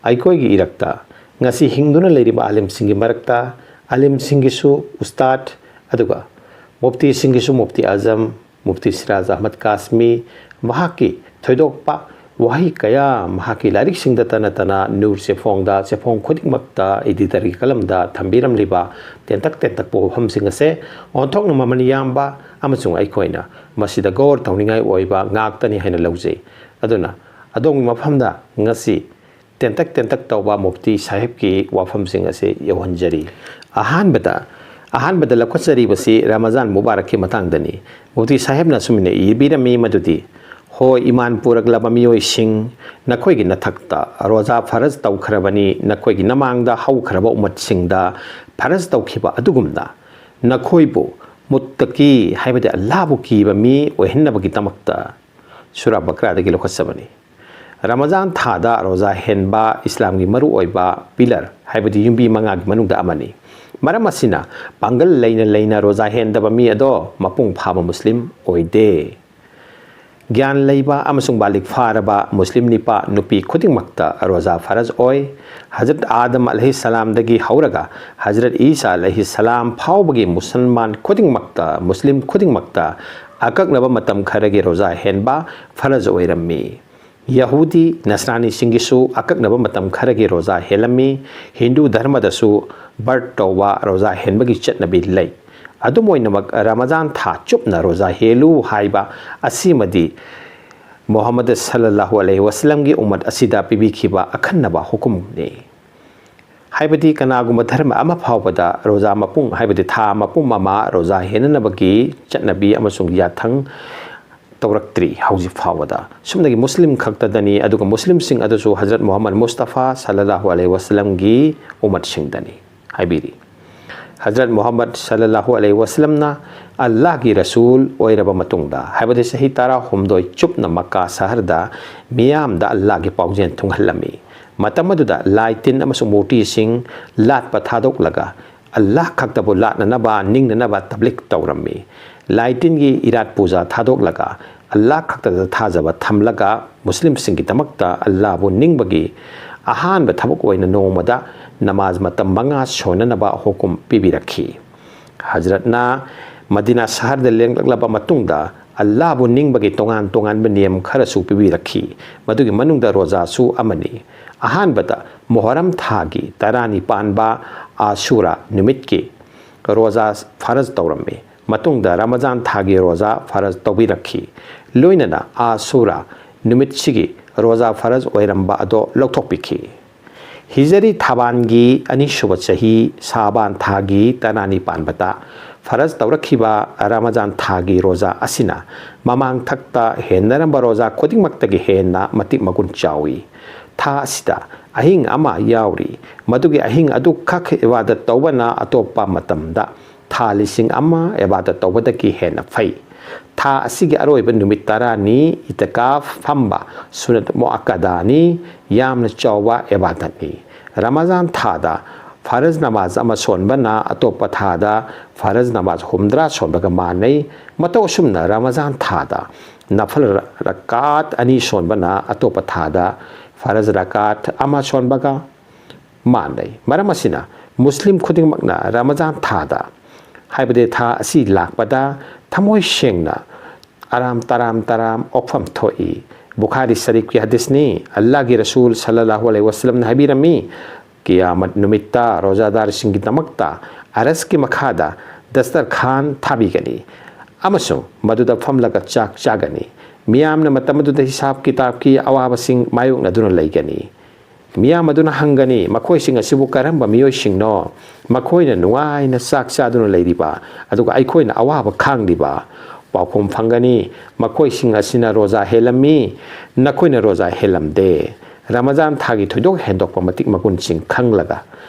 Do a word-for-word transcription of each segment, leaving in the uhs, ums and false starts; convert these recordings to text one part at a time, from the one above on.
ꯑꯩꯈꯣꯏꯒꯤ ꯏꯔꯛꯇ ꯉꯁꯤ ꯍꯤꯡꯗꯨꯅ ꯂꯩꯔꯤꯕ ꯑꯥꯂꯤꯝꯁꯤꯡꯒꯤ ꯃꯔꯛꯇ ꯑꯥꯂꯤꯝꯁꯤꯡꯒꯤꯁꯨ ꯎꯁꯇꯥꯗ, ꯑꯗꯨꯒ ꯃꯨꯐꯇꯤꯁꯤꯡꯒꯤꯁꯨ ꯃꯨꯐꯇꯤ ꯑꯖꯝ, ꯃꯨꯐꯇꯤ ꯁꯤꯔꯥꯖ ꯑꯍꯃꯗ ꯀꯥꯁꯃꯤ, ꯃꯍꯥꯛꯀꯤ ꯊꯣꯏꯗꯣꯛꯄ ꯋꯥꯍꯩ ꯀꯌꯥ ꯃꯍꯥꯛꯀꯤ ꯂꯥꯏꯔꯤꯛꯁꯤꯡꯗ ꯇꯅ ꯇꯅ ꯅꯨꯔ ꯆꯦꯐꯣꯡꯗ, ꯆꯦꯐꯣꯡ ꯈꯨꯗꯤꯡꯃꯛꯇ editor ꯒꯤ ꯀꯂꯝꯗ ꯊꯝꯕꯤꯔꯝꯂꯤꯕ ꯇꯦꯟꯇꯛ ꯇꯦꯟꯇꯛꯄ ꯋꯥꯐꯝꯁꯤꯡ ꯑꯁꯦ ꯑꯣꯟꯊꯣꯛꯅ ꯃꯃꯜ ꯌꯥꯝꯕ ꯑꯃꯁꯨꯡ ꯑꯩꯈꯣꯏꯅ ꯃꯁꯤꯗ ꯒꯧꯔ ꯇꯧꯅꯤꯡꯉꯥꯏ ꯑꯣꯏꯕ ꯉꯥꯛꯇꯅꯤ ꯍꯥꯏꯅ ꯂꯧꯖꯩ꯫ ꯑꯗꯨꯅ ꯑꯗꯣꯝꯒꯤ ꯃꯐꯝꯗ ꯉꯁꯤ ꯇꯦꯟꯇꯛ ꯇꯦꯟꯇꯛ ꯇꯧꯕ ꯃꯨꯐꯇꯤ ꯁꯥꯍꯦꯕꯀꯤ ꯋꯥꯐꯝꯁꯤꯡ ꯑꯁꯤ ꯌꯧꯍꯟꯖꯔꯤ꯫ ꯑꯍꯥꯟꯕꯗ, ꯑꯍꯥꯟꯕꯗ ꯂꯧꯈꯠꯆꯔꯤꯕꯁꯤ ꯔꯃꯖꯥꯟ ꯃꯨꯕꯥꯔꯛꯀꯤ ꯃꯇꯥꯡꯗꯅꯤ꯫ ꯃꯨꯐꯇꯤ ꯁꯥꯍꯦꯕꯅ ꯑꯁꯨꯝꯅ ꯏꯕꯤꯔꯝꯃꯤ ꯃꯗꯨꯗꯤ, ꯍꯣꯏ, ꯏꯃꯥꯟ ꯄꯨꯔꯛꯂꯕ ꯃꯤꯑꯣꯏꯁꯤꯡ, ꯅꯈꯣꯏꯒꯤ ꯅꯊꯛꯇ ꯔꯣꯖꯥ ꯐꯔꯖ ꯇꯧꯈ꯭ꯔꯕꯅꯤ, ꯅꯈꯣꯏꯒꯤ ꯅꯃꯥꯡꯗ ꯍꯧꯈ꯭ꯔꯕ ꯎꯃꯠꯁꯤꯡꯗ ꯐꯔꯖ ꯇꯧꯈꯤꯕ ꯑꯗꯨꯒꯨꯝꯅ, ꯅꯈꯣꯏꯕꯨ ꯃꯨꯠꯇꯀꯤ ꯍꯥꯏꯕꯗꯤ ꯑꯜꯂꯥꯍꯕꯨ ꯀꯤꯕ ꯃꯤ ꯑꯣꯏꯍꯟꯅꯕꯒꯤꯗꯃꯛꯇ꯫ ꯁꯨꯔꯥ ꯕꯀꯔꯥꯗꯒꯤ ꯂꯧꯈꯠꯆꯕꯅꯤ꯫ ꯔꯃꯖꯥꯟ ꯊꯥꯗ ꯔꯣꯖꯥ ꯍꯦꯟꯕ ꯏꯁꯂꯥꯝꯒꯤ ꯃꯔꯨꯑꯣꯏꯕ pillar, ꯍꯥꯏꯕꯗꯤ ꯌꯨꯝꯕꯤ ꯃꯉꯥꯒꯤ ꯃꯅꯨꯡꯗ ꯑꯃꯅꯤ꯫ ꯃꯔꯝ ꯑꯁꯤꯅ, ꯄꯥꯡꯒꯜ ꯂꯩꯅ ꯂꯩꯅ ꯔꯣꯖꯥ ꯍꯦꯟꯗꯕ ꯃꯤ ꯑꯗꯣ ꯃꯄꯨꯡ ꯐꯥꯕ ꯃꯨꯁꯂꯤꯝ ꯑꯣꯏꯗꯦ꯫ ꯒ꯭ꯌꯥꯟ ꯂꯩꯕ ꯑꯃꯁꯨꯡ ꯕꯥꯂꯤꯒ ꯐꯥꯔꯕ ꯃꯨꯁꯂꯤꯝ ꯅꯤꯄꯥ ꯅꯨꯄꯤ ꯈꯨꯗꯤꯡꯃꯛꯇ ꯔꯣꯖꯥ ꯐꯔꯖ ꯑꯣꯏ꯫ ꯍꯖꯔꯠ ꯑꯥꯗꯝ ꯑꯂꯩꯍꯤꯁꯁꯂꯥꯝꯗꯒꯤ ꯍꯧꯔꯒ ꯍꯖꯔꯠ ꯏꯁꯥ ꯑꯂꯩꯍꯤꯁꯁꯂꯥꯝ ꯐꯥꯎꯕꯒꯤ ꯃꯨꯁꯜꯃꯥꯟ ꯈꯨꯗꯤꯡꯃꯛꯇ, ꯃꯨꯁꯂꯤꯝ ꯈꯨꯗꯤꯡꯃꯛꯇ ꯑꯀꯛꯅꯕ ꯃꯇꯝ ꯈꯔꯒꯤ ꯔꯣꯖꯥ ꯍꯦꯟꯕ ꯐꯔꯖ ꯑꯣꯏꯔꯝꯃꯤ꯫ ꯌꯍꯨꯗꯤ ꯅꯁꯔꯥꯅꯤꯁꯤꯡꯒꯤꯁꯨ ꯑꯀꯛꯅꯕ ꯃꯇꯝ ꯈꯔꯒꯤ ꯔꯣꯖꯥ ꯍꯦꯜꯂꯝꯃꯤ꯫ ꯍꯤꯟꯗꯨ ꯙꯔꯃꯗꯁꯨ ꯕꯔꯠ ꯇꯧꯕ ꯔꯣꯖꯥ ꯍꯦꯟꯕꯒꯤ ꯆꯠꯅꯕꯤ ꯂꯩ꯫ ꯑꯗꯨꯝ ꯑꯣꯏꯅꯃꯛ, ꯔꯃꯖꯥꯟ ꯊꯥ ꯆꯨꯞꯅ ꯔꯣꯖꯥ ꯍꯦꯜꯂꯨ ꯍꯥꯏꯕ ꯑꯁꯤꯃꯗꯤ ꯃꯨꯍꯝꯃꯗ ꯁꯜꯂꯜꯂꯥꯍꯨ ꯑꯂꯩꯍꯤ ꯋꯁꯜꯂꯝꯒꯤ ꯎꯝꯃꯠ ꯑꯁꯤꯗ ꯄꯤꯕꯤꯈꯤꯕ ꯑꯈꯟꯅꯕ ꯍꯨꯀꯨꯝꯅꯤ꯫ ꯍꯥꯏꯕꯗꯤ ꯀꯅꯥꯒꯨꯝꯕ ꯙꯔꯃ ꯑꯃ ꯐꯥꯎꯕꯗ ꯔꯣꯖꯥ ꯃꯄꯨꯡ, ꯍꯥꯏꯕꯗꯤ ꯊꯥ ꯃꯄꯨꯝ ꯑꯃ ꯔꯣꯖꯥ ꯍꯦꯟꯅꯅꯕꯒꯤ ꯆꯠꯅꯕꯤ ꯑꯃꯁꯨꯡ ꯌꯥꯊꯪ ꯇꯧꯔꯛꯇ꯭ꯔꯤ ꯍꯧꯖꯤꯛ ꯐꯥꯎꯕꯗ꯫ ꯁꯨꯞꯅꯒꯤ ꯃꯨꯁꯂꯤꯝ ꯈꯛꯇꯗꯅꯤ, ꯑꯗꯨꯒ ꯃꯨꯁꯂꯤꯝꯁꯤꯡ ꯑꯗꯨꯁꯨ ꯍꯖꯔꯠ ꯃꯨꯍꯝꯃꯗ ꯃꯨꯁꯇꯐꯥ ꯁꯜꯂꯜꯂꯥꯍꯨ ꯑꯂꯩꯍꯤ ꯋꯁꯜꯂꯝꯒꯤ ꯎꯝꯃꯠꯁꯤꯡꯗꯅꯤ ꯍꯥꯏꯕꯤꯔꯤ꯫ ꯍꯖꯔꯠ ꯃꯨꯍꯝꯃꯗ ꯁꯜꯂꯜꯂꯥꯍꯨ ꯑꯂꯩꯍꯤ ꯋꯁꯜꯂꯝꯅ ꯑꯜꯂꯥꯍꯒꯤ ꯔꯁꯨꯜ ꯑꯣꯏꯔꯕ ꯃꯇꯨꯡꯗ, ꯍꯥꯏꯕꯗꯤ ꯆꯍꯤ ꯇꯔꯥꯍꯨꯝꯗꯣꯏ ꯆꯨꯞꯅ ꯃꯛꯀꯥ ꯁꯍꯔꯗ ꯃꯤꯌꯥꯝꯗ ꯑꯜꯂꯥꯍꯒꯤ ꯄꯥꯎꯖꯦꯜ ꯊꯨꯡꯍꯜꯂꯝꯃꯤ꯫ ꯃꯇꯝ ꯑꯗꯨꯗ ꯂꯥꯏ ꯇꯤꯟ ꯑꯃꯁꯨꯡ ꯃꯨꯔꯇꯤꯁꯤꯡ ꯂꯥꯠꯄ ꯊꯥꯗꯣꯛꯂꯒ ꯑꯜꯂꯥꯍ ꯈꯛꯇꯕꯨ ꯂꯥꯠꯅꯅꯕ, ꯅꯤꯡꯅꯅꯕ ꯇꯕ꯭ꯂꯤꯛ ꯇꯧꯔꯝꯃꯤ꯫ ꯂꯥꯏ ꯇꯤꯟꯒꯤ ꯏꯔꯥꯠ ꯄꯨꯖꯥ ꯊꯥꯗꯣꯛꯂꯒ ꯑꯜꯂꯥꯍ ꯈꯛꯇꯗ ꯊꯥꯖꯕ ꯊꯝꯂꯒ ꯃꯨꯁꯂꯤꯝꯁꯤꯡꯒꯤꯗꯃꯛꯇ ꯑꯜꯂꯥꯍꯕꯨ ꯅꯤꯡꯕꯒꯤ ꯑꯍꯥꯟꯕ ꯊꯕꯛ ꯑꯣꯏꯅ ꯅꯣꯡꯃꯗ ꯅꯃꯥꯖ ꯃꯇꯝ ꯃꯉꯥ ꯁꯣꯟꯅꯅꯕ ꯍꯨꯀꯨꯝ ꯄꯤꯕꯤꯔꯛꯈꯤ꯫ ꯍꯖꯔꯠꯅ ꯃꯗꯤꯅꯥ ꯁꯍꯔꯗ ꯂꯦꯡꯂꯛꯂꯕ ꯃꯇꯨꯡꯗ, ꯑꯜꯂꯥꯕꯨ ꯅꯤꯡꯕꯒꯤ ꯇꯣꯉꯥꯟ ꯇꯣꯉꯥꯟꯕ ꯅꯤꯌꯝ ꯈꯔꯁꯨ ꯄꯤꯕꯤꯔꯛꯈꯤ꯫ ꯃꯗꯨꯒꯤ ꯃꯅꯨꯡꯗ ꯔꯣꯖꯥꯁꯨ ꯑꯃꯅꯤ꯫ ꯑꯍꯥꯟꯕꯗ ꯃꯣꯍꯔꯝ ꯊꯥꯒꯤ ꯇꯔꯥꯅꯤ ꯄꯥꯟꯕ ꯑꯥꯁꯨꯔꯥ ꯅꯨꯃꯤꯠꯀꯤ ꯔꯣꯖꯥ ꯐꯔꯖ ꯇꯧꯔꯝꯃꯤ꯫ ꯃꯇꯨꯡꯗ ꯔꯃꯖꯥꯟ ꯊꯥꯒꯤ ꯔꯣꯖꯥ ꯐꯔꯖ ꯇꯧꯕꯤꯔꯛꯈꯤ꯫ ꯂꯣꯏꯅꯅ ꯑꯥꯁꯨꯔꯥ ꯅꯨꯃꯤꯠꯁꯤꯒꯤ ꯔꯣꯖꯥ ꯐꯔꯖ ꯑꯣꯏꯔꯝꯕ ꯑꯗꯣ ꯂꯧꯊꯣꯛꯄꯤꯈꯤ꯫ ꯍꯤꯖꯔꯤ ꯊꯥꯕꯥꯟꯒꯤ ꯑꯅꯤꯁꯨꯕ ꯆꯍꯤ ꯁꯥꯕꯥꯟ ꯊꯥꯒꯤ ꯇꯔꯥꯅꯤ ꯄꯥꯟꯕꯗ ꯐꯔꯖ ꯇꯧꯔꯛꯈꯤꯕ ꯔꯃꯖꯥꯟ ꯊꯥꯒꯤ ꯔꯣꯖꯥ ꯑꯁꯤꯅ ꯃꯃꯥꯡꯊꯛꯇ ꯍꯦꯟꯅꯔꯝꯕ ꯔꯣꯖꯥ ꯈꯨꯗꯤꯡꯃꯛꯇꯒꯤ ꯍꯦꯟꯅ ꯃꯇꯤꯛ ꯃꯒꯨꯟ ꯆꯥꯎꯏ꯫ ꯊꯥ ꯑꯁꯤꯗ ꯑꯍꯤꯡ ꯑꯃ ꯌꯥꯎꯔꯤ꯫ ꯃꯗꯨꯒꯤ ꯑꯍꯤꯡ ꯑꯗꯨ ꯈꯛ ꯏꯕꯥꯗꯠ ꯇꯧꯕꯅ ꯑꯇꯣꯞꯄ ꯃꯇꯝꯗ ꯊꯥ ꯂꯤꯁꯤꯡ ꯑꯃ ꯏꯕꯥꯗꯠ ꯇꯧꯕꯗꯒꯤ ꯍꯦꯟꯅ ꯐꯩ꯫ ꯊꯥ ꯑꯁꯤꯒꯤ ꯑꯔꯣꯏꯕ ꯅꯨꯃꯤꯠ ꯇꯔꯥꯅꯤ ꯏꯇꯤꯀꯥꯐ ꯐꯝꯕ ꯁꯨꯅꯠ ꯃꯨꯑꯛꯀꯗꯥꯅꯤ, ꯌꯥꯝꯅ ꯆꯥꯎꯕ ꯏꯕꯥꯗꯠꯅꯤ꯫ ꯔꯃꯖꯥꯟ ꯊꯥꯗ ꯐꯔꯖ ꯅꯃꯥꯖ ꯑꯃ ꯁꯣꯟꯕꯅ ꯑꯇꯣꯞꯄ ꯊꯥꯗ ꯐꯔꯖ ꯅꯃꯥꯖ ꯍꯨꯝꯗ꯭ꯔꯥ ꯁꯣꯟꯕꯒ ꯃꯥꯟꯅꯩ꯫ ꯃꯇꯧ ꯑꯁꯨꯝꯅ ꯔꯃꯖꯥꯟ ꯊꯥꯗ ꯅꯐꯜ ꯔꯀꯥꯠ ꯑꯅꯤ ꯁꯣꯟꯕꯅ ꯑꯇꯣꯞꯄ ꯊꯥꯗ ꯐꯔꯖ ꯔꯀꯥꯠ ꯑꯃ ꯁꯣꯟꯕꯒ ꯃꯥꯟꯅꯩ꯫ ꯃꯔꯝ ꯑꯁꯤꯅ ꯃꯨꯁꯂꯤꯝ ꯈꯨꯗꯤꯡꯃꯛꯅ ꯔꯃꯖꯥꯟ ꯊꯥꯗ, ꯍꯥꯏꯕꯗꯤ ꯊꯥ ꯑꯁꯤ ꯂꯥꯛꯄꯗ ꯊꯃꯣꯏ ꯁꯦꯡꯅ ꯑꯔꯥꯝ ꯇꯔꯥꯝ ꯇꯔꯥꯝ ꯑꯣꯛꯐꯝ ꯊꯣꯛꯏ꯫ ꯕꯨꯈꯥꯔꯤ ꯁꯔꯤꯐꯀꯤ ꯍꯗꯤꯁꯅꯤ, ꯑꯜꯂꯥꯍꯒꯤ ꯔꯁꯨꯜ ꯁꯜꯂꯜꯂꯥꯍꯨ ꯑꯂꯩꯍꯤ ꯋꯁꯜꯂꯝꯅ ꯍꯥꯏꯕꯤꯔꯝꯃꯤ, ꯀꯤꯌꯥꯃꯠ ꯅꯨꯃꯤꯠꯇ ꯔꯣꯖꯥꯗꯥꯔꯁꯤꯡꯒꯤꯗꯃꯛꯇ ꯑꯔꯁꯀꯤ ꯃꯈꯥꯗ ꯗꯁꯇꯔꯈꯥꯟ ꯊꯥꯕꯤꯒꯅꯤ ꯑꯃꯁꯨꯡ ꯃꯗꯨꯗ ꯐꯝꯂꯒ ꯆꯥꯛ ꯆꯥꯒꯅꯤ꯫ ꯃꯤꯌꯥꯝꯅ ꯃꯇꯝ ꯑꯗꯨꯗ ꯍꯤꯁꯥꯕ ꯀꯤꯇꯥꯕꯀꯤ ꯑꯋꯥꯕꯁꯤꯡ ꯃꯥꯌꯣꯛꯅꯗꯨꯅ ꯂꯩꯒꯅꯤ꯫ ꯃꯤꯌꯥꯝ ꯑꯗꯨꯅ ꯍꯪꯒꯅꯤ, "ꯃꯈꯣꯏꯁꯤꯡ ꯑꯁꯤꯕꯨ ꯀꯔꯝꯕ ꯃꯤꯑꯣꯏꯁꯤꯡꯅꯣ? ꯃꯈꯣꯏꯅ ꯅꯨꯡꯉꯥꯏꯅ ꯆꯥꯛ ꯆꯥꯗꯨꯅ ꯂꯩꯔꯤꯕ, ꯑꯗꯨꯒ ꯑꯩꯈꯣꯏꯅ ꯑꯋꯥꯕ ꯈꯥꯡꯂꯤꯕ?" ꯄꯥꯎꯈꯨꯝ ꯐꯪꯒꯅꯤ, "ꯃꯈꯣꯏꯁꯤꯡ ꯑꯁꯤꯅ ꯔꯣꯖꯥ ꯍꯦꯜꯂꯝꯃꯤ, ꯅꯈꯣꯏꯅ ꯔꯣꯖꯥ ꯍꯦꯜꯂꯝꯗꯦ꯫ ꯔꯃꯖꯥꯟ ꯊꯥꯒꯤ ꯊꯣꯏꯗꯣꯛ ꯍꯦꯟꯗꯣꯛꯄ ꯃꯇꯤꯛ ꯃꯒꯨꯟꯁꯤꯡ ꯈꯪꯂꯒ,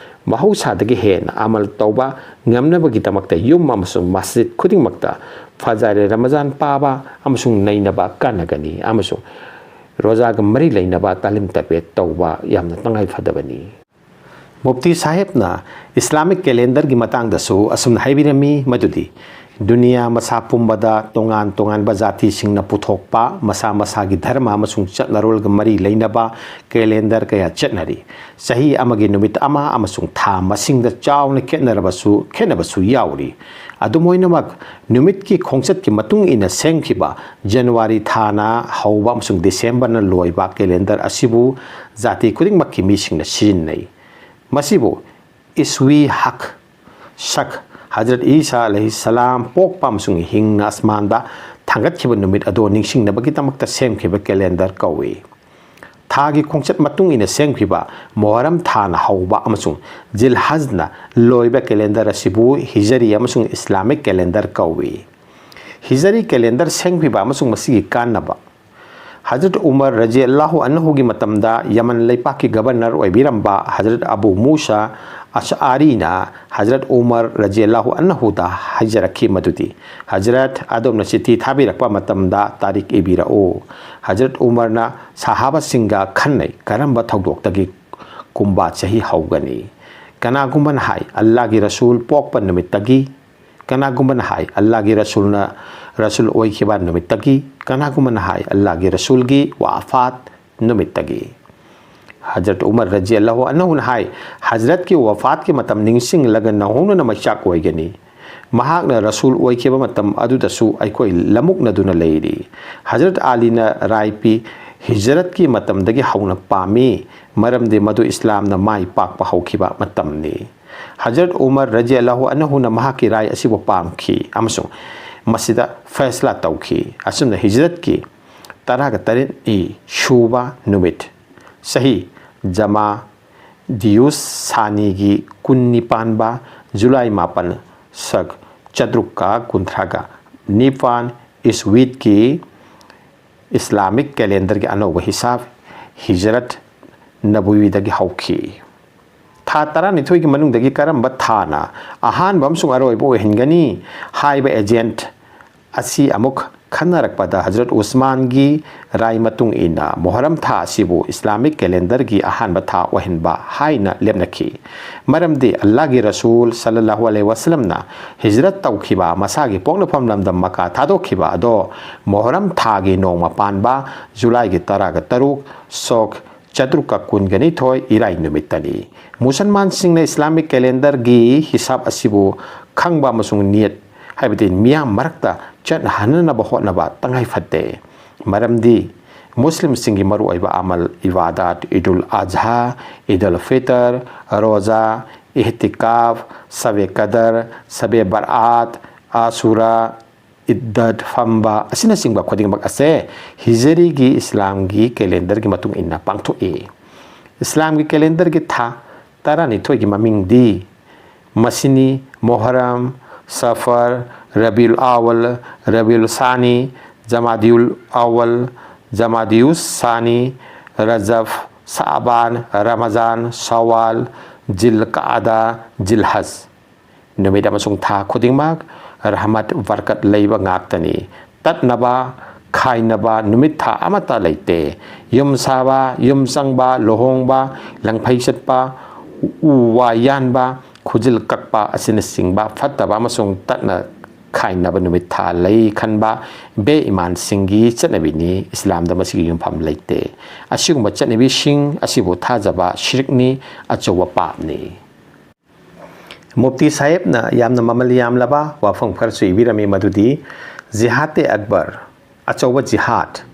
ꯃꯍꯧꯁꯥꯗꯒꯤ ꯍꯦꯟꯅ ꯑꯃꯜ ꯇꯧꯕ ꯉꯝꯅꯕꯒꯤꯗꯃꯛꯇ ꯌꯨꯝ ꯑꯃꯁꯨꯡ ꯃꯁꯖꯤꯗ ꯈꯨꯗꯤꯡꯃꯛꯇ ꯐꯖꯔꯦ ꯔꯃꯖꯥꯟ ꯄꯥꯕ ꯑꯃꯁꯨꯡ ꯅꯩꯅꯕ ꯀꯥꯟꯅꯒꯅꯤ, ꯑꯃꯁꯨꯡ ꯔꯣꯖꯥꯒ ꯃꯔꯤ ꯂꯩꯅꯕ ꯇꯥꯂꯤꯝ ꯇꯔꯕꯤꯌꯠ ꯇꯧꯕ ꯌꯥꯝꯅ ꯇꯉꯥꯏ ꯐꯗꯕꯅꯤ꯫" ꯃꯨꯐꯇꯤ ꯁꯥꯍꯦꯕꯅ ꯏꯁꯂꯥꯃꯤꯛ ꯀꯦꯂꯦꯟꯗꯔꯒꯤ ꯃꯇꯥꯡꯗꯁꯨ ꯑꯁꯨꯝꯅ ꯍꯥꯏꯕꯤꯔꯝꯃꯤ, ꯃꯗꯨꯗꯤ ꯗꯨꯅꯤꯌꯥ ꯃꯁꯥ ꯄꯨꯝꯕꯗ ꯇꯣꯉꯥꯟ ꯇꯣꯉꯥꯟꯕ ꯖꯥꯇꯤꯁꯤꯡꯅ ꯄꯨꯊꯣꯛꯄ ꯃꯁꯥ ꯃꯁꯥꯒꯤ ꯙꯔꯃ ꯑꯃꯁꯨꯡ ꯆꯠꯅꯔꯣꯜꯒ ꯃꯔꯤ ꯂꯩꯅꯕ ꯀꯦꯂꯦꯟꯗꯔ ꯀꯌꯥ ꯆꯠꯅꯔꯤ꯫ ꯆꯍꯤ ꯑꯃꯒꯤ ꯅꯨꯃꯤꯠ ꯑꯃ ꯑꯃꯁꯨꯡ ꯊꯥ ꯃꯁꯤꯡꯗ ꯆꯥꯎꯅ ꯈꯦꯠꯅꯔꯕꯁꯨ, ꯈꯦꯠꯅꯕꯁꯨ ꯌꯥꯎꯔꯤ꯫ ꯑꯗꯨꯝ ꯑꯣꯏꯅꯃꯛ, ꯅꯨꯃꯤꯠꯀꯤ ꯈꯣꯡꯆꯠꯀꯤ ꯃꯇꯨꯡ ꯏꯟꯅ ꯁꯦꯝꯈꯤꯕ ꯖꯅꯋꯥꯔꯤ ꯊꯥꯅ ꯍꯧꯕ ꯑꯃꯁꯨꯡ ꯗꯤꯁꯦꯝꯕꯔꯅ ꯂꯣꯏꯕ ꯀꯦꯂꯦꯟꯗꯔ ꯑꯁꯤꯕꯨ ꯖꯥꯇꯤ ꯈꯨꯗꯤꯡꯃꯛꯀꯤ ꯃꯤꯁꯤꯡꯅ ꯁꯤꯖꯤꯟꯅꯩ꯫ ꯃꯁꯤꯕꯨ ꯏꯁꯋꯤ ꯍꯛ ꯁꯛ, ꯍꯖꯔꯠ ꯏꯁꯥ ꯑꯂꯩꯍꯤ ꯁꯂꯥꯝ ꯄꯣꯛꯄ ꯑꯃꯁꯨꯡ ꯍꯤꯡꯅ ꯑꯁꯃꯥꯟꯗ ꯊꯥꯡꯒꯠꯈꯤꯕ ꯅꯨꯃꯤꯠ ꯑꯗꯨ ꯅꯤꯡꯁꯤꯡꯅꯕꯒꯤꯗꯃꯛꯇ ꯁꯦꯝꯈꯤꯕ ꯀꯦꯂꯦꯟꯗꯔ ꯀꯧꯏ꯫ ꯊꯥꯒꯤ ꯈꯣꯡꯆꯠ ꯃꯇꯨꯡ ꯏꯟꯅ ꯁꯦꯝꯈꯤꯕ ꯃꯣꯍꯔꯝ ꯊꯥꯅ ꯍꯧꯕ ꯑꯃꯁꯨꯡ ꯖꯤꯜꯍꯖꯅ ꯂꯣꯏꯕ ꯀꯦꯂꯦꯟꯗꯔ ꯑꯁꯤꯕꯨ ꯍꯤꯖꯔꯤ ꯑꯃꯁꯨꯡ ꯏꯁꯂꯥꯃꯤꯛ ꯀꯦꯂꯦꯟꯗꯔ ꯀꯧꯏ꯫ ꯍꯤꯖꯔꯤ ꯀꯦꯂꯦꯟꯗꯔ ꯁꯦꯝꯈꯤꯕ ꯑꯃꯁꯨꯡ ꯃꯁꯤꯒꯤ ꯀꯥꯟꯅꯕ꯫ ꯍꯖꯔꯠ ꯎꯃꯔ ꯔꯖꯤꯌꯜꯂꯥꯍꯨ ꯑꯟꯍꯨꯒꯤ ꯃꯇꯝꯗ ꯌꯃꯟ ꯂꯩꯄꯥꯛꯀꯤ ꯒꯕꯔꯅꯔ ꯑꯣꯏꯕꯤꯔꯝꯕ ꯍꯖꯔꯠ ꯑꯕꯨ ꯃꯨꯁꯥ ꯑꯁꯑꯥꯔꯤꯅ ꯍꯖꯔꯠ ꯎꯃꯔ ꯔꯖꯤꯌꯜꯂꯥꯍꯨ ꯑꯟꯍꯨꯗ ꯍꯥꯏꯖꯔꯛꯈꯤ ꯃꯗꯨꯗꯤ, "ꯍꯖꯔꯠ, ꯑꯗꯣꯝꯅ ꯆꯤꯊꯤ ꯊꯥꯕꯤꯔꯛꯄ ꯃꯇꯝꯗ ꯇꯥꯔꯤꯛ ꯏꯕꯤꯔꯛꯎ꯫" ꯍꯖꯔꯠ ꯎꯃꯔꯅ ꯁꯍꯥꯕꯥꯁꯤꯡꯒ ꯈꯟꯅꯩ, "ꯀꯔꯝꯕ ꯊꯧꯗꯣꯛꯇꯒꯤ ꯀꯨꯝꯕꯥ ꯆꯍꯤ ꯍꯧꯒꯅꯤ?" ꯀꯅꯥꯒꯨꯝꯕꯅ ꯍꯥꯏ, "ꯑꯜꯂꯥꯍꯒꯤ ꯔꯁꯨꯜ ꯄꯣꯛꯄ ꯅꯨꯃꯤꯠꯇꯒꯤ"꯫ ꯀꯅꯥꯒꯨꯝꯕꯅ ꯍꯥꯏ, "ꯑꯜꯂꯥꯍꯒꯤ ꯔꯁꯨꯜꯅ, ꯔꯁꯨꯜ ꯑꯣꯏꯈꯤꯕ ꯅꯨꯃꯤꯠꯇꯒꯤ"꯫ ꯀꯅꯥꯒꯨꯝꯕꯅ ꯍꯥꯏ, "ꯑꯜꯂꯥꯍꯒꯤ ꯔꯁꯨꯜꯒꯤ ꯋꯥꯐꯥꯠ ꯅꯨꯃꯤꯠꯇꯒꯤ"꯫ ꯍꯖꯔꯠ ꯎꯃꯔ ꯔꯖꯤꯌꯜꯂꯥꯍꯨ ꯑꯟꯍꯨꯅ ꯍꯥꯏ, "ꯍꯖꯔꯠꯀꯤ ꯋꯥꯐꯥꯠꯀꯤ ꯃꯇꯝ ꯅꯤꯡꯁꯤꯡꯂꯒ ꯅꯧꯍꯧꯅꯅ ꯃꯩꯆꯥꯛ ꯑꯣꯏꯒꯅꯤ꯫ ꯃꯍꯥꯛꯅ ꯔꯁꯨꯜ ꯑꯣꯏꯈꯤꯕ ꯃꯇꯝ ꯑꯗꯨꯗꯁꯨ ꯑꯩꯈꯣꯏ ꯂꯃꯨꯛꯅꯗꯨꯅ ꯂꯩꯔꯤ"꯫ ꯍꯖꯔꯠ ꯑꯂꯤꯅ ꯔꯥꯏ ꯄꯤ, "ꯍꯤꯖꯔꯠꯀꯤ ꯃꯇꯝꯗꯒꯤ ꯍꯧꯅ ꯄꯥꯝꯃꯤ, ꯃꯔꯝꯗꯤ ꯃꯗꯨ ꯏꯁꯂꯥꯝꯅ ꯃꯥꯏ ꯄꯥꯛꯄ ꯍꯧꯈꯤꯕ ꯃꯇꯝꯅꯤ"꯫ ꯍꯖꯔꯠ ꯎꯃꯔ ꯔꯖꯤꯌꯜꯂꯥꯍꯨ ꯑꯟꯍꯨꯅ ꯃꯍꯥꯛꯀꯤ ꯔꯥꯏ ꯑꯁꯤꯕꯨ ꯄꯥꯝꯈꯤ ꯑꯃꯁꯨꯡ ꯃꯁꯤꯗ ꯐꯩꯁꯂꯥ ꯇꯧꯈꯤ꯫ ꯑꯁꯨꯝꯅ ꯍꯤꯖꯔꯠꯀꯤ ꯇꯔꯥꯒ ꯇꯔꯦꯠꯅꯤ ꯁꯨꯕ ꯅꯨꯃꯤꯠ, ꯆꯍꯤ ꯖꯃꯥ ꯗꯤꯌꯨꯁ ꯁꯥꯅꯤꯒꯤ ꯀꯨꯟꯅꯤꯄꯥꯟꯕ, ꯖꯨꯂꯥꯏ ꯃꯥꯄꯟ, ꯁꯛ ꯆꯥꯇ꯭ꯔꯨꯛꯀ ꯀꯨꯟꯊ꯭ꯔꯥꯒ ꯅꯤꯄꯥꯟ ꯏꯁꯋꯤꯠꯀꯤ ꯏꯁꯂꯥꯃꯤꯛ ꯀꯦꯂꯦꯟꯗꯔꯒꯤ ꯑꯅꯧꯕ ꯍꯤꯁꯥꯕ ꯍꯤꯖꯔꯠ ꯅꯕꯋꯤꯗꯒꯤ ꯍꯧꯈꯤ꯫ ꯊꯥ ꯇꯔꯥꯅꯤꯊꯣꯏꯒꯤ ꯃꯅꯨꯡꯗꯒꯤ ꯀꯔꯝꯕ ꯊꯥꯅ ꯑꯍꯥꯟꯕ ꯑꯃꯁꯨꯡ ꯑꯔꯣꯏꯕ ꯑꯣꯏꯍꯟꯒꯅꯤ ꯍꯥꯏꯕ ꯑꯦꯖꯦꯟꯠ ꯑꯁꯤ ꯑꯃꯨꯛ ꯈꯟꯅꯔꯛꯄꯗ ꯍꯖꯔꯠ ꯎꯁꯃꯥꯟꯒꯤ ꯔꯥꯏ ꯃꯇꯨꯡ ꯏꯟꯅ ꯃꯣꯍꯔꯝ ꯊꯥ ꯑꯁꯤꯕꯨ ꯏꯁꯂꯥꯃꯤꯛ ꯀꯦꯂꯦꯟꯗꯔꯒꯤ ꯑꯍꯥꯟꯕ ꯊꯥ ꯑꯣꯏꯍꯟꯕ ꯍꯥꯏꯅ ꯂꯦꯞꯅꯈꯤ꯫ ꯃꯔꯝꯗꯤ ꯑꯜꯂꯥꯍꯒꯤ ꯔꯁꯨꯜ ꯁꯜꯂꯜꯂꯥꯍꯨ ꯑꯂꯩꯍꯤ ꯋꯥꯁꯂꯝꯅ ꯍꯤꯖꯔꯠ ꯇꯧꯈꯤꯕ, ꯃꯁꯥꯒꯤ ꯄꯣꯛꯅꯐꯝ ꯂꯝꯗꯝ ꯃꯀꯥ ꯊꯥꯗꯣꯛꯈꯤꯕ ꯑꯗꯣ ꯃꯣꯍꯔꯝ ꯊꯥꯒꯤ ꯅꯣꯡꯃ ꯄꯥꯟꯕ ꯖꯨꯂꯥꯏꯒꯤ ꯇꯔꯥꯒ ꯇꯔꯨꯛ, ꯁꯣꯛ ꯆꯥꯇ꯭ꯔꯨꯛꯀ ꯀꯨꯟꯒ ꯅꯤꯊꯣꯏ ꯏꯔꯥꯏ ꯅꯨꯃꯤꯠꯇꯅꯤ꯫ ꯃꯨꯁꯜꯃꯥꯟꯁꯤꯡꯅ ꯏꯁꯂꯥꯃꯤꯛ ꯀꯦꯂꯦꯟꯗꯔꯒꯤ ꯍꯤꯁꯥꯕ ꯑꯁꯤꯕꯨ ꯈꯪꯕ ꯑꯃꯁꯨꯡ ꯅꯤꯌꯠ, ꯍꯥꯏꯕꯗꯤ ꯃꯤꯌꯥꯝ ꯃꯔꯛꯇ ꯆꯠꯅꯍꯟꯅꯕ ꯍꯣꯠꯅꯕ ꯇꯉꯥꯏ ꯐꯗꯦ꯫ ꯃꯔꯝꯗꯤ ꯃꯨꯁꯂꯤꯝꯁꯤꯡꯒꯤ ꯃꯔꯨꯑꯣꯏꯕ ꯑꯃꯜ ꯏꯕꯥꯗꯥꯠ, ꯏꯗꯨꯜ ꯑꯖꯍꯥ, ꯏꯗꯨꯜ ꯐꯤꯇꯔ, ꯔꯣꯖꯥ, ꯏꯍꯇꯤꯀꯥꯐ, ꯁꯕꯦ ꯀꯗꯔ, ꯁꯕꯦ ꯕꯔꯥꯠ, ꯑꯁꯨꯔꯥ, ꯏꯗꯠ ꯐꯝꯕ ꯑꯁꯤꯅꯆꯤꯡꯕ ꯈꯨꯗꯤꯡꯃꯛ ꯑꯁꯦ ꯍꯤꯖꯔꯤꯒꯤ ꯏꯁꯂꯥꯝꯒꯤ ꯀꯦꯂꯦꯟꯗꯔꯒꯤ ꯃꯇꯨꯡ ꯏꯟꯅ ꯄꯥꯡꯊꯣꯛꯏ꯫ ꯏꯁꯂꯥꯝꯒꯤ ꯀꯦꯂꯦꯟꯗꯔꯒꯤ ꯊꯥ ꯇꯔꯥꯅꯤꯊꯣꯏꯒꯤ ꯃꯃꯤꯡꯗꯤ ꯃꯁꯤꯅꯤ: ꯃꯣꯍꯔꯝ, ꯁꯐꯔ, ꯔꯕꯤꯎꯜ ꯑꯋꯜ, ꯔꯕꯤꯎꯜ ꯁꯥꯅꯤ, ꯖꯃꯥꯗꯤꯎꯜ ꯑꯋꯜ, ꯖꯃꯥꯗꯤꯎꯁ ꯁꯥꯅꯤ, ꯔꯖꯕ, ꯁꯥꯕꯥꯟ, ꯔꯃꯖꯥꯟ, ꯁꯋꯥꯜ, ꯖꯤꯜ ꯀꯥꯗꯥ, ꯖꯤꯜ ꯍꯖ꯫ ꯅꯨꯃꯤꯠ ꯑꯃꯁꯨꯡ ꯊꯥ ꯈꯨꯗꯤꯡꯃꯛ ꯔꯍꯃꯠ, ꯕꯔꯀꯠ ꯂꯩꯕ ꯉꯥꯛꯇꯅꯤ꯫ ꯇꯠꯅꯕ, ꯈꯥꯏꯅꯕ ꯅꯨꯃꯤꯠ ꯊꯥ ꯑꯃꯠꯇ ꯂꯩꯇꯦ꯫ ꯌꯨꯝ ꯁꯥꯕ, ꯌꯨꯝ ꯆꯪꯕ, ꯂꯨꯍꯣꯡꯕ, ꯂꯪꯐꯩ ꯆꯠꯄ, ꯎ ꯋꯥ ꯌꯥꯟꯕ, ꯈꯨꯖꯤꯜ ꯀꯛꯄ ꯑꯁꯤꯅꯆꯤꯡꯕ ꯐꯠꯇꯕ ꯑꯃꯁꯨꯡ ꯇꯠꯅ ꯈꯥꯏꯅꯕ ꯅꯨꯃꯤꯠ ꯊꯥ ꯂꯩ ꯈꯟꯕ ꯕꯦ ꯏꯃꯥꯟꯁꯤꯡꯒꯤ ꯆꯠꯅꯕꯤꯅꯤ꯫ ꯏꯁꯂꯥꯝꯗ ꯃꯁꯤꯒꯤ ꯌꯨꯝꯐꯝ ꯂꯩꯇꯦ꯫ ꯑꯁꯤꯒꯨꯝꯕ ꯆꯠꯅꯕꯤꯁꯤꯡ ꯑꯁꯤꯕꯨ ꯊꯥꯖꯕ ꯁꯤꯔꯛꯅꯤ, ꯑꯆꯧꯕ ꯄꯥꯞꯅꯤ꯫ ꯃꯨꯐꯇꯤ ꯁꯥꯍꯦꯕꯅ ꯌꯥꯝꯅ ꯃꯃꯜ ꯌꯥꯝꯂꯕ ꯋꯥꯐꯝ ꯈꯔꯁꯨ ꯏꯕꯤꯔꯝꯃꯤ, ꯃꯗꯨꯗꯤ ꯖꯤꯍꯥꯗ ꯑꯦ ꯑꯛꯕꯔ, ꯑꯆꯧꯕ ꯖꯤꯍꯥꯗ,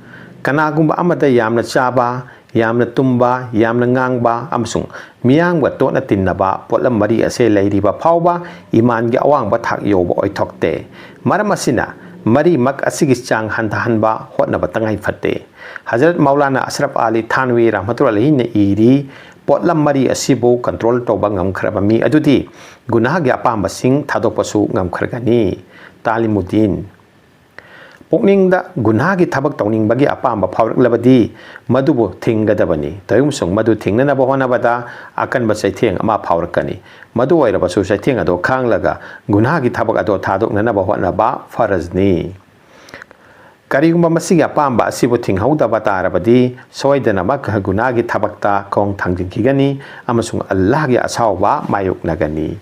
ꯀꯅꯥꯒꯨꯝꯕ ꯑꯃꯗ ꯌꯥꯝꯅ ꯆꯥꯕ, ꯌꯥꯝꯅ ꯇꯨꯝꯕ, ꯌꯥꯝꯅ ꯉꯥꯡꯕ ꯑꯃꯁꯨꯡ ꯃꯤꯌꯥꯝꯒ ꯇꯣꯠꯅ ꯇꯤꯟꯅꯕ ꯄꯣꯠꯂꯝ ꯃꯔꯤ ꯑꯁꯦ ꯂꯩꯔꯤꯕ ꯐꯥꯎꯕ ꯏꯃꯥꯟꯒꯤ ꯑꯋꯥꯡꯕ ꯊꯥꯛ ꯌꯧꯕ ꯑꯣꯏꯊꯣꯛꯇꯦ꯫ ꯃꯔꯝ ꯑꯁꯤꯅ, ꯃꯔꯤꯃꯛ ꯑꯁꯤꯒꯤ ꯆꯥꯡ ꯍꯟꯊꯍꯟꯕ ꯍꯣꯠꯅꯕ ꯇꯉꯥꯏ ꯐꯗꯦ꯫ ꯍꯖꯔꯠ ꯃꯧꯂꯥꯅꯥ ꯑꯁꯔꯐ ꯑꯂꯤ ꯊꯥꯟꯋꯤ ꯔꯍꯃꯇꯨꯜꯂꯥꯍꯤꯅ ꯏꯔꯤ, ꯄꯣꯠꯂꯝ ꯃꯔꯤ ꯑꯁꯤꯕꯨ ꯀꯟꯇ꯭ꯔꯣꯜ ꯇꯧꯕ ꯉꯝꯈ꯭ꯔꯕ ꯃꯤ ꯑꯗꯨꯗꯤ ꯒꯨꯅꯥꯍꯒꯤ ꯑꯄꯥꯝꯕꯁꯤꯡ ꯊꯥꯗꯣꯛꯄꯁꯨ ꯉꯝꯈ꯭ꯔꯒꯅꯤ꯫ ꯇꯥꯂꯤꯃꯨꯗꯤꯟ꯫ ꯄꯨꯛꯅꯤꯡꯗ ꯒꯨꯅꯥꯍꯒꯤ ꯊꯕꯛ ꯇꯧꯅꯤꯡꯕꯒꯤ ꯑꯄꯥꯝꯕ ꯐꯥꯎꯔꯛꯂꯕꯗꯤ ꯃꯗꯨꯕꯨ ꯊꯤꯡꯒꯗꯕꯅꯤ꯫ ꯇꯧꯏꯒꯨꯝꯁꯨꯡ ꯃꯗꯨ ꯊꯤꯡꯅꯅꯕ ꯍꯣꯠꯅꯕꯗ ꯑꯀꯟꯕ ꯆꯩꯊꯦꯡ ꯑꯃ ꯐꯥꯎꯔꯛꯀꯅꯤ꯫ ꯃꯗꯨ ꯑꯣꯏꯔꯕꯁꯨ ꯆꯩꯊꯦꯡ ꯑꯗꯨ ꯈꯥꯡꯂꯒ ꯒꯨꯅꯥꯍꯒꯤ ꯊꯕꯛ ꯑꯗꯨ ꯊꯥꯗꯣꯛꯅꯅꯕ ꯍꯣꯠꯅꯕ ꯐꯔꯖꯅꯤ꯫ ꯀꯔꯤꯒꯨꯝꯕ ꯃꯁꯤꯒꯤ ꯑꯄꯥꯝꯕ ꯑꯁꯤꯕꯨ ꯊꯤꯡꯍꯧꯗꯕ ꯇꯥꯔꯕꯗꯤ, ꯁꯣꯏꯗꯅꯃꯛ ꯒꯨꯅꯥꯒꯤ ꯊꯕꯛꯇ ꯈꯣꯡ ꯊꯥꯡꯖꯤꯟꯈꯤꯒꯅꯤ ꯑꯃꯁꯨꯡ ꯑꯜꯂꯥꯍꯒꯤ ꯑꯁꯥꯎꯕ ꯃꯥꯌꯣꯛꯅꯒꯅꯤ꯫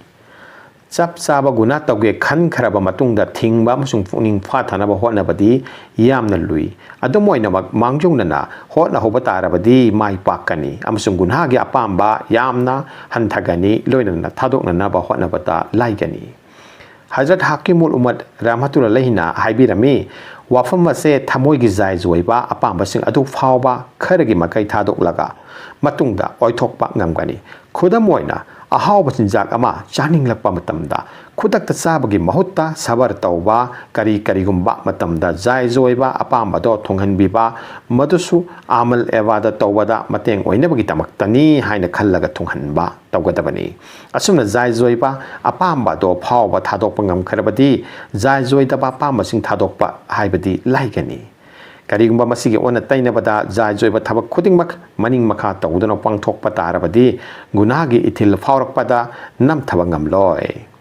ꯆꯞ ꯆꯥꯕ ꯒꯨꯅꯥ ꯇꯧꯒꯦ ꯈꯟꯈ꯭ꯔꯕ ꯃꯇꯨꯡꯗ ꯊꯤꯡꯕ ꯑꯃꯁꯨꯡ ꯄꯨꯛꯅꯤꯡ ꯐꯥꯊꯅꯕ ꯍꯣꯠꯅꯕꯗꯤ ꯌꯥꯝꯅ ꯂꯨꯏ꯫ ꯑꯗꯨꯝ ꯑꯣꯏꯅꯃꯛ, ꯃꯥꯡꯖꯧꯅꯅ ꯍꯣꯠꯅꯍꯧꯕ ꯇꯥꯔꯕꯗꯤ ꯃꯥꯏ ꯄꯥꯛꯀꯅꯤ ꯑꯃꯁꯨꯡ ꯒꯨꯅꯥꯒꯤ ꯑꯄꯥꯝꯕ ꯌꯥꯝꯅ ꯍꯟꯊꯒꯅꯤ, ꯂꯣꯏꯅꯅ ꯊꯥꯗꯣꯛꯅꯅꯕ ꯍꯣꯠꯅꯕꯗ ꯂꯥꯏꯒꯅꯤ꯫ ꯍꯖꯔꯠ ꯍꯥꯀꯤꯃꯨꯜ ꯎꯃꯠ ꯔꯍꯃꯇꯨꯜꯂꯥꯍꯤꯅ ꯍꯥꯏꯕꯤꯔꯝꯃꯤ, ꯋꯥꯐꯝ ꯑꯁꯦ ꯊꯃꯣꯏꯒꯤ ꯖꯥꯏꯖ ꯑꯣꯏꯕ ꯑꯄꯥꯝꯕꯁꯤꯡ ꯑꯗꯨ ꯐꯥꯎꯕ ꯈꯔꯒꯤ ꯃꯈꯩ ꯊꯥꯗꯣꯛꯂꯒ ꯃꯇꯨꯡꯗ ꯑꯣꯏꯊꯣꯛꯄ ꯉꯝꯒꯅꯤ꯫ ꯈꯨꯗꯝ ꯑꯣꯏꯅ, ꯑꯍꯥꯎꯕ ꯆꯤꯟꯖꯥꯛ ꯑꯃ ꯆꯥꯅꯤꯡꯂꯛꯄ ꯃꯇꯝꯗ ꯈꯨꯗꯛꯇ ꯆꯥꯕꯒꯤ ꯃꯍꯨꯠꯇ ꯁꯕꯔ ꯇꯧꯕ, ꯀꯔꯤ ꯀꯔꯤꯒꯨꯝꯕ ꯃꯇꯝꯗ ꯖꯥꯏꯖ ꯑꯣꯏꯕ ꯑꯄꯥꯝꯕꯗꯣ ꯊꯨꯡꯍꯟꯕꯤꯕ, ꯃꯗꯨꯁꯨ ꯑꯃꯜ ꯑꯦꯕꯥꯗ ꯇꯧꯕꯗ ꯃꯇꯦꯡ ꯑꯣꯏꯅꯕꯒꯤꯗꯃꯛꯇꯅꯤ ꯍꯥꯏꯅ ꯈꯜꯂꯒ ꯊꯨꯡꯍꯟꯕ ꯇꯧꯒꯗꯕꯅꯤ꯫ ꯑꯁꯨꯝꯅ ꯖꯥꯏꯖ ꯑꯣꯏꯕ ꯑꯄꯥꯝꯕ ꯑꯗꯣ ꯐꯥꯎꯕ ꯊꯥꯗꯣꯛꯄ ꯉꯝꯈ꯭ꯔꯕꯗꯤ, ꯖꯥꯏꯖ ꯑꯣꯏꯗꯕ ꯑꯄꯥꯝꯕꯁꯤꯡ ꯊꯥꯗꯣꯛꯄ ꯍꯥꯏꯕꯗꯤ ꯂꯥꯏꯒꯅꯤ꯫ ꯀꯔꯤꯒꯨꯝꯕ ꯃꯁꯤꯒꯤ ꯑꯣꯟꯅ ꯇꯩꯅꯕꯗ ꯖꯥꯏꯖ ꯑꯣꯏꯕ ꯊꯕꯛ ꯈꯨꯗꯤꯡꯃꯛ ꯃꯅꯤꯡ ꯃꯈꯥ ꯇꯧꯗꯨꯅ ꯄꯥꯡꯊꯣꯛꯄ ꯇꯥꯔꯕꯗꯤ, ꯒꯨꯅꯥꯒꯤ ꯏꯊꯤꯜ ꯐꯥꯎꯔꯛꯄꯗ ꯅꯝꯊꯕ ꯉꯝꯂꯣꯏ꯫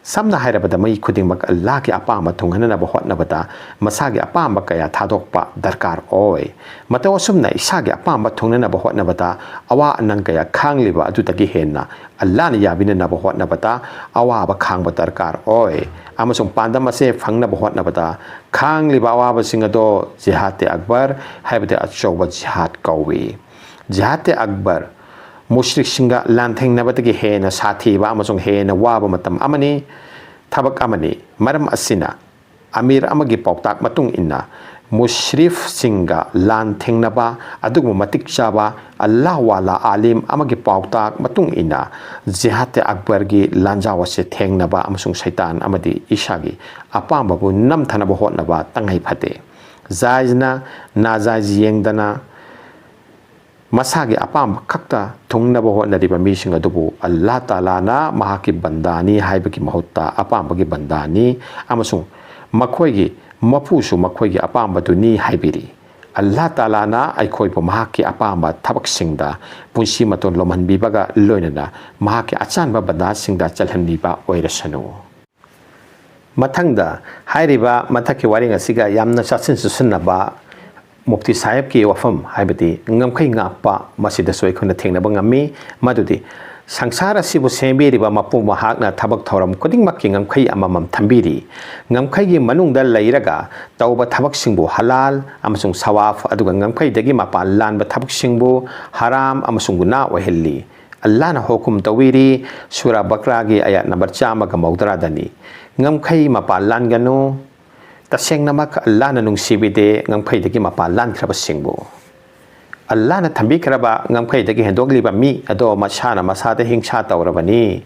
ꯁꯝꯅ ꯍꯥꯏꯔꯕꯗ, ꯃꯤ ꯈꯨꯗꯤꯡꯃꯛ ꯑꯜꯂꯥꯍꯒꯤ ꯑꯄꯥꯝꯕ ꯊꯨꯡꯍꯟꯅꯅꯕ ꯍꯣꯠꯅꯕꯗ ꯃꯁꯥꯒꯤ ꯑꯄꯥꯝꯕ ꯀꯌꯥ ꯊꯥꯗꯣꯛꯄ ꯗꯔꯀꯥꯔ ꯑꯣꯏ꯫ ꯃꯇꯧ ꯑꯁꯨꯝꯅ ꯏꯁꯥꯒꯤ ꯑꯄꯥꯝꯕ ꯊꯨꯡꯅꯅꯕ ꯍꯣꯠꯅꯕꯗ ꯑꯋꯥ ꯑꯅꯪ ꯀꯌꯥ ꯈꯥꯡꯂꯤꯕ ꯑꯗꯨꯗꯒꯤ ꯍꯦꯟꯅ ꯑꯜꯂꯥꯍꯅ ꯌꯥꯕꯤꯅꯅꯕ ꯍꯣꯠꯅꯕꯗ ꯑꯋꯥꯕ ꯈꯥꯡꯕ ꯗꯔꯀꯥꯔ ꯑꯣꯏ꯫ ꯑꯃꯁꯨꯡ ꯄꯥꯟꯗꯝ ꯑꯁꯦ ꯐꯪꯅꯕ ꯍꯣꯠꯅꯕꯗ ꯈꯥꯡꯂꯤꯕ ꯑꯋꯥꯕꯁꯤꯡ ꯑꯗꯣ ꯖꯤꯍꯥꯗ ꯑꯛꯕꯔ, ꯍꯥꯏꯕꯗꯤ ꯑꯆꯧꯕ ꯖꯤꯍꯥꯗ ꯀꯧꯏ꯫ ꯖꯤꯍꯥꯗ ꯑꯛꯕꯔ ꯃꯨꯁ꯭ꯔꯤꯛꯁꯤꯡꯒ ꯂꯥꯟꯊꯦꯡꯅꯕꯗꯒꯤ ꯍꯦꯟꯅ ꯁꯥꯊꯤꯕ ꯑꯃꯁꯨꯡ ꯍꯦꯟꯅ ꯋꯥꯕ ꯃꯇꯝ ꯑꯃꯅꯤ, ꯊꯕꯛ ꯑꯃꯅꯤ꯫ ꯃꯔꯝ ꯑꯁꯤꯅ, ꯑꯃꯤꯔ ꯑꯃꯒꯤ ꯄꯥꯎꯇꯥꯛ ꯃꯇꯨꯡ ꯏꯟꯅ, ꯃꯨꯁ꯭ꯔꯤꯐꯁꯤꯡꯒ ꯂꯥꯟ ꯊꯦꯡꯅꯕ ꯑꯗꯨꯒꯨꯝꯕ ꯃꯇꯤꯛ ꯆꯥꯕ ꯑꯜꯂꯥꯍ ꯋꯥꯂꯥ ꯑꯥꯂꯤꯝ ꯑꯃꯒꯤ ꯄꯥꯎꯇꯥꯛ ꯃꯇꯨꯡ ꯏꯟꯅ, ꯖꯤꯍꯥꯗ ꯑꯛꯕꯔꯒꯤ ꯂꯥꯟꯖꯥꯎ ꯑꯁꯤ ꯊꯦꯡꯅꯕ ꯑꯃꯁꯨꯡ ꯁꯩꯇꯥꯟ ꯑꯃꯗꯤ ꯏꯁꯥꯒꯤ ꯑꯄꯥꯝꯕꯕꯨ ꯅꯝꯊꯅꯕ ꯍꯣꯠꯅꯕ ꯇꯉꯥꯏ ꯐꯗꯦ꯫ ꯖꯥꯏꯖꯅ ꯅꯥꯖꯥꯏꯖ ꯌꯦꯡꯗꯅ ꯃꯁꯥꯒꯤ ꯑꯄꯥꯝꯕ ꯈꯛꯇ ꯊꯨꯡꯅꯕ ꯍꯣꯠꯅꯔꯤꯕ ꯃꯤꯁꯤꯡ ꯑꯗꯨꯕꯨ ꯑꯜꯂꯥꯍ ꯇꯥꯂꯥꯅ ꯃꯍꯥꯛꯀꯤ ꯕꯟꯗꯥꯅꯤ ꯍꯥꯏꯕꯒꯤ ꯃꯍꯨꯠꯇ ꯑꯄꯥꯝꯕꯒꯤ ꯕꯟꯗꯥꯅꯤ ꯑꯃꯁꯨꯡ ꯃꯈꯣꯏꯒꯤ ꯃꯄꯨꯁꯨ ꯃꯈꯣꯏꯒꯤ ꯑꯄꯥꯝꯕꯗꯨꯅꯤ ꯍꯥꯏꯕꯤꯔꯤ꯫ ꯑꯜꯂꯥꯍ ꯇꯥꯂꯥꯅ ꯑꯩꯈꯣꯏꯕꯨ ꯃꯍꯥꯛꯀꯤ ꯑꯄꯥꯝꯕ ꯊꯕꯛꯁꯤꯡꯗ ꯄꯨꯟꯁꯤ ꯃꯇꯣꯟ ꯂꯣꯝꯍꯟꯕꯤꯕꯒ ꯂꯣꯏꯅꯅ ꯃꯍꯥꯛꯀꯤ ꯑꯆꯥꯟꯕ ꯕꯟꯗꯥꯁꯤꯡꯗ ꯆꯜꯍꯟꯕꯤꯕ ꯑꯣꯏꯔꯁꯅꯨ꯫ ꯃꯊꯪꯗ, ꯍꯥꯏꯔꯤꯕ ꯃꯊꯛꯀꯤ ꯋꯥꯔꯦꯡ ꯑꯁꯤꯒ ꯌꯥꯝꯅ ꯆꯥꯁꯤꯟ ꯆꯨꯁꯤꯟꯅꯕ ꯃꯨꯐꯇꯤ ꯁꯥꯍꯦꯕꯀꯤ ꯋꯥꯐꯝ, ꯍꯥꯏꯕꯗꯤ ꯉꯝꯈꯩ ꯉꯥꯛꯄ, ꯃꯁꯤꯗꯁꯨ ꯑꯩꯈꯣꯏꯅ ꯊꯦꯡꯅꯕ ꯉꯝꯃꯤ꯫ ꯃꯗꯨꯗꯤ, ꯁꯪꯁꯥꯔ ꯑꯁꯤꯕꯨ ꯁꯦꯝꯕꯤꯔꯤꯕ ꯃꯄꯨ ꯃꯍꯥꯛꯅ ꯊꯕꯛ ꯊꯧꯔꯝ ꯈꯨꯗꯤꯡꯃꯛꯀꯤ ꯉꯝꯈꯩ ꯑꯃꯃꯝ ꯊꯝꯕꯤꯔꯤ꯫ ꯉꯝꯈꯩꯒꯤ ꯃꯅꯨꯡꯗ ꯂꯩꯔꯒ ꯇꯧꯕ ꯊꯕꯛꯁꯤꯡꯕꯨ ꯍꯂꯥꯜ ꯑꯃꯁꯨꯡ ꯁꯋꯥꯐ, ꯑꯗꯨꯒ ꯉꯝꯈꯩꯗꯒꯤ ꯃꯄꯥꯟ ꯂꯥꯟꯕ ꯊꯕꯛꯁꯤꯡꯕꯨ ꯍꯔꯥꯝ ꯑꯃꯁꯨꯡ ꯒꯨꯅꯥ ꯑꯣꯏꯍꯜꯂꯤ꯫ ꯑꯜꯂꯥꯍꯅ ꯍꯨꯀꯨꯝ ꯇꯧꯕꯤꯔꯤ, ꯁꯨꯔꯥ ꯕꯀꯔꯥꯒꯤ ꯑꯥꯌꯥꯠ ꯅꯝꯕꯔ ꯆꯥꯝꯃꯒ ꯃꯧꯗ꯭ꯔꯥꯗꯅꯤ꯫ ꯉꯝꯈꯩ ꯃꯄꯥꯟ ꯂꯥꯟꯒꯅꯨ꯫ ꯇꯁꯦꯡꯅꯃꯛ ꯑꯜꯂꯥꯍꯅ ꯅꯨꯡꯁꯤꯕꯤꯗꯦ ꯉꯝꯈꯩꯗꯒꯤ ꯃꯄꯥꯟ ꯂꯥꯟꯈ꯭ꯔꯕꯁꯤꯡꯕꯨ꯫ ꯑꯜꯂꯥꯍꯅ ꯊꯝꯕꯤꯈ꯭ꯔꯕ ꯉꯝꯈꯩꯗꯒꯤ ꯍꯦꯟꯗꯣꯛꯂꯤꯕ ꯃꯤ ꯑꯗꯣ ꯃꯁꯥꯅ ꯃꯁꯥꯗ ꯍꯤꯡꯁꯥ ꯇꯧꯔꯕꯅꯤ꯫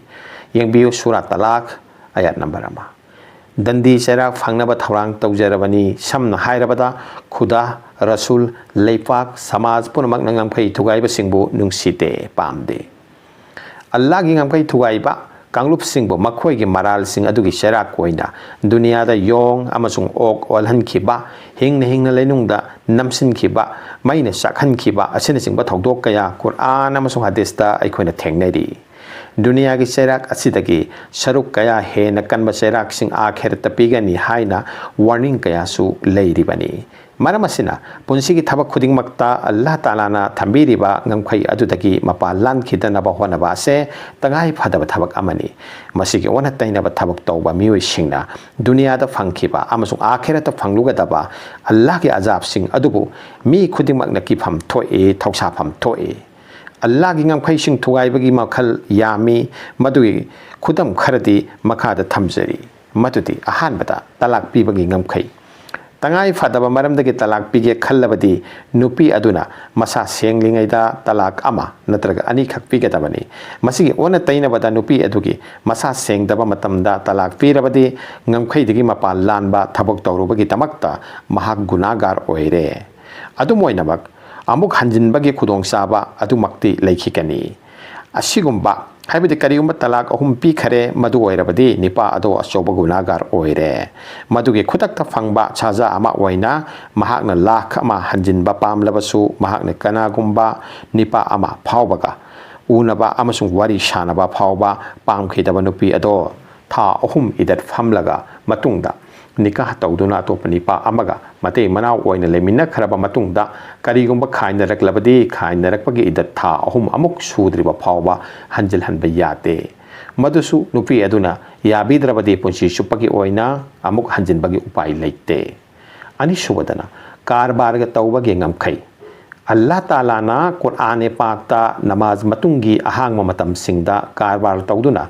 ꯌꯦꯡꯕꯤꯌꯨ, ꯁꯨꯔꯥ ꯇꯂꯥꯛ, ꯑꯥꯌꯥꯠ ꯅꯝꯕꯔ ꯑꯃ꯫ ꯗꯟꯗꯤ ꯆꯩꯔꯥꯛ ꯐꯪꯅꯕ ꯊꯧꯔꯥꯡ ꯇꯧꯖꯔꯕꯅꯤ꯫ ꯁꯝꯅ ꯍꯥꯏꯔꯕꯗ, ꯈꯨꯗꯥ, ꯔꯁꯨꯜ, ꯂꯩꯄꯥꯛ, ꯁꯃꯥꯖ ꯄꯨꯝꯅꯃꯛꯅ ꯉꯝꯈꯩ ꯊꯨꯒꯥꯏꯕꯁꯤꯡꯕꯨ ꯅꯨꯡꯁꯤꯗꯦ, ꯄꯥꯝꯗꯦ꯫ ꯑꯜꯂꯥꯍꯒꯤ ꯉꯝꯈꯩ ꯊꯨꯒꯥꯏꯕ ꯀꯥꯡꯂꯨꯞꯁꯤꯡꯕꯨ ꯃꯈꯣꯏꯒꯤ ꯃꯔꯥꯜꯁꯤꯡ ꯑꯗꯨꯒꯤ ꯆꯩꯔꯥꯛ ꯑꯣꯏꯅ ꯗꯨꯅꯤꯌꯥꯗ ꯌꯣꯡ ꯑꯃꯁꯨꯡ ꯑꯣꯛ ꯑꯣꯜꯍꯟꯈꯤꯕ, ꯍꯤꯡꯅ ꯍꯤꯡꯅ ꯂꯩꯅꯨꯡꯗ ꯅꯝꯁꯤꯟꯈꯤꯕ, ꯃꯩꯅ ꯆꯥꯛꯍꯟꯈꯤꯕ ꯑꯁꯤꯅꯆꯤꯡꯕ ꯊꯧꯗꯣꯛ ꯀꯌꯥ ꯀꯨꯔꯑꯥꯟ ꯑꯃꯁꯨꯡ ꯍꯗꯤꯁꯇ ꯑꯩꯈꯣꯏꯅ ꯊꯦꯡꯅꯔꯤ꯫ ꯗꯨꯅꯤꯌꯥꯒꯤ ꯆꯩꯔꯥꯛ ꯑꯁꯤꯗꯒꯤ ꯁꯔꯨꯛ ꯀꯌꯥ ꯍꯦꯟꯅ ꯀꯟꯕ ꯆꯩꯔꯥꯛꯁꯤꯡ ꯑꯥꯈꯤꯔꯠꯇ ꯄꯤꯒꯅꯤ ꯍꯥꯏꯅ ꯋꯥꯔꯅꯤꯡ ꯀꯌꯥꯁꯨ ꯂꯩꯔꯤꯕꯅꯤ꯫ ꯃꯔꯝ ꯑꯁꯤꯅ, ꯄꯨꯟꯁꯤꯒꯤ ꯊꯕꯛ ꯈꯨꯗꯤꯡꯃꯛꯇ ꯑꯜꯂꯥꯍ ꯇꯥꯂꯥꯅ ꯊꯝꯕꯤꯔꯤꯕ ꯉꯝꯈꯩ ꯑꯗꯨꯗꯒꯤ ꯃꯄꯥꯟ ꯂꯥꯟꯈꯤꯗꯅꯕ ꯍꯣꯠꯅꯕ ꯑꯁꯦ ꯇꯉꯥꯏ ꯐꯗꯕ ꯊꯕꯛ ꯑꯃꯅꯤ꯫ ꯃꯁꯤꯒꯤ ꯑꯣꯟꯅ ꯇꯩꯅꯕ ꯊꯕꯛ ꯇꯧꯕ ꯃꯤꯑꯣꯏꯁꯤꯡꯅ ꯗꯨꯅꯤꯌꯥꯗ ꯐꯪꯈꯤꯕ ꯑꯃꯁꯨꯡ ꯑꯥꯈꯤꯔꯠꯇ ꯐꯪꯂꯨꯒꯗꯕ ꯑꯜꯂꯥꯍꯒꯤ ꯑꯖꯥꯕꯁꯤꯡ ꯑꯗꯨꯕꯨ ꯃꯤ ꯈꯨꯗꯤꯡꯃꯛꯅ ꯀꯤꯐꯝ ꯊꯣꯛꯏ, ꯊꯧꯁꯥꯐꯝ ꯊꯣꯛꯏ꯫ ꯑꯜꯂꯥꯍꯒꯤ ꯉꯝꯈꯩꯁꯤꯡ ꯊꯨꯒꯥꯏꯕꯒꯤ ꯃꯈꯜ ꯌꯥꯝꯃꯤ꯫ ꯃꯗꯨꯒꯤ ꯈꯨꯗꯝ ꯈꯔꯗꯤ ꯃꯈꯥꯗ ꯊꯝꯖꯔꯤ꯫ ꯃꯗꯨꯗꯤ, ꯑꯍꯥꯟꯕꯗ, ꯇꯂꯥꯛ ꯄꯤꯕꯒꯤ ꯉꯝꯈꯩ꯫ ꯇꯉꯥꯏ ꯐꯗꯕ ꯃꯔꯝꯗꯒꯤ ꯇꯂꯥꯛ ꯄꯤꯒꯦ ꯈꯜꯂꯕꯗꯤ, ꯅꯨꯄꯤ ꯑꯗꯨꯅ ꯃꯁꯥ ꯁꯦꯡꯂꯤꯉꯩꯗ ꯇꯂꯥꯛ ꯑꯃ ꯅꯠꯇ꯭ꯔꯒ ꯑꯅꯤꯈꯛ ꯄꯤꯒꯗꯕꯅꯤ꯫ ꯃꯁꯤꯒꯤ ꯑꯣꯟꯅ ꯇꯩꯅꯕꯗ, ꯅꯨꯄꯤ ꯑꯗꯨꯒꯤ ꯃꯁꯥ ꯁꯦꯡꯗꯕ ꯃꯇꯝꯗ ꯇꯂꯥꯛ ꯄꯤꯔꯕꯗꯤ, ꯉꯝꯈꯩꯗꯒꯤ ꯃꯄꯥꯟ ꯂꯥꯟꯕ ꯊꯕꯛ ꯇꯧꯔꯨꯕꯒꯤꯗꯃꯛꯇ ꯃꯍꯥꯛ ꯒꯨꯅꯥꯒꯥꯔ ꯑꯣꯏꯔꯦ꯫ ꯑꯗꯨꯝ ꯑꯣꯏꯅꯃꯛ, ꯑꯃꯨꯛ ꯍꯟꯖꯤꯟꯕꯒꯤ ꯈꯨꯗꯣꯡꯆꯥꯕ ꯑꯗꯨꯃꯛꯇꯤ ꯂꯩꯈꯤꯒꯅꯤ꯫ ꯑꯁꯤꯒꯨꯝꯕ, ꯍꯥꯏꯕꯗꯤ ꯀꯔꯤꯒꯨꯝꯕ ꯇꯂꯥꯛ ꯑꯍꯨꯝ ꯄꯤꯈꯔꯦ, ꯃꯗꯨ ꯑꯣꯏꯔꯕꯗꯤ ꯅꯤꯄꯥ ꯑꯗꯣ ꯑꯆꯧꯕ ꯒꯨꯅꯥꯒꯥꯔ ꯑꯣꯏꯔꯦ꯫ ꯃꯗꯨꯒꯤ ꯈꯨꯗꯛꯇ ꯐꯪꯕ ꯁꯥꯖꯥ ꯑꯃ ꯑꯣꯏꯅ ꯃꯍꯥꯛꯅ ꯂꯥꯈ ꯑꯃ ꯍꯟꯖꯤꯟꯕ ꯄꯥꯝꯂꯕꯁꯨ, ꯃꯍꯥꯛꯅ ꯀꯅꯥꯒꯨꯝꯕ ꯅꯤꯄꯥ ꯑꯃ ꯐꯥꯎꯕꯒ ꯎꯅꯕ ꯑꯃꯁꯨꯡ ꯋꯥꯔꯤ ꯁꯥꯅꯕ ꯐꯥꯎꯕ ꯄꯥꯝꯈꯤꯗꯕ ꯅꯨꯄꯤ ꯑꯗꯣ ꯊꯥ ꯑꯍꯨꯝ ꯏꯗꯠ ꯐꯝꯂꯒ ꯃꯇꯨꯡꯗ ꯅꯤꯀꯥꯍ ꯇꯧꯗꯨꯅ ꯑꯇꯣꯞꯄ ꯅꯤꯄꯥ ꯑꯃꯒ ꯃꯇꯩ ꯃꯅꯥꯎ ꯑꯣꯏꯅ ꯂꯩꯃꯤꯟꯅꯈ꯭ꯔꯕ ꯃꯇꯨꯡꯗ ꯀꯔꯤꯒꯨꯝꯕ ꯈꯥꯏꯅꯔꯛꯂꯕꯗꯤ ꯈꯥꯏꯅꯔꯛꯄꯒꯤ ꯏꯗꯠ ꯊꯥ ꯑꯍꯨꯝ ꯑꯃꯨꯛ ꯁꯨꯗ꯭ꯔꯤꯕ ꯐꯥꯎꯕ ꯍꯟꯖꯤꯜꯍꯟꯕ ꯌꯥꯗꯦ꯫ ꯃꯗꯨꯁꯨ ꯅꯨꯄꯤ ꯑꯗꯨꯅ ꯌꯥꯕꯤꯗ꯭ꯔꯕꯗꯤ ꯄꯨꯟꯁꯤ ꯆꯨꯞꯄꯒꯤ ꯑꯣꯏꯅ ꯑꯃꯨꯛ ꯍꯟꯖꯤꯟꯕꯒꯤ ꯎꯄꯥꯏ ꯂꯩꯇꯦ꯫ ꯑꯅꯤꯁꯨꯕꯗꯅ ꯀꯥꯔꯕꯥꯔꯒ ꯇꯧꯕꯒꯤ ꯉꯝꯈꯩ꯫ ꯑꯜꯂꯥꯍ ꯇꯥꯂꯥꯅ ꯀꯨꯔꯑꯥꯟ ꯄꯥꯛꯇ ꯅꯃꯥꯖ ꯃꯇꯨꯡꯒꯤ ꯑꯍꯥꯡꯕ ꯃꯇꯝꯁꯤꯡꯗ ꯀꯥꯔꯕꯥꯔ ꯇꯧꯗꯨꯅ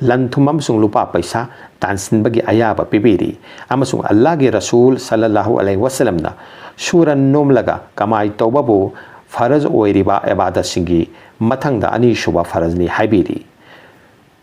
ꯂꯟ ꯊꯨꯝ ꯑꯃꯁꯨꯡ ꯂꯨꯄꯥ ꯄꯩꯁꯥ ꯇꯥꯟꯁꯤꯟꯕꯒꯤ ꯑꯌꯥꯕ ꯄꯤꯕꯤꯔꯤ, ꯑꯃꯁꯨꯡ ꯑꯜꯂꯥꯍꯒꯤ ꯔꯁꯨꯜ ꯁꯜꯂꯜꯂꯥꯍꯨ ꯑꯂꯩꯍꯤ ꯋꯁꯜꯂꯝꯅ ꯁꯨꯔ ꯅꯣꯝꯂꯒ ꯀꯃꯥꯏ ꯇꯧꯕꯕꯨ ꯐꯔꯖ ꯑꯣꯏꯔꯤꯕ ꯏꯕꯥꯗꯠꯁꯤꯡꯒꯤ ꯃꯊꯪꯗ ꯑꯅꯤꯁꯨꯕ ꯐꯔꯖꯅꯤ ꯍꯥꯏꯕꯤꯔꯤ꯫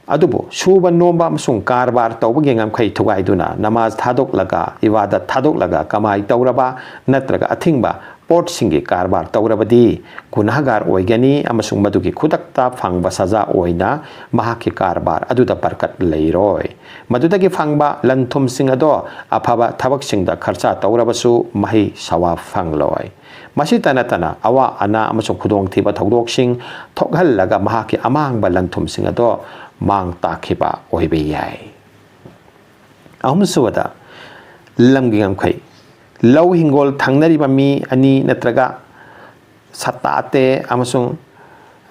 ꯑꯗꯨꯕꯨ ꯁꯨꯕ ꯅꯣꯝꯕ ꯑꯃꯁꯨꯡ ꯀꯥꯔꯕꯥꯔ ꯇꯧꯕꯒꯤ ꯉꯝꯈꯩ ꯊꯨꯒꯥꯏꯗꯨꯅ ꯅꯃꯥꯖ ꯊꯥꯗꯣꯛꯂꯒ, ꯏꯕꯥꯗꯠ ꯊꯥꯗꯣꯛꯂꯒ ꯀꯃꯥꯏ ꯇꯧꯔꯕ ꯅꯠꯇ꯭ꯔꯒ ꯑꯊꯤꯡꯕ ꯄꯣꯠꯁꯤꯡꯒꯤ ꯀꯥꯔꯕꯥꯔ ꯇꯧꯔꯕꯗꯤ ꯒꯨꯅꯥꯍꯒꯥꯔ ꯑꯣꯏꯒꯅꯤ, ꯑꯃꯁꯨꯡ ꯃꯗꯨꯒꯤ ꯈꯨꯗꯛꯇ ꯐꯪꯕ ꯁꯖꯥ ꯑꯣꯏꯅ ꯃꯍꯥꯛꯀꯤ ꯀꯥꯔꯕꯥꯔ ꯑꯗꯨꯗ ꯕꯔꯀꯠ ꯂꯩꯔꯣꯏ꯫ ꯃꯗꯨꯗꯒꯤ ꯐꯪꯕ ꯂꯟ ꯊꯨꯝꯁꯤꯡ ꯑꯗꯣ ꯑꯐꯕ ꯊꯕꯛꯁꯤꯡꯗ ꯈꯔꯆꯥ ꯇꯧꯔꯕꯁꯨ ꯃꯍꯩ ꯁꯋꯥꯕ ꯐꯪꯂꯣꯏ꯫ ꯃꯁꯤꯇ ꯅꯠꯇꯅ ꯑꯋꯥ ꯑꯅꯥ ꯑꯃꯁꯨꯡ ꯈꯨꯗꯣꯡꯊꯤꯕ ꯊꯧꯗꯣꯛꯁꯤꯡ ꯊꯣꯛꯍꯜꯂꯒ ꯃꯍꯥꯛꯀꯤ ꯑꯃꯥꯡꯕ ꯂꯟ ꯊꯨꯝꯁꯤꯡ ꯑꯗꯣ ꯃꯥꯡ ꯇꯥꯛꯈꯤꯕ ꯑꯣꯏꯕ ꯌꯥꯏ꯫ ꯑꯍꯨꯝꯁꯨꯕꯗ, ꯂꯝꯒꯤ ꯉꯝꯈꯩ꯫ ꯂꯧ ꯍꯤꯡꯒꯣꯜ ꯊꯪꯅꯔꯤꯕ ꯃꯤ ꯑꯅꯤ ꯅꯠꯇ꯭ꯔꯒ ꯁꯇꯥꯇꯦ ꯑꯃꯁꯨꯡ,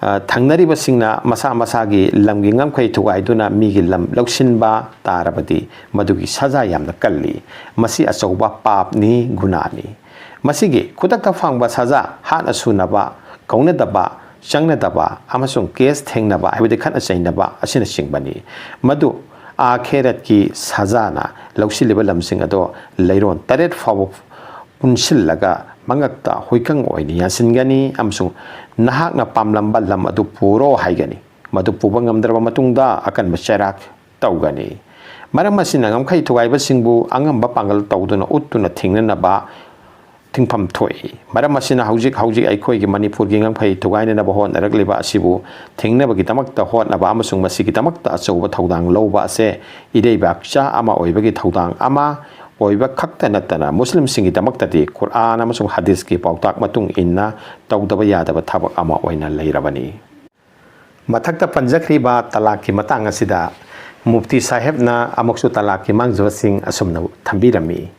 ꯑ, ꯊꯪꯅꯔꯤꯕꯁꯤꯡꯅ ꯃꯁꯥ ꯃꯁꯥꯒꯤ ꯂꯝꯒꯤ ꯉꯝꯈꯩ ꯊꯨꯒꯥꯏꯗꯨꯅ ꯃꯤꯒꯤ ꯂꯝ ꯂꯧꯁꯤꯟꯕ ꯇꯥꯔꯕꯗꯤ ꯃꯗꯨꯒꯤ ꯁꯖꯥ ꯌꯥꯝꯅ ꯀꯜꯂꯤ꯫ ꯃꯁꯤ ꯑꯆꯧꯕ ꯄꯥꯞꯅꯤ, ꯒꯨꯅꯥꯅꯤ꯫ ꯃꯁꯤꯒꯤ ꯈꯨꯗꯛꯇ ꯐꯪꯕ ꯁꯖꯥ ꯍꯥꯠꯅ ꯁꯨꯅꯕ, ꯀꯧꯅꯗꯕ, ꯆꯪꯅꯗꯕ ꯑꯃꯁꯨꯡ ꯀꯦꯁ ꯊꯦꯡꯅꯕ, ꯍꯥꯏꯕꯗꯤ ꯈꯠꯅ ꯆꯩꯅꯕ ꯑꯁꯤꯅꯆꯤꯡꯕꯅꯤ꯫ ꯃꯗꯨ ꯑꯥꯈꯦꯔꯠꯀꯤ ꯁꯖꯥꯅ ꯂꯧꯁꯤꯜꯂꯤꯕ ꯂꯝꯁꯤꯡ ꯑꯗꯣ ꯂꯩꯔꯣꯟ ꯇꯔꯦꯠ ꯐꯥꯎꯕ ꯄꯨꯟꯁꯤꯜꯂꯒ ꯃꯉꯛꯇ ꯍꯨꯏꯀꯪ ꯑꯣꯏꯅ ꯌꯥꯟꯁꯤꯟꯒꯅꯤ ꯑꯃꯁꯨꯡ ꯅꯍꯥꯛꯅ ꯄꯥꯝꯂꯝꯕ ꯂꯝ ꯑꯗꯨ ꯄꯨꯔꯣ ꯍꯥꯏꯒꯅꯤ꯫ ꯃꯗꯨ ꯄꯨꯕ ꯉꯝꯗ꯭ꯔꯕ ꯃꯇꯨꯡꯗ ꯑꯀꯟꯕ ꯆꯩꯔꯥꯛ ꯇꯧꯒꯅꯤ꯫ ꯃꯔꯝ ꯑꯁꯤꯅ ꯉꯝꯈꯩ ꯊꯨꯒꯥꯏꯕꯁꯤꯡꯕꯨ ꯑꯉꯝꯕ ꯄꯥꯡꯒꯜ ꯇꯧꯗꯨꯅ ꯎꯠꯇꯨꯅ ꯊꯤꯡꯅꯅꯕ ꯊꯤꯡꯐꯝ ꯊꯣꯛꯏ꯫ ꯃꯔꯝ ꯑꯁꯤꯅ ꯍꯧꯖꯤꯛ ꯍꯧꯖꯤꯛ ꯑꯩꯈꯣꯏꯒꯤ ꯃꯅꯤꯄꯨꯔꯒꯤ ꯉꯝꯈꯩ ꯊꯨꯒꯥꯏꯅꯅꯕ ꯍꯣꯠꯅꯔꯛꯂꯤꯕ ꯑꯁꯤꯕꯨ ꯊꯤꯡꯅꯕꯒꯤꯗꯃꯛꯇ ꯍꯣꯠꯅꯕ ꯑꯃꯁꯨꯡ ꯃꯁꯤꯒꯤꯗꯃꯛꯇ ꯑꯆꯧꯕ ꯊꯧꯗꯥꯡ ꯂꯧꯕ ꯑꯁꯦ ꯏꯔꯩꯕꯥꯛꯆꯥ ꯑꯃ ꯑꯣꯏꯕꯒꯤ ꯊꯧꯗꯥꯡ ꯑꯃ ꯑꯣꯏꯕ ꯈꯛꯇ ꯅꯠꯇꯅ ꯃꯨꯁꯂꯤꯝꯁꯤꯡꯒꯤꯗꯃꯛꯇꯗꯤ ꯀꯨꯔꯑꯥꯟ ꯑꯃꯁꯨꯡ ꯍꯗꯤꯁꯀꯤ ꯄꯥꯎꯇꯥꯛ ꯃꯇꯨꯡ ꯏꯟꯅ ꯇꯧꯗꯕ ꯌꯥꯗꯕ ꯊꯕꯛ ꯑꯃ ꯑꯣꯏꯅ ꯂꯩꯔꯕꯅꯤ꯫ ꯃꯊꯛꯇ ꯄꯟꯖꯈ꯭ꯔꯤꯕ ꯇꯂꯥꯛꯀꯤ ꯃꯇꯥꯡ ꯑꯁꯤꯗ ꯃꯨꯐꯇꯤ ꯁꯥꯍꯦꯕꯅ ꯑꯃꯨꯛꯁꯨ ꯇꯂꯥꯛꯀꯤ ꯃꯥꯡꯖꯕꯁꯤꯡ ꯑꯁꯨꯝꯅ ꯊꯝꯕꯤꯔꯝꯃꯤ: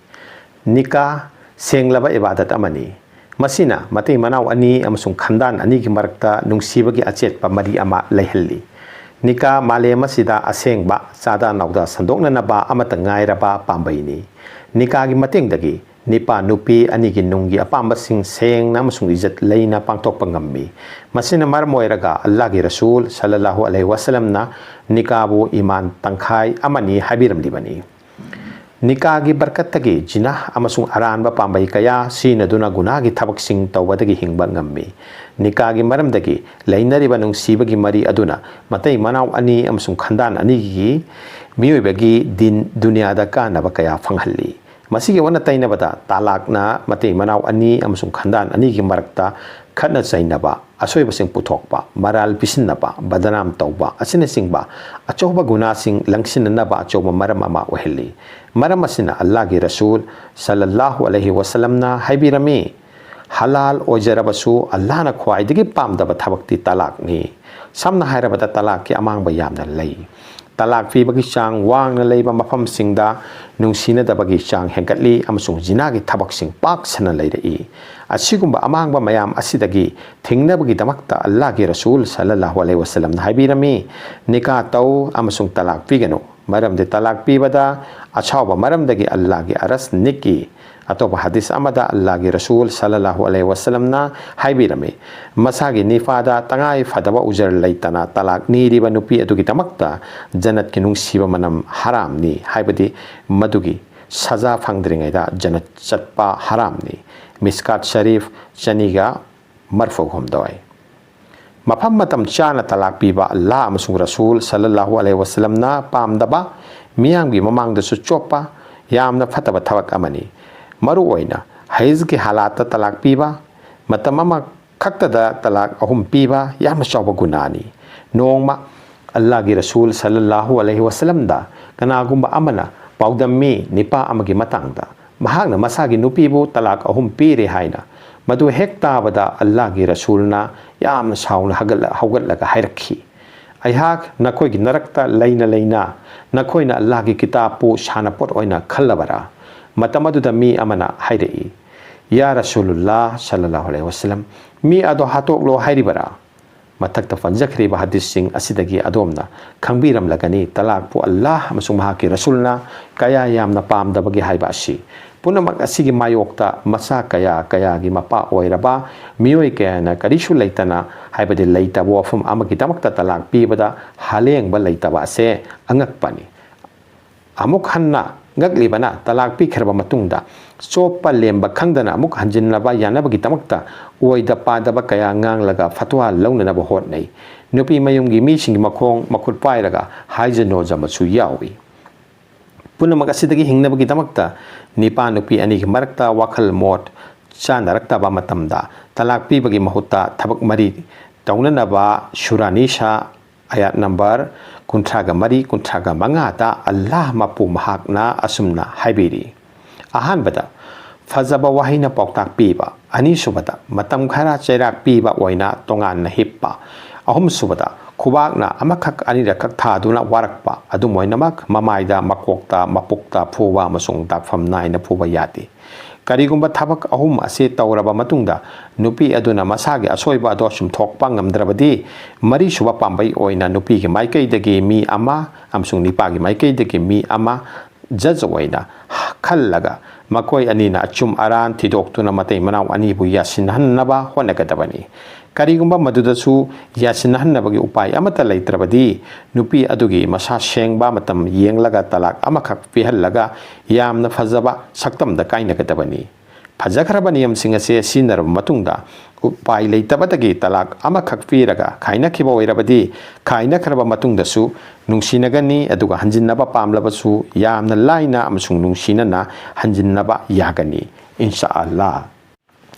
ꯅꯤꯀꯥ ꯁꯦꯡꯂꯕ ꯏꯕꯥꯗꯠ ꯑꯃꯅꯤ꯫ ꯃꯁꯤꯅ ꯃꯇꯩ ꯃꯅꯥꯎ ꯑꯅꯤ ꯑꯃꯁꯨꯡ ꯈꯟꯗꯥꯟ ꯑꯅꯤꯒꯤ ꯃꯔꯛꯇ ꯅꯨꯡꯁꯤꯕꯒꯤ ꯑꯆꯦꯠꯄ ꯃꯔꯤ ꯑꯃ ꯂꯩꯍꯜꯂꯤ꯫ ꯅꯤꯀꯥ ꯃꯥꯂꯦꯝ ꯑꯁꯤꯗ ꯑꯁꯦꯡꯕ ꯆꯥꯗꯥ ꯅꯥꯎꯗꯥ ꯁꯟꯗꯣꯛꯅꯅꯕ ꯑꯃꯠꯇ ꯉꯥꯏꯔꯕ ꯄꯥꯝꯕꯩꯅꯤ꯫ ꯅꯤꯀꯥꯒꯤ ꯃꯇꯦꯡꯗꯒꯤ ꯅꯤꯄꯥ ꯅꯨꯄꯤ ꯑꯅꯤꯒꯤ ꯅꯨꯡꯒꯤ ꯑꯄꯥꯝꯕꯁꯤꯡ ꯁꯦꯡꯅ ꯑꯃꯁꯨꯡ ꯏꯖꯠ ꯂꯩꯅ ꯄꯥꯡꯊꯣꯛꯄ ꯉꯝꯃꯤ꯫ ꯃꯁꯤꯅ ꯃꯔꯝ ꯑꯣꯏꯔꯒ ꯑꯜꯂꯥꯍꯒꯤ ꯔꯁꯨꯜ ꯁꯜꯂꯜꯂꯥꯍꯨ ꯑꯂꯩꯍꯤ ꯋꯥꯁꯂꯝꯅ ꯅꯤꯀꯥꯕꯨ ꯏꯃꯥꯟ ꯇꯪꯈꯥꯏ ꯑꯃꯅꯤ ꯍꯥꯏꯕꯤꯔꯝꯂꯤꯕꯅꯤ꯫ ꯅꯤꯀꯥꯒꯤ ꯕꯔꯀꯠꯇꯒꯤ ꯖꯤꯅꯥ ꯑꯃꯁꯨꯡ ꯑꯔꯥꯟꯕ ꯄꯥꯝꯕꯩ ꯀꯌꯥ ꯁꯤꯖꯤꯟꯅꯗꯨꯅ ꯒꯨꯅꯥꯒꯤ ꯊꯕꯛꯁꯤꯡ ꯇꯧꯕꯗꯒꯤ ꯍꯤꯡꯕ ꯉꯝꯃꯤ꯫ ꯅꯤꯀꯥꯒꯤ ꯃꯔꯝꯗꯒꯤ ꯂꯩꯅꯔꯤꯕ ꯅꯨꯡꯁꯤꯕꯒꯤ ꯃꯔꯤ ꯑꯗꯨꯅ ꯃꯇꯩ ꯃꯅꯥꯎ ꯑꯅꯤ ꯑꯃꯁꯨꯡ ꯈꯟꯗꯥꯟ ꯑꯅꯤꯒꯤ ꯃꯤꯑꯣꯏꯕꯒꯤ ꯗꯤꯟ ꯗꯨꯅꯤꯌꯥꯗ ꯀꯥꯟꯅꯕ ꯀꯌꯥ ꯐꯪꯍꯜꯂꯤ꯫ ꯃꯁꯤꯒꯤ ꯑꯣꯟꯅ ꯇꯩꯅꯕꯗ, ꯇꯂꯥꯛꯅ ꯃꯇꯩ ꯃꯅꯥꯎ ꯑꯅꯤ ꯑꯃꯁꯨꯡ ꯈꯟꯗꯥꯟ ꯑꯅꯤꯒꯤ ꯃꯔꯛꯇ ꯈꯠꯅ ꯆꯩꯅꯕ, ꯑꯁꯣꯏꯕꯁꯤꯡ ꯄꯨꯊꯣꯛꯄ, ꯃꯔꯥꯜ ꯄꯤꯁꯤꯟꯅꯕ, ꯕꯗꯅꯥꯝ ꯇꯧꯕ ꯑꯁꯤꯅꯆꯤꯡꯕ ꯑꯆꯧꯕ ꯒꯨꯅꯥꯁꯤꯡ ꯂꯪꯁꯤꯟꯅꯅꯕ ꯑꯆꯧꯕ ꯃꯔꯝ ꯑꯃ ꯑꯣꯏꯍꯜꯂꯤ꯫ ꯃꯔꯝ ꯑꯁꯤꯅ ꯑꯜꯂꯥꯍꯒꯤ ꯔꯁꯨꯜ ꯁꯜꯂꯜꯂꯥꯍꯨ ꯑꯂꯩꯍꯤ ꯋꯥꯁꯂꯝꯅ ꯍꯥꯏꯕꯤꯔꯝꯃꯤ, ꯍꯂꯥꯜ ꯑꯣꯏꯖꯔꯕꯁꯨ ꯑꯜꯂꯥꯍꯅ ꯈ꯭ꯋꯥꯏꯗꯒꯤ ꯄꯥꯝꯗꯕ ꯊꯕꯛꯇꯤ ꯇꯂꯥꯛꯅꯤ꯫ ꯁꯝꯅ ꯍꯥꯏꯔꯕꯗ, ꯇꯂꯥꯛꯀꯤ ꯑꯃꯥꯡꯕ ꯌꯥꯝꯅ ꯂꯩ꯫ ꯇꯂꯥꯛ ꯄꯤꯕꯒꯤ ꯆꯥꯡ ꯋꯥꯡꯅ ꯂꯩꯕ ꯃꯐꯝꯁꯤꯡꯗ ꯅꯨꯡꯁꯤꯅꯗꯕꯒꯤ ꯆꯥꯡ ꯍꯦꯟꯒꯠꯂꯤ ꯑꯃꯁꯨꯡ ꯖꯤꯅꯥꯒꯤ ꯊꯕꯛꯁꯤꯡ ꯄꯥꯛ ꯁꯟꯅ ꯂꯩꯔꯛꯏ꯫ ꯑꯁꯤꯒꯨꯝꯕ ꯑꯃꯥꯡꯕ ꯃꯌꯥꯝ ꯑꯁꯤꯗꯒꯤ ꯊꯤꯡꯅꯕꯒꯤꯗꯃꯛꯇ ꯑꯜꯂꯥꯍꯒꯤ ꯔꯁꯨꯜ ꯁꯜꯂꯜꯂꯥꯍꯨ ꯑꯂꯩꯍꯤ ꯋꯥꯁꯂꯝꯅ ꯍꯥꯏꯕꯤꯔꯝꯃꯤ, ꯅꯤꯀꯥ ꯇꯧ ꯑꯃꯁꯨꯡ ꯇꯂꯥꯛ ꯄꯤꯒꯅꯨ, ꯃꯔꯝꯗꯤ ꯇꯂꯥꯛ ꯄꯤꯕꯗ ꯑꯁꯥꯎꯕ ꯃꯔꯝꯗꯒꯤ ꯑꯜꯂꯥꯍꯒꯤ ꯑꯔꯁ ꯅꯤꯛꯏ꯫ ꯑꯇꯣꯞꯄ ꯍꯗꯤꯁ ꯑꯃꯗ ꯑꯜꯂꯥꯍꯒꯤ ꯔꯁꯨꯜ ꯁꯜꯂꯜꯂꯥꯍꯨ ꯑꯂꯩꯍꯤ ꯋꯥꯁꯂꯝꯅ ꯍꯥꯏꯕꯤꯔꯝꯃꯤ, ꯃꯁꯥꯒꯤ ꯅꯤꯐꯥꯗ ꯇꯉꯥꯏ ꯐꯗꯕ ꯎꯖꯔ ꯂꯩꯇꯅ ꯇꯂꯥꯛ ꯅꯤꯔꯤꯕ ꯅꯨꯄꯤ ꯑꯗꯨꯒꯤꯗꯃꯛꯇ ꯖꯟꯅꯠꯀꯤ ꯅꯨꯡꯁꯤꯕ ꯃꯅꯝ ꯍꯔꯥꯝꯅꯤ, ꯍꯥꯏꯕꯗꯤ ꯃꯗꯨꯒꯤ ꯁꯖꯥ ꯐꯪꯗ꯭ꯔꯤꯉꯩꯗ ꯖꯟꯅꯠ ꯆꯠꯄ ꯍꯔꯥꯝꯅꯤ꯫ ꯃꯤꯁꯀꯥꯠ ꯁꯔꯤꯐ ꯆꯅꯤꯒ ꯃꯔꯐꯨ ꯍꯨꯝꯗꯣꯏ꯫ ꯃꯐꯝ ꯃꯇꯝ ꯆꯥꯅ ꯇꯂꯥꯛ ꯄꯤꯕ ꯑꯜꯂꯥꯍ ꯑꯃꯁꯨꯡ ꯔꯁꯨꯜ ꯁꯜꯂꯜꯂꯥꯍꯨ ꯑꯂꯩꯍꯤ ꯋꯥꯁꯂꯝꯅ ꯄꯥꯝꯗꯕ, ꯃꯤꯌꯥꯝꯒꯤ ꯃꯃꯥꯡꯗꯁꯨ ꯆꯣꯞꯄ, ꯌꯥꯝꯅ ꯐꯠꯇꯕ ꯊꯕꯛ ꯑꯃꯅꯤ꯫ ꯃꯔꯨꯑꯣꯏꯅ ꯍꯩꯖꯒꯤ ꯍꯥꯂꯥꯠꯇ ꯇꯂꯥꯛ ꯄꯤꯕ, ꯃꯇꯝ ꯑꯃꯈꯛꯇꯗ ꯇꯂꯥꯛ ꯑꯍꯨꯝ ꯄꯤꯕ ꯌꯥꯝꯅ ꯆꯥꯎꯕ ꯒꯨꯅꯥꯅꯤ꯫ ꯅꯣꯡꯃ ꯑꯜꯂꯥꯍꯒꯤ ꯔꯁꯨꯜ ꯁꯜꯂꯜꯂꯥꯍꯨ ꯑꯂꯩꯍꯤ ꯋꯥꯁꯂꯝꯗ ꯀꯅꯥꯒꯨꯝꯕ ꯑꯃꯅ ꯄꯥꯎꯗꯝꯃꯤ ꯅꯤꯄꯥ ꯑꯃꯒꯤ ꯃꯇꯥꯡꯗ꯫ ꯃꯍꯥꯛꯅ ꯃꯁꯥꯒꯤ ꯅꯨꯄꯤꯕꯨ ꯇꯂꯥꯛ ꯑꯍꯨꯝ ꯄꯤꯔꯦ ꯍꯥꯏꯅ꯫ ꯃꯗꯨ ꯍꯦꯛ ꯇꯥꯕꯗ ꯑꯜꯂꯥꯍꯒꯤ ꯔꯁꯨꯜꯅ ꯌꯥꯝꯅ ꯁꯥꯎꯅ ꯍꯒꯠꯂ-, ꯍꯧꯒꯠꯂꯒ ꯍꯥꯏꯔꯛꯈꯤ, ꯑꯩꯍꯥꯛ ꯅꯈꯣꯏꯒꯤ ꯅꯔꯛꯇ ꯂꯩꯅ ꯂꯩꯅ ꯅꯈꯣꯏꯅ ꯑꯜꯂꯥꯍꯒꯤ ꯀꯤꯇꯥꯕꯄꯨ ꯁꯥꯟꯅꯄꯣꯠ ꯑꯣꯏꯅ ꯈꯜꯂꯕꯔꯥ? ꯃꯇꯝ ꯑꯗꯨꯗ ꯃꯤ ꯑꯃꯅ ꯍꯥꯏꯔꯛꯏ, "ꯌꯥ ꯔꯁꯨꯂꯨꯜꯂꯥꯍ ꯁꯜꯂꯜꯂꯥꯍꯨ ꯑꯂꯩꯍꯤ ꯋꯁꯜꯂꯝ, ꯃꯤ ꯑꯗꯣ ꯍꯥꯠꯇꯣꯛꯂꯣ ꯍꯥꯏꯔꯤꯕꯔꯥ?" ꯃꯊꯛꯇ ꯄꯟꯖꯈ꯭ꯔꯤꯕ ꯍꯗꯤꯁꯁꯤꯡ ꯑꯁꯤꯗꯒꯤ ꯑꯗꯣꯝꯅ ꯈꯪꯕꯤꯔꯝꯂꯒꯅꯤ, ꯇꯂꯥꯛꯄꯨ ꯑꯜꯂꯥꯍ ꯑꯃꯁꯨꯡ ꯃꯍꯥꯛꯀꯤ ꯔꯁꯨꯜꯅ ꯀꯌꯥ ꯌꯥꯝꯅ ꯄꯥꯝꯗꯕꯒꯦ ꯍꯥꯏꯕ ꯑꯁꯤ꯫ ꯄꯨꯝꯅꯃꯛ ꯑꯁꯤꯒꯤ ꯃꯥꯌꯣꯛꯇ ꯃꯆꯥ ꯀꯌꯥ ꯀꯌꯥꯒꯤ ꯃꯄꯥ ꯑꯣꯏꯔꯕ ꯃꯤꯑꯣꯏ ꯀꯌꯥꯅ ꯀꯔꯤꯁꯨ ꯂꯩꯇꯅ, ꯍꯥꯏꯕꯗꯤ ꯂꯩꯇꯕ ꯋꯥꯐꯝ ꯑꯃꯒꯤꯗꯃꯛꯇ ꯇꯂꯥꯛ ꯄꯤꯕꯗ ꯍꯥꯂꯦꯡꯕ ꯂꯩꯇꯕ ꯑꯁꯦ ꯑꯉꯛꯄꯅꯤ꯫ ꯑꯃꯨꯛ ꯍꯟꯅ ꯉꯛꯂꯤꯕꯅ ꯇꯂꯥꯛ ꯄꯤꯈ꯭ꯔꯕ ꯃꯇꯨꯡꯗ ꯆꯣꯞꯄ ꯂꯦꯝꯕ ꯈꯪꯗꯅ ꯑꯃꯨꯛ ꯍꯟꯖꯤꯟꯅꯕ ꯌꯥꯅꯕꯒꯤꯗꯃꯛꯇ ꯑꯣꯏꯗ ꯄꯥꯗꯕ ꯀꯌꯥ ꯉꯥꯡꯂꯒ ꯐꯠꯋꯥ ꯂꯧꯅꯅꯕ ꯍꯣꯠꯅꯩ꯫ ꯅꯨꯄꯤ ꯃꯌꯨꯝꯒꯤ ꯃꯤꯁꯤꯡꯒꯤ ꯃꯈꯣꯡ ꯃꯈꯨꯠ ꯄꯥꯏꯔꯒ ꯍꯥꯏꯖꯅꯣꯖ ꯑꯃꯁꯨ ꯌꯥꯎꯏ꯫ ꯄꯨꯝꯅꯃꯛ ꯑꯁꯤꯗꯒꯤ ꯍꯤꯡꯅꯕꯒꯤꯗꯃꯛꯇ ꯅꯤꯄꯥ ꯅꯨꯄꯤ ꯑꯅꯤꯒꯤ ꯃꯔꯛꯇ ꯋꯥꯈꯜ ꯃꯣꯠ ꯆꯥꯅꯔꯛꯇꯕ ꯃꯇꯝꯗ ꯇꯂꯥꯛ ꯄꯤꯕꯒꯤ ꯃꯍꯨꯠꯇ ꯊꯕꯛ ꯃꯔꯤ ꯇꯧꯅꯅꯕ ꯁꯨꯔꯥ ꯅꯤꯁꯥ ꯑꯌꯥꯠ ꯅꯝꯕꯔ ꯀꯨꯟꯊ꯭ꯔꯥꯒ ꯃꯔꯤ, ꯀꯨꯟꯊ꯭ꯔꯥꯒ ꯃꯉꯥꯗ ꯑꯜꯂꯥꯍ ꯃꯄꯨ ꯃꯍꯥꯛꯅ ꯑꯁꯨꯝꯅ ꯍꯥꯏꯕꯤꯔꯤ꯫ ꯑꯍꯥꯟꯕꯗ, ꯐꯖꯕ ꯋꯥꯍꯩꯅ ꯄꯥꯎꯇꯥꯛ ꯄꯤꯕ꯫ ꯑꯅꯤꯁꯨꯕꯗ, ꯃꯇꯝ ꯈꯔ ꯆꯩꯔꯥꯛ ꯄꯤꯕ ꯑꯣꯏꯅ ꯇꯣꯉꯥꯟꯅ ꯍꯤꯞꯄ꯫ ꯑꯍꯨꯝꯁꯨꯕꯗ, ꯈꯨꯕꯥꯛꯅ ꯑꯃꯈꯛ ꯑꯅꯤꯔꯛꯈꯛ ꯊꯥꯗꯨꯅ ꯋꯥꯔꯛꯄ꯫ ꯑꯗꯨꯝ ꯑꯣꯏꯅꯃꯛ, ꯃꯃꯥꯏꯗ, ꯃꯀꯣꯛꯇ, ꯃꯄꯨꯛꯇ ꯐꯨꯕ ꯑꯃꯁꯨꯡ ꯗꯥꯛꯐꯝ ꯅꯥꯏꯅ ꯐꯨꯕ ꯌꯥꯗꯦ꯫ ꯀꯔꯤꯒꯨꯝꯕ ꯊꯕꯛ ꯑꯍꯨꯝ ꯑꯁꯤ ꯇꯧꯔꯕ ꯃꯇꯨꯡꯗ ꯅꯨꯄꯤ ꯑꯗꯨꯅ ꯃꯁꯥꯒꯤ ꯑꯁꯣꯏꯕ ꯑꯗꯨ ꯆꯨꯝꯊꯣꯛꯄ ꯉꯝꯗ꯭ꯔꯕꯗꯤ, ꯃꯔꯤꯁꯨꯕ ꯄꯥꯝꯕꯩ ꯑꯣꯏꯅ ꯅꯨꯄꯤꯒꯤ ꯃꯥꯏꯀꯩꯗꯒꯤ ꯃꯤ ꯑꯃ ꯑꯃꯁꯨꯡ ꯅꯤꯄꯥꯒꯤ ꯃꯥꯏꯀꯩꯗꯒꯤ ꯃꯤ ꯑꯃ ꯖꯖ ꯑꯣꯏꯅ ꯈꯜꯂꯒ, ꯃꯈꯣꯏ ꯑꯅꯤꯅ ꯑꯆꯨꯝ ꯑꯔꯥꯟ ꯊꯤꯗꯣꯛꯇꯨꯅ ꯃꯇꯩ ꯃꯅꯥꯎ ꯑꯅꯤꯕꯨ ꯌꯥꯁꯤꯟꯅꯍꯟꯅꯕ ꯍꯣꯠꯅꯒꯗꯕꯅꯤ꯫ ꯀꯔꯤꯒꯨꯝꯕ ꯃꯗꯨꯗꯁꯨ ꯌꯥꯁꯤꯟꯅꯍꯟꯅꯕꯒꯤ ꯎꯄꯥꯏ ꯑꯃꯠꯇ ꯂꯩꯇ꯭ꯔꯕꯗꯤ, ꯅꯨꯄꯤ ꯑꯗꯨꯒꯤ ꯃꯁꯥ ꯁꯦꯡꯕ ꯃꯇꯝ ꯌꯦꯡꯂꯒ ꯇꯂꯥꯛ ꯑꯃꯈꯛ ꯄꯤꯍꯜꯂꯒ ꯌꯥꯝꯅ ꯐꯖꯕ ꯁꯛꯇꯝꯗ ꯀꯥꯏꯅꯒꯗꯕꯅꯤ꯫ ꯐꯖꯈ꯭ꯔꯕ ꯅꯤꯌꯝꯁꯤꯡ ꯑꯁꯤ ꯁꯤꯖꯤꯟꯅꯔꯕ ꯃꯇꯨꯡꯗ, ꯎꯄꯥꯏ ꯂꯩꯇꯕꯗꯒꯤ ꯇꯂꯥꯛ ꯑꯃꯈꯛ ꯄꯤꯔꯒ ꯈꯥꯏꯅꯈꯤꯕ ꯑꯣꯏꯔꯕꯗꯤ, ꯈꯥꯏꯅꯈ꯭ꯔꯕ ꯃꯇꯨꯡꯗꯁꯨ ꯅꯨꯡꯁꯤꯅꯒꯅꯤ, ꯑꯗꯨꯒ ꯍꯟꯖꯤꯟꯅꯕ ꯄꯥꯝꯂꯕꯁꯨ ꯌꯥꯝꯅ ꯂꯥꯏꯅ ꯑꯃꯁꯨꯡ ꯅꯨꯡꯁꯤꯅꯅ ꯍꯟꯖꯤꯟꯅꯕ ꯌꯥꯒꯅꯤ, ꯏꯟꯁꯥ ꯑꯜꯂꯥ꯫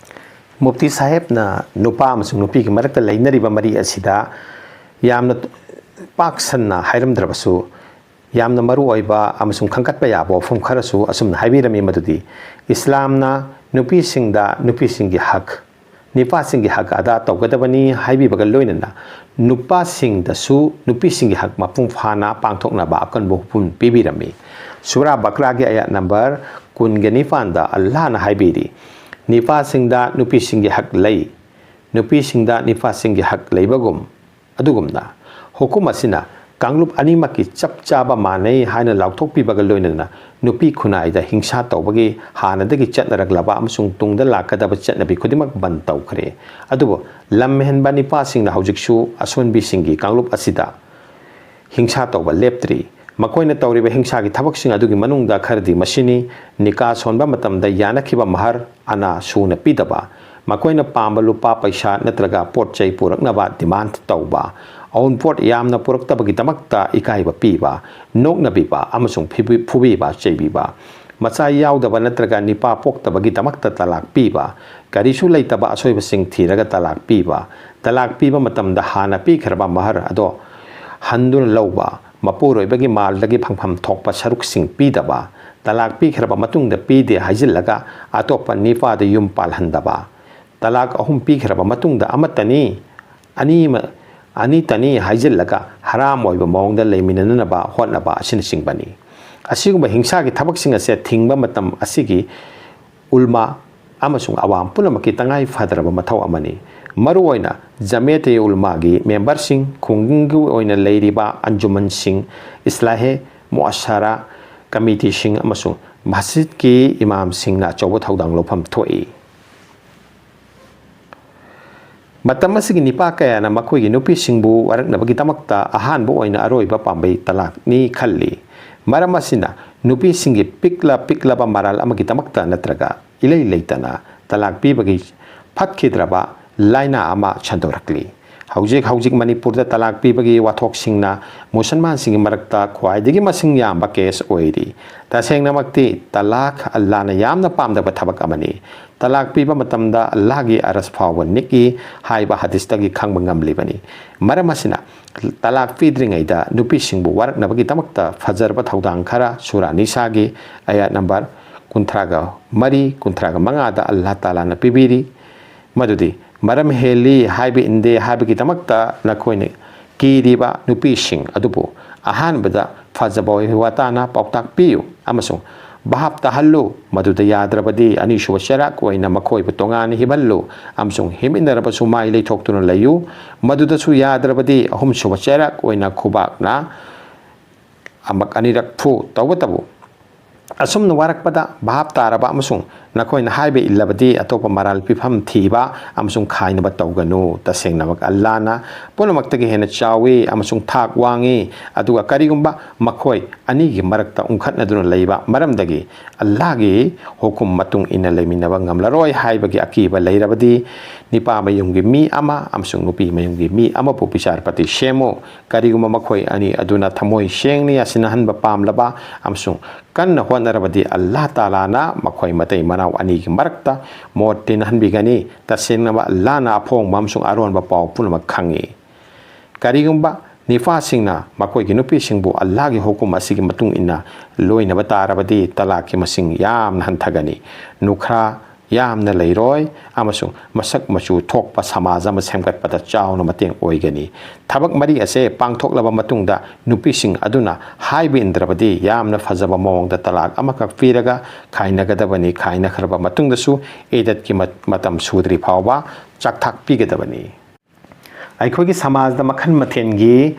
ꯃꯨꯐꯇꯤ ꯁꯥꯍꯦꯕꯅ ꯅꯨꯄꯥ ꯑꯃꯁꯨꯡ ꯅꯨꯄꯤꯒꯤ ꯃꯔꯛꯇ ꯂꯩꯅꯔꯤꯕ ꯃꯔꯤ ꯑꯁꯤꯗ ꯌꯥꯝꯅ ꯄꯥꯛ ꯁꯟꯅ ꯍꯥꯏꯔꯝꯗ꯭ꯔꯕꯁꯨ, ꯌꯥꯝꯅ ꯃꯔꯨ ꯑꯣꯏꯕ ꯑꯃꯁꯨꯡ ꯈꯟꯒꯠꯄ ꯌꯥꯕ ꯋꯥꯐꯝ ꯈꯔꯁꯨ ꯑꯁꯨꯝꯅ ꯍꯥꯏꯕꯤꯔꯝꯃꯤ, ꯃꯗꯨꯗꯤ ꯏꯁꯂꯥꯝꯅ ꯅꯨꯄꯤꯁꯤꯡꯗ ꯅꯨꯄꯤꯁꯤꯡꯒꯤ ꯍꯛ, ꯅꯤꯄꯥꯁꯤꯡꯒꯤ ꯍꯛ ꯑꯗꯥ ꯇꯧꯒꯗꯕꯅꯤ ꯍꯥꯏꯕꯤꯕꯒ ꯂꯣꯏꯅꯅ ꯅꯨꯄꯥꯁꯤꯡꯗꯁꯨ ꯅꯨꯄꯤꯁꯤꯡꯒꯤ ꯍꯛ ꯃꯄꯨꯡ ꯐꯥꯅ ꯄꯥꯡꯊꯣꯛꯅꯕ ꯑꯀꯟꯕ ꯋꯥꯐꯝ ꯄꯤꯕꯤꯔꯝꯃꯤ꯫ ꯁꯨꯔꯥ ꯕꯀ꯭ꯔꯥꯒꯤ ꯑꯌꯥꯠ ꯅꯝꯕꯔ ꯀꯨꯟꯒ ꯅꯤꯄꯥꯟꯗ ꯑꯜꯂꯥꯍꯅ ꯍꯥꯏꯕꯤꯔꯤ, "ꯅꯤꯄꯥꯁꯤꯡꯗ ꯅꯨꯄꯤꯁꯤꯡꯒꯤ ꯍꯛ ꯂꯩ, ꯅꯨꯄꯤꯁꯤꯡꯗ ꯅꯤꯄꯥꯁꯤꯡꯒꯤ ꯍꯛ ꯂꯩꯕꯒꯨꯝ"꯫ ꯑꯗꯨꯒꯨꯝꯅ, ꯍꯨꯀꯨꯝ ꯑꯁꯤꯅ ꯀꯥꯡꯂꯨꯞ ꯑꯅꯤꯃꯛꯀꯤ ꯆꯞ ꯆꯥꯕ ꯃꯥꯟꯅꯩ ꯍꯥꯏꯅ ꯂꯥꯎꯊꯣꯛꯄꯤꯕꯒ ꯂꯣꯏꯅꯅ ꯅꯨꯄꯤ ꯈꯨꯟꯅꯥꯏꯗ ꯍꯤꯡꯁꯥ ꯇꯧꯕꯒꯤ ꯍꯥꯟꯅꯗꯒꯤ ꯆꯠꯅꯔꯛꯂꯕ ꯑꯃꯁꯨꯡ ꯇꯨꯡꯗ ꯂꯥꯛꯀꯗꯕ ꯆꯠꯅꯕꯤ ꯈꯨꯗꯤꯡꯃꯛ ꯕꯟ ꯇꯧꯈ꯭ꯔꯦ꯫ ꯑꯗꯨꯕꯨ ꯂꯝ ꯍꯦꯟꯕ ꯅꯤꯄꯥꯁꯤꯡꯅ ꯍꯧꯖꯤꯛꯁꯨ ꯑꯁꯣꯟꯕꯤꯁꯤꯡꯒꯤ ꯀꯥꯡꯂꯨꯞ ꯑꯁꯤꯗ ꯍꯤꯡꯁꯥ ꯇꯧꯕ ꯂꯦꯞꯇ꯭ꯔꯤ꯫ ꯃꯈꯣꯏꯅ ꯇꯧꯔꯤꯕ ꯍꯤꯡꯁꯥꯒꯤ ꯊꯕꯛꯁꯤꯡ ꯑꯗꯨꯒꯤ ꯃꯅꯨꯡꯗ ꯈꯔꯗꯤ ꯃꯁꯤꯅꯤ: ꯅꯤꯀꯥ ꯁꯣꯟꯕ ꯃꯇꯝꯗ ꯌꯥꯅꯈꯤꯕ ꯃꯍꯔ ꯑꯅꯥ ꯁꯨꯅ ꯄꯤꯗꯕ, ꯃꯈꯣꯏꯅ ꯄꯥꯝꯕ ꯂꯨꯄꯥ ꯄꯩꯁꯥ ꯅꯠꯇ꯭ꯔꯒ ꯄꯣꯠ ꯆꯩ ꯄꯨꯔꯛꯅꯕ ꯗꯤꯃꯥꯟ ꯇꯧꯕ, ꯑꯎꯟꯄꯣꯠ ꯌꯥꯝꯅ ꯄꯨꯔꯛꯇꯕꯒꯤꯗꯃꯛꯇ ꯏꯀꯥꯏꯕ ꯄꯤꯕ, ꯅꯣꯛꯅꯕꯤꯕ ꯑꯃꯁꯨꯡ ꯐꯤꯕꯤ-, ꯐꯨꯕꯤꯕ ꯆꯩꯕꯤꯕ, ꯃꯆꯥ ꯌꯥꯎꯗꯕ ꯅꯠꯇ꯭ꯔꯒ ꯅꯤꯄꯥ ꯄꯣꯛꯇꯕꯒꯤꯗꯃꯛꯇ ꯇꯂꯥꯛ ꯄꯤꯕ, ꯀꯔꯤꯁꯨ ꯂꯩꯇꯕ ꯑꯁꯣꯏꯕꯁꯤꯡ ꯊꯤꯔꯒ ꯇꯂꯥꯛ ꯄꯤꯕ, ꯇꯂꯥꯛ ꯄꯤꯕ ꯃꯇꯝꯗ ꯍꯥꯟꯅ ꯄꯤꯈ꯭ꯔꯕ ꯃꯍꯔ ꯑꯗꯣ ꯍꯟꯗꯨꯅ ꯂꯧꯕ, ꯃꯄꯨꯔꯣꯏꯕꯒꯤ ꯃꯥꯜꯗꯒꯤ ꯐꯪꯐꯝ ꯊꯣꯛꯄ ꯁꯔꯨꯛꯁꯤꯡ ꯄꯤꯗꯕ, ꯇꯂꯥꯛ ꯄꯤꯈ꯭ꯔꯕ ꯃꯇꯨꯡꯗ ꯄꯤꯗꯦ ꯍꯥꯏꯖꯤꯜꯂꯒ ꯑꯇꯣꯞꯄ ꯅꯤꯄꯥꯗ ꯌꯨꯝ ꯄꯥꯜꯍꯟꯗꯕ, ꯇꯂꯥꯛ ꯑꯍꯨꯝ ꯄꯤꯈ꯭ꯔꯕ ꯃꯇꯨꯡꯗ ꯑꯃꯠꯇꯅꯤ, ꯑꯅꯤ ꯑꯃ-, ꯑꯅꯤꯇꯅꯤ ꯍꯥꯏꯖꯤꯜꯂꯒ ꯍꯔꯥꯝ ꯑꯣꯏꯕ ꯃꯑꯣꯡꯗ ꯂꯩꯃꯤꯟꯅꯅꯕ ꯍꯣꯠꯅꯕ ꯑꯁꯤꯅꯆꯤꯡꯕꯅꯤ꯫ ꯑꯁꯤꯒꯨꯝꯕ ꯍꯤꯡꯁꯥꯒꯤ ꯊꯕꯛꯁꯤꯡ ꯑꯁꯦ ꯊꯤꯡꯕ ꯃꯇꯝ ꯑꯁꯤꯒꯤ ꯎꯜꯃꯥ ꯑꯃꯁꯨꯡ ꯑꯋꯥꯝ ꯄꯨꯝꯅꯃꯛꯀꯤ ꯇꯉꯥꯏ ꯐꯗ꯭ꯔꯕ ꯃꯊꯧ ꯑꯃꯅꯤ꯫ ꯃꯔꯨꯑꯣꯏꯅ ꯖꯃꯦꯇꯦ ꯎꯜꯃꯥꯒꯤ ꯃꯦꯝꯕꯔꯁꯤꯡ, ꯈꯨꯡꯒꯪꯒꯤ ꯑꯣꯏꯅ ꯂꯩꯔꯤꯕ ꯑꯟꯖꯨꯃꯟꯁꯤꯡ, ꯏꯁꯂꯥꯍꯦ ꯃꯨꯑꯁꯥꯔꯥ ꯀꯃꯤꯇꯤꯁꯤꯡ ꯑꯃꯁꯨꯡ ꯃꯁꯖꯤꯗꯀꯤ ꯏꯃꯥꯝꯁꯤꯡꯅ ꯑꯆꯧꯕ ꯊꯧꯗꯥꯡ ꯂꯧꯐꯝ ꯊꯣꯛꯏ꯫ ꯃꯇꯝ ꯑꯁꯤꯒꯤ ꯅꯤꯄꯥ ꯀꯌꯥꯅ ꯃꯈꯣꯏꯒꯤ ꯅꯨꯄꯤꯁꯤꯡꯕꯨ ꯋꯥꯔꯛꯅꯕꯒꯤꯗꯃꯛꯇ ꯑꯍꯥꯟꯕ ꯑꯣꯏꯅ ꯑꯔꯣꯏꯕ ꯄꯥꯝꯕꯩ ꯇꯂꯥꯛꯅꯤ ꯈꯜꯂꯤ꯫ ꯃꯔꯝ ꯑꯁꯤꯅ, ꯅꯨꯄꯤꯁꯤꯡꯒꯤ ꯄꯤꯛꯂ ꯄꯤꯛꯂꯕ ꯃꯔꯥꯜ ꯑꯃꯒꯤꯗꯃꯛꯇ ꯅꯠꯇ꯭ꯔꯒ ꯏꯂꯩ ꯂꯩꯇꯅ ꯇꯂꯥꯛ ꯄꯤꯕꯒꯤ ꯐꯠꯈꯤꯗ꯭ꯔꯕ ꯂꯥꯏꯅꯥ ꯑꯃ ꯁꯟꯗꯣꯔꯛꯂꯤ꯫ ꯍꯧꯖꯤꯛ ꯍꯧꯖꯤꯛ ꯃꯅꯤꯄꯨꯔꯗ ꯇꯂꯥꯛ ꯄꯤꯕꯒꯤ ꯋꯥꯊꯣꯛꯁꯤꯡꯅ ꯃꯨꯁꯜꯃꯥꯟꯁꯤꯡꯒꯤ ꯃꯔꯛꯇ ꯈ꯭ꯋꯥꯏꯗꯒꯤ ꯃꯁꯤꯡ ꯌꯥꯝꯕ ꯀꯦꯁ ꯑꯣꯏꯔꯤ꯫ ꯇꯁꯦꯡꯅꯃꯛꯇꯤ ꯇꯂꯥꯛ ꯑꯜꯂꯥꯅ ꯌꯥꯝꯅ ꯄꯥꯝꯗꯕ ꯊꯕꯛ ꯑꯃꯅꯤ꯫ ꯇꯂꯥꯛ ꯄꯤꯕ ꯃꯇꯝꯗ ꯑꯜꯂꯥꯍꯒꯤ ꯑꯔꯁ ꯐꯥꯎꯕ ꯅꯤꯛꯏ ꯍꯥꯏꯕ ꯍꯗꯤꯁꯇꯒꯤ ꯈꯪꯕ ꯉꯝꯂꯤꯕꯅꯤ꯫ ꯃꯔꯝ ꯑꯁꯤꯅ, ꯇꯂꯥꯛ ꯄꯤꯗ꯭ꯔꯤꯉꯩꯗ ꯅꯨꯄꯤꯁꯤꯡꯕꯨ ꯋꯥꯔꯛꯅꯕꯒꯤꯗꯃꯛꯇ ꯐꯖꯔꯕ ꯊꯧꯗꯥꯡ ꯈꯔ ꯁꯨꯔꯥ ꯅꯤꯁꯥꯒꯤ ꯑꯌꯥꯠ ꯅꯝꯕꯔ ꯀꯨꯟꯊ꯭ꯔꯥꯒ ꯃꯔꯤ, ꯀꯨꯟꯊ꯭ꯔꯥꯒ ꯃꯉꯥꯗ ꯑꯜꯂꯥꯍ ꯇꯥꯂꯥꯅ ꯄꯤꯕꯤꯔꯤ꯫ ꯃꯗꯨꯗꯤ ꯃꯔꯝ ꯍꯦꯜꯂꯤ ꯍꯥꯏꯕ ꯏꯟꯗꯦ ꯍꯥꯏꯕꯒꯤꯗꯃꯛꯇ ꯅꯈꯣꯏꯅ ꯀꯤꯔꯤꯕ ꯅꯨꯄꯤꯁꯤꯡ ꯑꯗꯨꯕꯨ ꯑꯍꯥꯟꯕꯗ ꯐꯖꯕ ꯋꯥꯇꯥꯅ ꯄꯥꯎꯇꯥꯛ ꯄꯤꯌꯨ ꯑꯃꯁꯨꯡ ꯚꯥꯞ ꯇꯥꯍꯜꯂꯨ꯫ ꯃꯗꯨꯗ ꯌꯥꯗ꯭ꯔꯕꯗꯤ ꯑꯅꯤꯁꯨꯕ ꯆꯩꯔꯥꯛ ꯑꯣꯏꯅ ꯃꯈꯣꯏꯕꯨ ꯇꯣꯉꯥꯟꯅ ꯍꯤꯞꯍꯜꯂꯨ ꯑꯃꯁꯨꯡ ꯍꯤꯞꯃꯤꯟꯅꯔꯕꯁꯨ ꯃꯥꯏ ꯂꯩꯊꯣꯛꯇꯨꯅ ꯂꯩꯌꯨ꯫ ꯃꯗꯨꯗꯁꯨ ꯌꯥꯗ꯭ꯔꯕꯗꯤ ꯑꯍꯨꯝꯁꯨꯕ ꯆꯩꯔꯥꯛ ꯑꯣꯏꯅ ꯈꯨꯕꯥꯛꯅ ꯑꯃꯛ ꯑꯅꯤꯔꯛ ꯐꯨ꯫ ꯇꯧꯕꯇꯕꯨ ꯑꯁꯨꯝꯅ ꯋꯥꯔꯛꯄꯗ ꯚꯥꯞ ꯇꯥꯔꯕ ꯑꯃꯁꯨꯡ ꯅꯈꯣꯏꯅ ꯍꯥꯏꯕ ꯏꯜꯂꯕꯗꯤ ꯑꯇꯣꯞꯄ ꯃꯔꯥꯜ ꯄꯤꯐꯝ ꯊꯤꯕ ꯑꯃꯁꯨꯡ ꯈꯥꯏꯅꯕ ꯇꯧꯒꯅꯨ꯫ ꯇꯁꯦꯡꯅꯃꯛ ꯑꯜꯂꯥꯅ ꯄꯨꯝꯅꯃꯛꯇꯒꯤ ꯍꯦꯟꯅ ꯆꯥꯎꯏ ꯑꯃꯁꯨꯡ ꯊꯥꯛ ꯋꯥꯡꯏ, ꯑꯗꯨꯒ ꯀꯔꯤꯒꯨꯝꯕ ꯃꯈꯣꯏ ꯑꯅꯤꯒꯤ ꯃꯔꯛꯇ ꯎꯪꯈꯠꯅꯗꯨꯅ ꯂꯩꯕ ꯃꯔꯝꯗꯒꯤ ꯑꯜꯂꯥꯒꯤ ꯍꯨꯀꯨꯝ ꯃꯇꯨꯡ ꯏꯟꯅ ꯂꯩꯃꯤꯟꯅꯕ ꯉꯝꯂꯔꯣꯏ ꯍꯥꯏꯕꯒꯤ ꯑꯀꯤꯕ ꯂꯩꯔꯕꯗꯤ, ꯅꯤꯄꯥ ꯃꯌꯨꯝꯒꯤ ꯃꯤ ꯑꯃ ꯑꯃꯁꯨꯡ ꯅꯨꯄꯤ ꯃꯌꯨꯝꯒꯤ ꯃꯤ ꯑꯃꯕꯨ ꯕꯤꯆꯥꯔꯄꯇꯤ ꯁꯦꯝꯃꯨ꯫ ꯀꯔꯤꯒꯨꯝꯕ ꯃꯈꯣꯏ ꯑꯅꯤ ꯑꯗꯨꯅ ꯊꯃꯣꯏ ꯁꯦꯡꯅ ꯌꯥꯁꯤꯟꯅꯍꯟꯕ ꯄꯥꯝꯂꯕ ꯑꯃꯁꯨꯡ ꯀꯟꯅ ꯍꯣꯠꯅꯔꯕꯗꯤ, ꯑꯜꯂꯥꯍ ꯇꯥꯂꯥꯅ ꯃꯈꯣꯏ ꯃꯇꯩ ꯃꯅꯥꯎ ꯑꯅꯤꯒꯤ ꯃꯔꯛꯇ ꯃꯣꯠ ꯇꯤꯟꯅꯍꯟꯕꯤꯒꯅꯤ꯫ ꯇꯁꯦꯡꯅꯕ ꯑꯜꯂꯥꯍꯅ ꯑꯐꯣꯡꯕ ꯑꯃꯁꯨꯡ ꯑꯔꯣꯟꯕ ꯄꯥꯎ ꯄꯨꯝꯅꯃꯛ ꯈꯪꯏ꯫ ꯀꯔꯤꯒꯨꯝꯕ ꯅꯤꯐꯥꯁꯤꯡꯅ ꯃꯈꯣꯏꯒꯤ ꯅꯨꯄꯤꯁꯤꯡꯕꯨ ꯑꯜꯂꯥꯍꯒꯤ ꯍꯨꯀꯨꯝ ꯑꯁꯤꯒꯤ ꯃꯇꯨꯡ ꯏꯟꯅ ꯂꯣꯏꯅꯕ ꯇꯥꯔꯕꯗꯤ, ꯇꯂꯥꯛꯀꯤ ꯃꯁꯤꯡ ꯌꯥꯝꯅ ꯍꯟꯊꯒꯅꯤ꯫ ꯅꯨꯈ꯭ꯔꯥ ꯌꯥꯝꯅ ꯂꯩꯔꯣꯏ ꯑꯃꯁꯨꯡ ꯃꯁꯛ ꯃꯆꯨ ꯊꯣꯛꯄ ꯁꯃꯥꯖ ꯑꯃ ꯁꯦꯝꯒꯠꯄꯗ ꯆꯥꯎꯅ ꯃꯇꯦꯡ ꯑꯣꯏꯒꯅꯤ꯫ ꯊꯕꯛ ꯃꯔꯤ ꯑꯁꯦ ꯄꯥꯡꯊꯣꯛꯂꯕ ꯃꯇꯨꯡꯗ, ꯅꯨꯄꯤꯁꯤꯡ ꯑꯗꯨꯅ ꯍꯥꯏꯕ ꯏꯟꯗ꯭ꯔꯕꯗꯤ ꯌꯥꯝꯅ ꯐꯖꯕ ꯃꯑꯣꯡꯗ ꯇꯂꯥꯛ ꯑꯃꯈꯛ ꯄꯤꯔꯒ ꯈꯥꯏꯅꯒꯗꯕꯅꯤ꯫ ꯈꯥꯏꯅꯈ꯭ꯔꯕ ꯃꯇꯨꯡꯗꯁꯨ ꯏꯗꯠꯀꯤ ꯃ-, ꯃꯇꯝ ꯁꯨꯗ꯭ꯔꯤ ꯐꯥꯎꯕ ꯆꯥꯛꯊꯥꯛ ꯄꯤꯒꯗꯕꯅꯤ꯫ ꯑꯩꯈꯣꯏꯒꯤ ꯁꯃꯥꯖꯗ ꯃꯈꯜ ꯃꯊꯦꯜꯒꯤ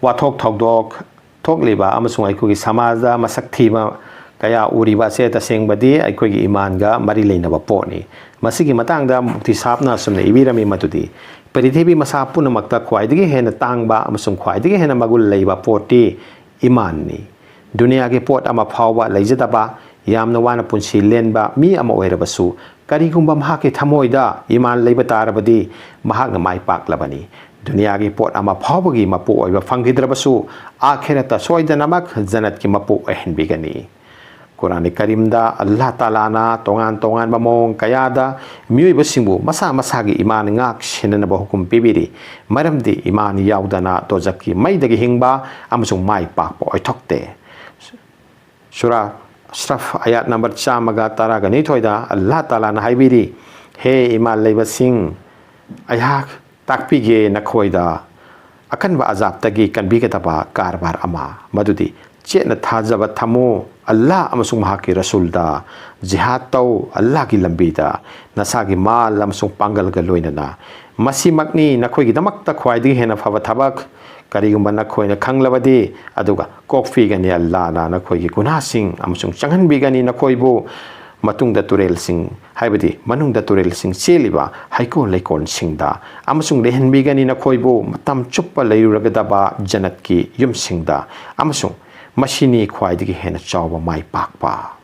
ꯋꯥꯊꯣꯛ ꯊꯧꯗꯣꯛ ꯊꯣꯛꯂꯤꯕ ꯑꯃꯁꯨꯡ ꯑꯩꯈꯣꯏꯒꯤ ꯁꯃꯥꯖꯗ ꯃꯁꯛ ꯊꯤꯕ ꯀꯌꯥ ꯎꯔꯤꯕ ꯑꯁꯦ ꯇꯁꯦꯡꯕꯗꯤ ꯑꯩꯈꯣꯏꯒꯤ ꯏꯃꯥꯟꯒ ꯃꯔꯤ ꯂꯩꯅꯕ ꯄꯣꯠꯅꯤ꯫ ꯃꯁꯤꯒꯤ ꯃꯇꯥꯡꯗ ꯃꯨꯐꯇꯤ ꯁꯥꯍꯕꯅ ꯑꯁꯨꯝꯅ ꯏꯕꯤꯔꯝꯃꯤ ꯃꯗꯨꯗꯤ, ꯄ꯭ꯔꯤꯊꯤꯕꯤ ꯃꯁꯥ ꯄꯨꯝꯅꯃꯛꯇ ꯈ꯭ꯋꯥꯏꯗꯒꯤ ꯍꯦꯟꯅ ꯇꯥꯡꯕ ꯑꯃꯁꯨꯡ ꯈ꯭ꯋꯥꯏꯗꯒꯤ ꯍꯦꯟꯅ ꯃꯒꯨꯟ ꯂꯩꯕ ꯄꯣꯠꯇꯤ ꯏꯃꯥꯟꯅꯤ꯫ ꯗꯨꯅꯤꯌꯥꯒꯤ ꯄꯣꯠ ꯑꯃ ꯐꯥꯎꯕ ꯂꯩꯖꯗꯕ, ꯌꯥꯝꯅ ꯋꯥꯅ ꯄꯨꯟꯁꯤ ꯂꯦꯟꯕ ꯃꯤ ꯑꯃ ꯑꯣꯏꯔꯕꯁꯨ, ꯀꯔꯤꯒꯨꯝꯕ ꯃꯍꯥꯛꯀꯤ ꯊꯃꯣꯏꯗ ꯏꯃꯥꯟ ꯂꯩꯕ ꯇꯥꯔꯕꯗꯤ, ꯃꯍꯥꯛꯅ ꯃꯥꯏ ꯄꯥꯛꯂꯕꯅꯤ꯫ ꯗꯨꯅꯤꯌꯥꯒꯤ ꯄꯣꯠ ꯑꯃ ꯐꯥꯎꯕꯒꯤ ꯃꯄꯨ ꯑꯣꯏꯕ ꯐꯪꯈꯤꯗ꯭ꯔꯕꯁꯨ, ꯑꯥꯈꯤꯔꯠꯇ ꯁꯣꯏꯗꯅꯃꯛ ꯖꯟꯅꯠꯀꯤ ꯃꯄꯨ ꯑꯣꯏꯍꯟꯕꯤꯒꯅꯤ꯫ ꯀꯨꯔꯥꯟ ꯀꯔꯤꯝꯗ ꯑꯜꯂꯥꯍ ꯇꯥꯂꯥꯅ ꯇꯣꯉꯥꯟ ꯇꯣꯉꯥꯟꯕ ꯃꯑꯣꯡ ꯀꯌꯥꯗ ꯃꯤꯑꯣꯏꯕꯁꯤꯡꯕꯨ ꯃꯁꯥ ꯃꯁꯥꯒꯤ ꯏꯃꯥꯟ ꯉꯥꯛ ꯁꯦꯟꯅꯅꯕ ꯍꯨꯀꯨꯝ ꯄꯤꯕꯤꯔꯤ, ꯃꯔꯝꯗꯤ ꯏꯃꯥꯟ ꯌꯥꯎꯗꯅ ꯗꯣꯖꯈꯀꯤ ꯃꯩꯗꯒꯤ ꯍꯤꯡꯕ ꯑꯃꯁꯨꯡ ꯃꯥꯏ ꯄꯥꯛꯄ ꯑꯣꯏꯊꯣꯛꯇꯦ꯫ ꯁꯨꯔꯥ ꯑꯁ꯭ꯔꯐ, ꯑꯌꯥꯠ ꯅꯝꯕꯔ ꯆꯥꯝꯃꯒ ꯇꯔꯥꯒ ꯅꯤꯊꯣꯏꯗ ꯑꯜꯂꯥꯍ ꯇꯥꯂꯥꯅ ꯍꯥꯏꯕꯤꯔꯤ, ꯍꯦ ꯏꯃꯥꯟ ꯂꯩꯕꯁꯤꯡ, ꯑꯩꯍꯥꯛ ꯇꯥꯛꯄꯤꯒꯦ ꯅꯈꯣꯏꯗ ꯑꯀꯟꯕ ꯑꯖꯥꯕꯇꯒꯤ ꯀꯟꯕꯤꯒꯗꯕ ꯀꯔꯕꯥꯔ ꯑꯃ, ꯃꯗꯨꯗꯤ ꯆꯦꯠꯅ ꯊꯥꯖꯕ ꯊꯝꯃꯨ ꯑꯜꯂꯥꯍ ꯑꯃꯁꯨꯡ ꯃꯍꯥꯛꯀꯤ ꯔꯁꯨꯜꯗ, ꯖꯤꯍꯥꯗ ꯇꯧ ꯑꯜꯂꯥꯍꯒꯤ ꯂꯝꯕꯤꯗ ꯅꯁꯥꯒꯤ ꯃꯥꯜ ꯑꯃꯁꯨꯡ ꯄꯥꯡꯒꯜꯒ ꯂꯣꯏꯅꯅ꯫ ꯃꯁꯤꯃꯛꯅꯤ ꯅꯈꯣꯏꯒꯤꯗꯃꯛꯇ ꯈ꯭ꯋꯥꯏꯗꯒꯤ ꯍꯦꯟꯅ ꯐꯕ ꯊꯕꯛ꯫ ꯀꯔꯤꯒꯨꯝꯕ ꯅꯈꯣꯏꯅ ꯈꯪꯂꯕꯗꯤ, ꯑꯗꯨꯒ ꯀꯣꯛꯄꯤꯒꯅꯤ ꯑꯜꯂꯥꯍꯅ ꯅꯈꯣꯏꯒꯤ ꯒꯨꯅꯥꯁꯤꯡ ꯑꯃꯁꯨꯡ ꯆꯪꯍꯟꯕꯤꯒꯅꯤ ꯅꯈꯣꯏꯕꯨ ꯃꯇꯨꯡꯗ ꯇꯨꯔꯦꯜꯁꯤꯡ, ꯍꯥꯏꯕꯗꯤ ꯃꯅꯨꯡꯗ ꯇꯨꯔꯦꯜꯁꯤꯡ ꯆꯦꯜꯂꯤꯕ ꯍꯩꯀꯣꯜ ꯂꯩꯀꯣꯜꯁꯤꯡꯗ, ꯑꯃꯁꯨꯡ ꯂꯩꯍꯟꯕꯤꯒꯅꯤ ꯅꯈꯣꯏꯕꯨ ꯃꯇꯝ ꯆꯨꯞꯄ ꯂꯩꯔꯨꯔꯒꯗꯕ ꯖꯟꯅꯠꯀꯤ ꯌꯨꯝꯁꯤꯡꯗ, ꯑꯃꯁꯨꯡ ꯃꯁꯤꯅꯤ ꯈ꯭ꯋꯥꯏꯗꯒꯤ ꯍꯦꯟꯅ ꯆꯥꯎꯕ ꯃꯥꯏ ꯄꯥꯛꯄ꯫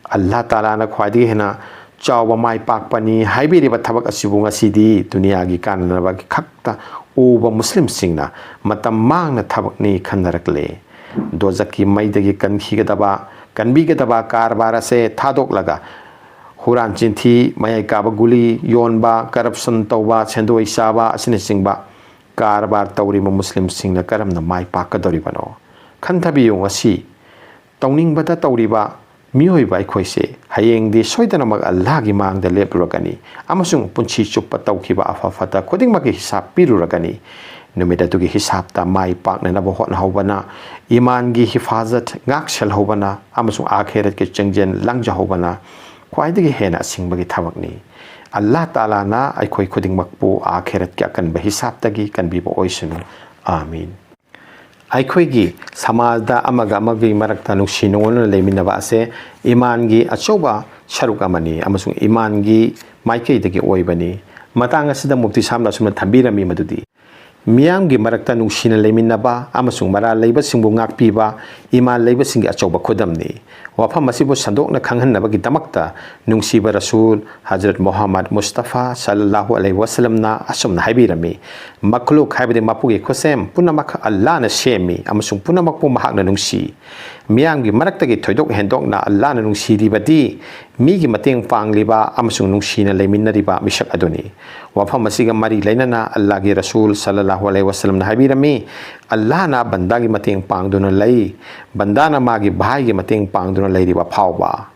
ꯑꯜꯂꯥꯍ ꯇꯥꯂꯥꯅ ꯈ꯭ꯋꯥꯏꯗꯒꯤ ꯍꯦꯟꯅ ꯆꯥꯎꯕ ꯃꯥꯏ ꯄꯥꯛꯄꯅꯤ ꯍꯥꯏꯕꯤꯔꯤꯕ ꯊꯕꯛ ꯑꯁꯤꯕꯨ ꯉꯁꯤꯗꯤ ꯗꯨꯅꯤꯌꯥꯒꯤ ꯀꯥꯟꯅꯅꯕꯒꯤ ꯈꯛꯇ ꯎꯕ ꯃꯨꯁꯂꯤꯝꯁꯤꯡꯅ ꯃꯇꯝ ꯃꯥꯡꯅ ꯊꯕꯛꯅꯤ ꯈꯟꯅꯔꯛꯂꯦ꯫ ꯗꯣꯖꯛꯀꯤ ꯃꯩꯗꯒꯤ ꯀꯟꯈꯤꯒꯗꯕ, ꯀꯟꯕꯤꯒꯗꯕ ꯀꯔꯕꯥꯔ ꯑꯁꯦ ꯊꯥꯗꯣꯛꯂꯒ, ꯍꯨꯔꯥꯟ ꯆꯤꯟꯊꯤ, ꯃꯌꯥꯏ ꯀꯥꯕ ꯒꯨꯂꯤ ꯌꯣꯟꯕ, ꯀꯔꯞꯁꯟ ꯇꯧꯕ, ꯁꯦꯟꯗꯣꯏ ꯆꯥꯕ ꯑꯁꯤꯅꯆꯤꯡꯕ ꯀꯔꯕꯥꯔ ꯇꯧꯔꯤꯕ ꯃꯨꯁꯂꯤꯝꯁꯤꯡꯅ ꯀꯔꯝꯅ ꯃꯥꯏ ꯄꯥꯛꯀꯗꯧꯔꯤꯕꯅꯣ? ꯈꯟꯊꯕꯤꯌꯨ꯫ ꯉꯁꯤ ꯇꯧꯅꯤꯡꯕꯗ ꯇꯧꯔꯤꯕ ꯃꯤꯑꯣꯏꯕ ꯑꯩꯈꯣꯏꯁꯦ ꯍꯌꯦꯡꯗꯤ ꯁꯣꯏꯗꯅꯃꯛ ꯑꯜꯂꯥꯍꯒꯤ ꯃꯥꯡꯗ ꯂꯦꯞꯂꯨꯔꯒꯅꯤ ꯑꯃꯁꯨꯡ ꯄꯨꯟꯁꯤ ꯆꯨꯞꯄ ꯇꯧꯈꯤꯕ ꯑꯐ ꯐꯠꯇ ꯈꯨꯗꯤꯡꯃꯛꯀꯤ ꯍꯤꯁꯥꯕ ꯄꯤꯔꯨꯔꯒꯅꯤ꯫ ꯅꯨꯃꯤꯠ ꯑꯗꯨꯒꯤ ꯍꯤꯁꯥꯕꯇ ꯃꯥꯏ ꯄꯥꯛꯅꯅꯕ ꯍꯣꯠꯅꯍꯧꯕꯅ, ꯏꯃꯥꯟꯒꯤ ꯍꯤꯐꯥꯖꯠ ꯉꯥꯛꯁꯦꯜꯍꯧꯕꯅ ꯑꯃꯁꯨꯡ ꯑꯥꯈꯦꯔꯠꯀꯤ ꯆꯪꯖꯦꯜ ꯂꯪꯖꯍꯧꯕꯅ ꯈ꯭ꯋꯥꯏꯗꯒꯤ ꯍꯦꯟꯅ ꯑꯁꯤꯡꯕꯒꯤ ꯊꯕꯛꯅꯤ꯫ ꯑꯜꯂꯥꯍ ꯇꯥꯂꯥꯅ ꯑꯩꯈꯣꯏ ꯈꯨꯗꯤꯡꯃꯛꯄꯨ ꯑꯥꯈꯦꯔꯠꯀꯤ ꯑꯀꯟꯕ ꯍꯤꯁꯥꯕꯇꯒꯤ ꯀꯟꯕꯤꯕ ꯑꯣꯏꯁꯅꯨ꯫ ꯑꯥꯃꯤꯟ꯫ ꯑꯩꯈꯣꯏꯒꯤ ꯁꯃꯥꯖꯗ ꯑꯃꯒ ꯑꯃꯒꯤ ꯃꯔꯛꯇ ꯅꯨꯡꯁꯤ ꯅꯨꯡꯉꯣꯟꯅꯅ ꯂꯩꯃꯤꯟꯅꯕ ꯑꯁꯦ ꯏꯃꯥꯟꯒꯤ ꯑꯆꯧꯕ ꯁꯔꯨꯛ ꯑꯃꯅꯤ ꯑꯃꯁꯨꯡ ꯏꯃꯥꯟꯒꯤ ꯃꯥꯏꯀꯩꯗꯒꯤ ꯑꯣꯏꯕꯅꯤ꯫ ꯃꯇꯥꯡ ꯑꯁꯤꯗ ꯃꯨꯐꯇꯤ ꯁꯥꯍꯕꯅ ꯑꯁꯨꯝꯅ ꯊꯝꯕꯤꯔꯝꯃꯤ ꯃꯗꯨꯗꯤ, ꯃꯤꯌꯥꯝꯒꯤ ꯃꯔꯛꯇ ꯅꯨꯡꯁꯤꯅ ꯂꯩꯃꯤꯟꯅꯕ ꯑꯃꯁꯨꯡ ꯃꯔꯥꯜ ꯂꯩꯕꯁꯤꯡꯕꯨ ꯉꯥꯛꯄꯤꯕ ꯏꯃꯥꯟ ꯂꯩꯕꯁꯤꯡꯒꯤ ꯑꯆꯧꯕ ꯈꯨꯗꯝꯅꯤ꯫ ꯋꯥꯐꯝ ꯑꯁꯤꯕꯨ ꯁꯟꯗꯣꯛꯅ ꯈꯪꯍꯟꯅꯕꯒꯤꯗꯃꯛꯇ ꯅꯨꯡꯁꯤꯕ ꯔꯁꯨꯜ ꯍꯖꯔꯠ ꯃꯨꯍꯝꯃꯗ ꯃꯨꯁꯇꯐꯥ ꯁꯜꯂꯜꯂꯥꯍꯨ ꯑꯂꯩꯍꯤ ꯋꯁꯜꯂꯝꯅ ꯑꯁꯨꯝꯅ ꯍꯥꯏꯕꯤꯔꯝꯃꯤ, "ꯃꯈꯂꯨꯛ ꯍꯥꯏꯕꯗꯤ ꯃꯄꯨꯒꯤ ꯈꯨꯠꯁꯦꯝ ꯄꯨꯝꯅꯃꯛ ꯑꯜꯂꯥꯍꯅ ꯁꯦꯝꯃꯤ ꯑꯃꯁꯨꯡ ꯄꯨꯝꯅꯃꯛꯄꯨ ꯃꯍꯥꯛꯅ ꯅꯨꯡꯁꯤ꯫ ꯃꯤꯌꯥꯝꯒꯤ ꯃꯔꯛꯇꯒꯤ ꯊꯣꯏꯗꯣꯛ ꯍꯦꯟꯗꯣꯛꯅ ꯑꯜꯂꯥꯍꯅ ꯅꯨꯡꯁꯤꯔꯤꯕꯗꯤ ꯃꯤꯒꯤ ꯃꯇꯦꯡ ꯄꯥꯡꯂꯤꯕ ꯑꯃꯁꯨꯡ ꯅꯨꯡꯁꯤꯅ ꯂꯩꯃꯤꯟꯅꯔꯤꯕ ꯃꯤꯁꯛ ꯑꯗꯨꯅꯤ꯫" ꯋꯥꯐꯝ ꯑꯁꯤꯒ ꯃꯔꯤ ꯂꯩꯅꯅ ꯑꯜꯂꯥꯍꯒꯤ ꯔꯁꯨꯜ ꯁꯜꯂꯜꯂꯥꯍꯨ ꯑꯂꯩꯍꯤ ꯋꯁꯜꯂꯝꯅ ꯍꯥꯏꯕꯤꯔꯝꯃꯤ, "ꯑꯜꯂꯥꯍꯅ ꯕꯟꯗꯥꯒꯤ ꯃꯇꯦꯡ ꯄꯥꯡꯗꯨꯅ ꯂꯩ, ꯕꯟꯗꯥꯅ ꯃꯥꯒꯤ ꯚꯥꯏꯒꯤ ꯃꯇꯦꯡ ꯄꯥꯡꯗꯨꯅ ꯂꯩꯔꯤꯕ ꯐꯥꯎꯕ꯫"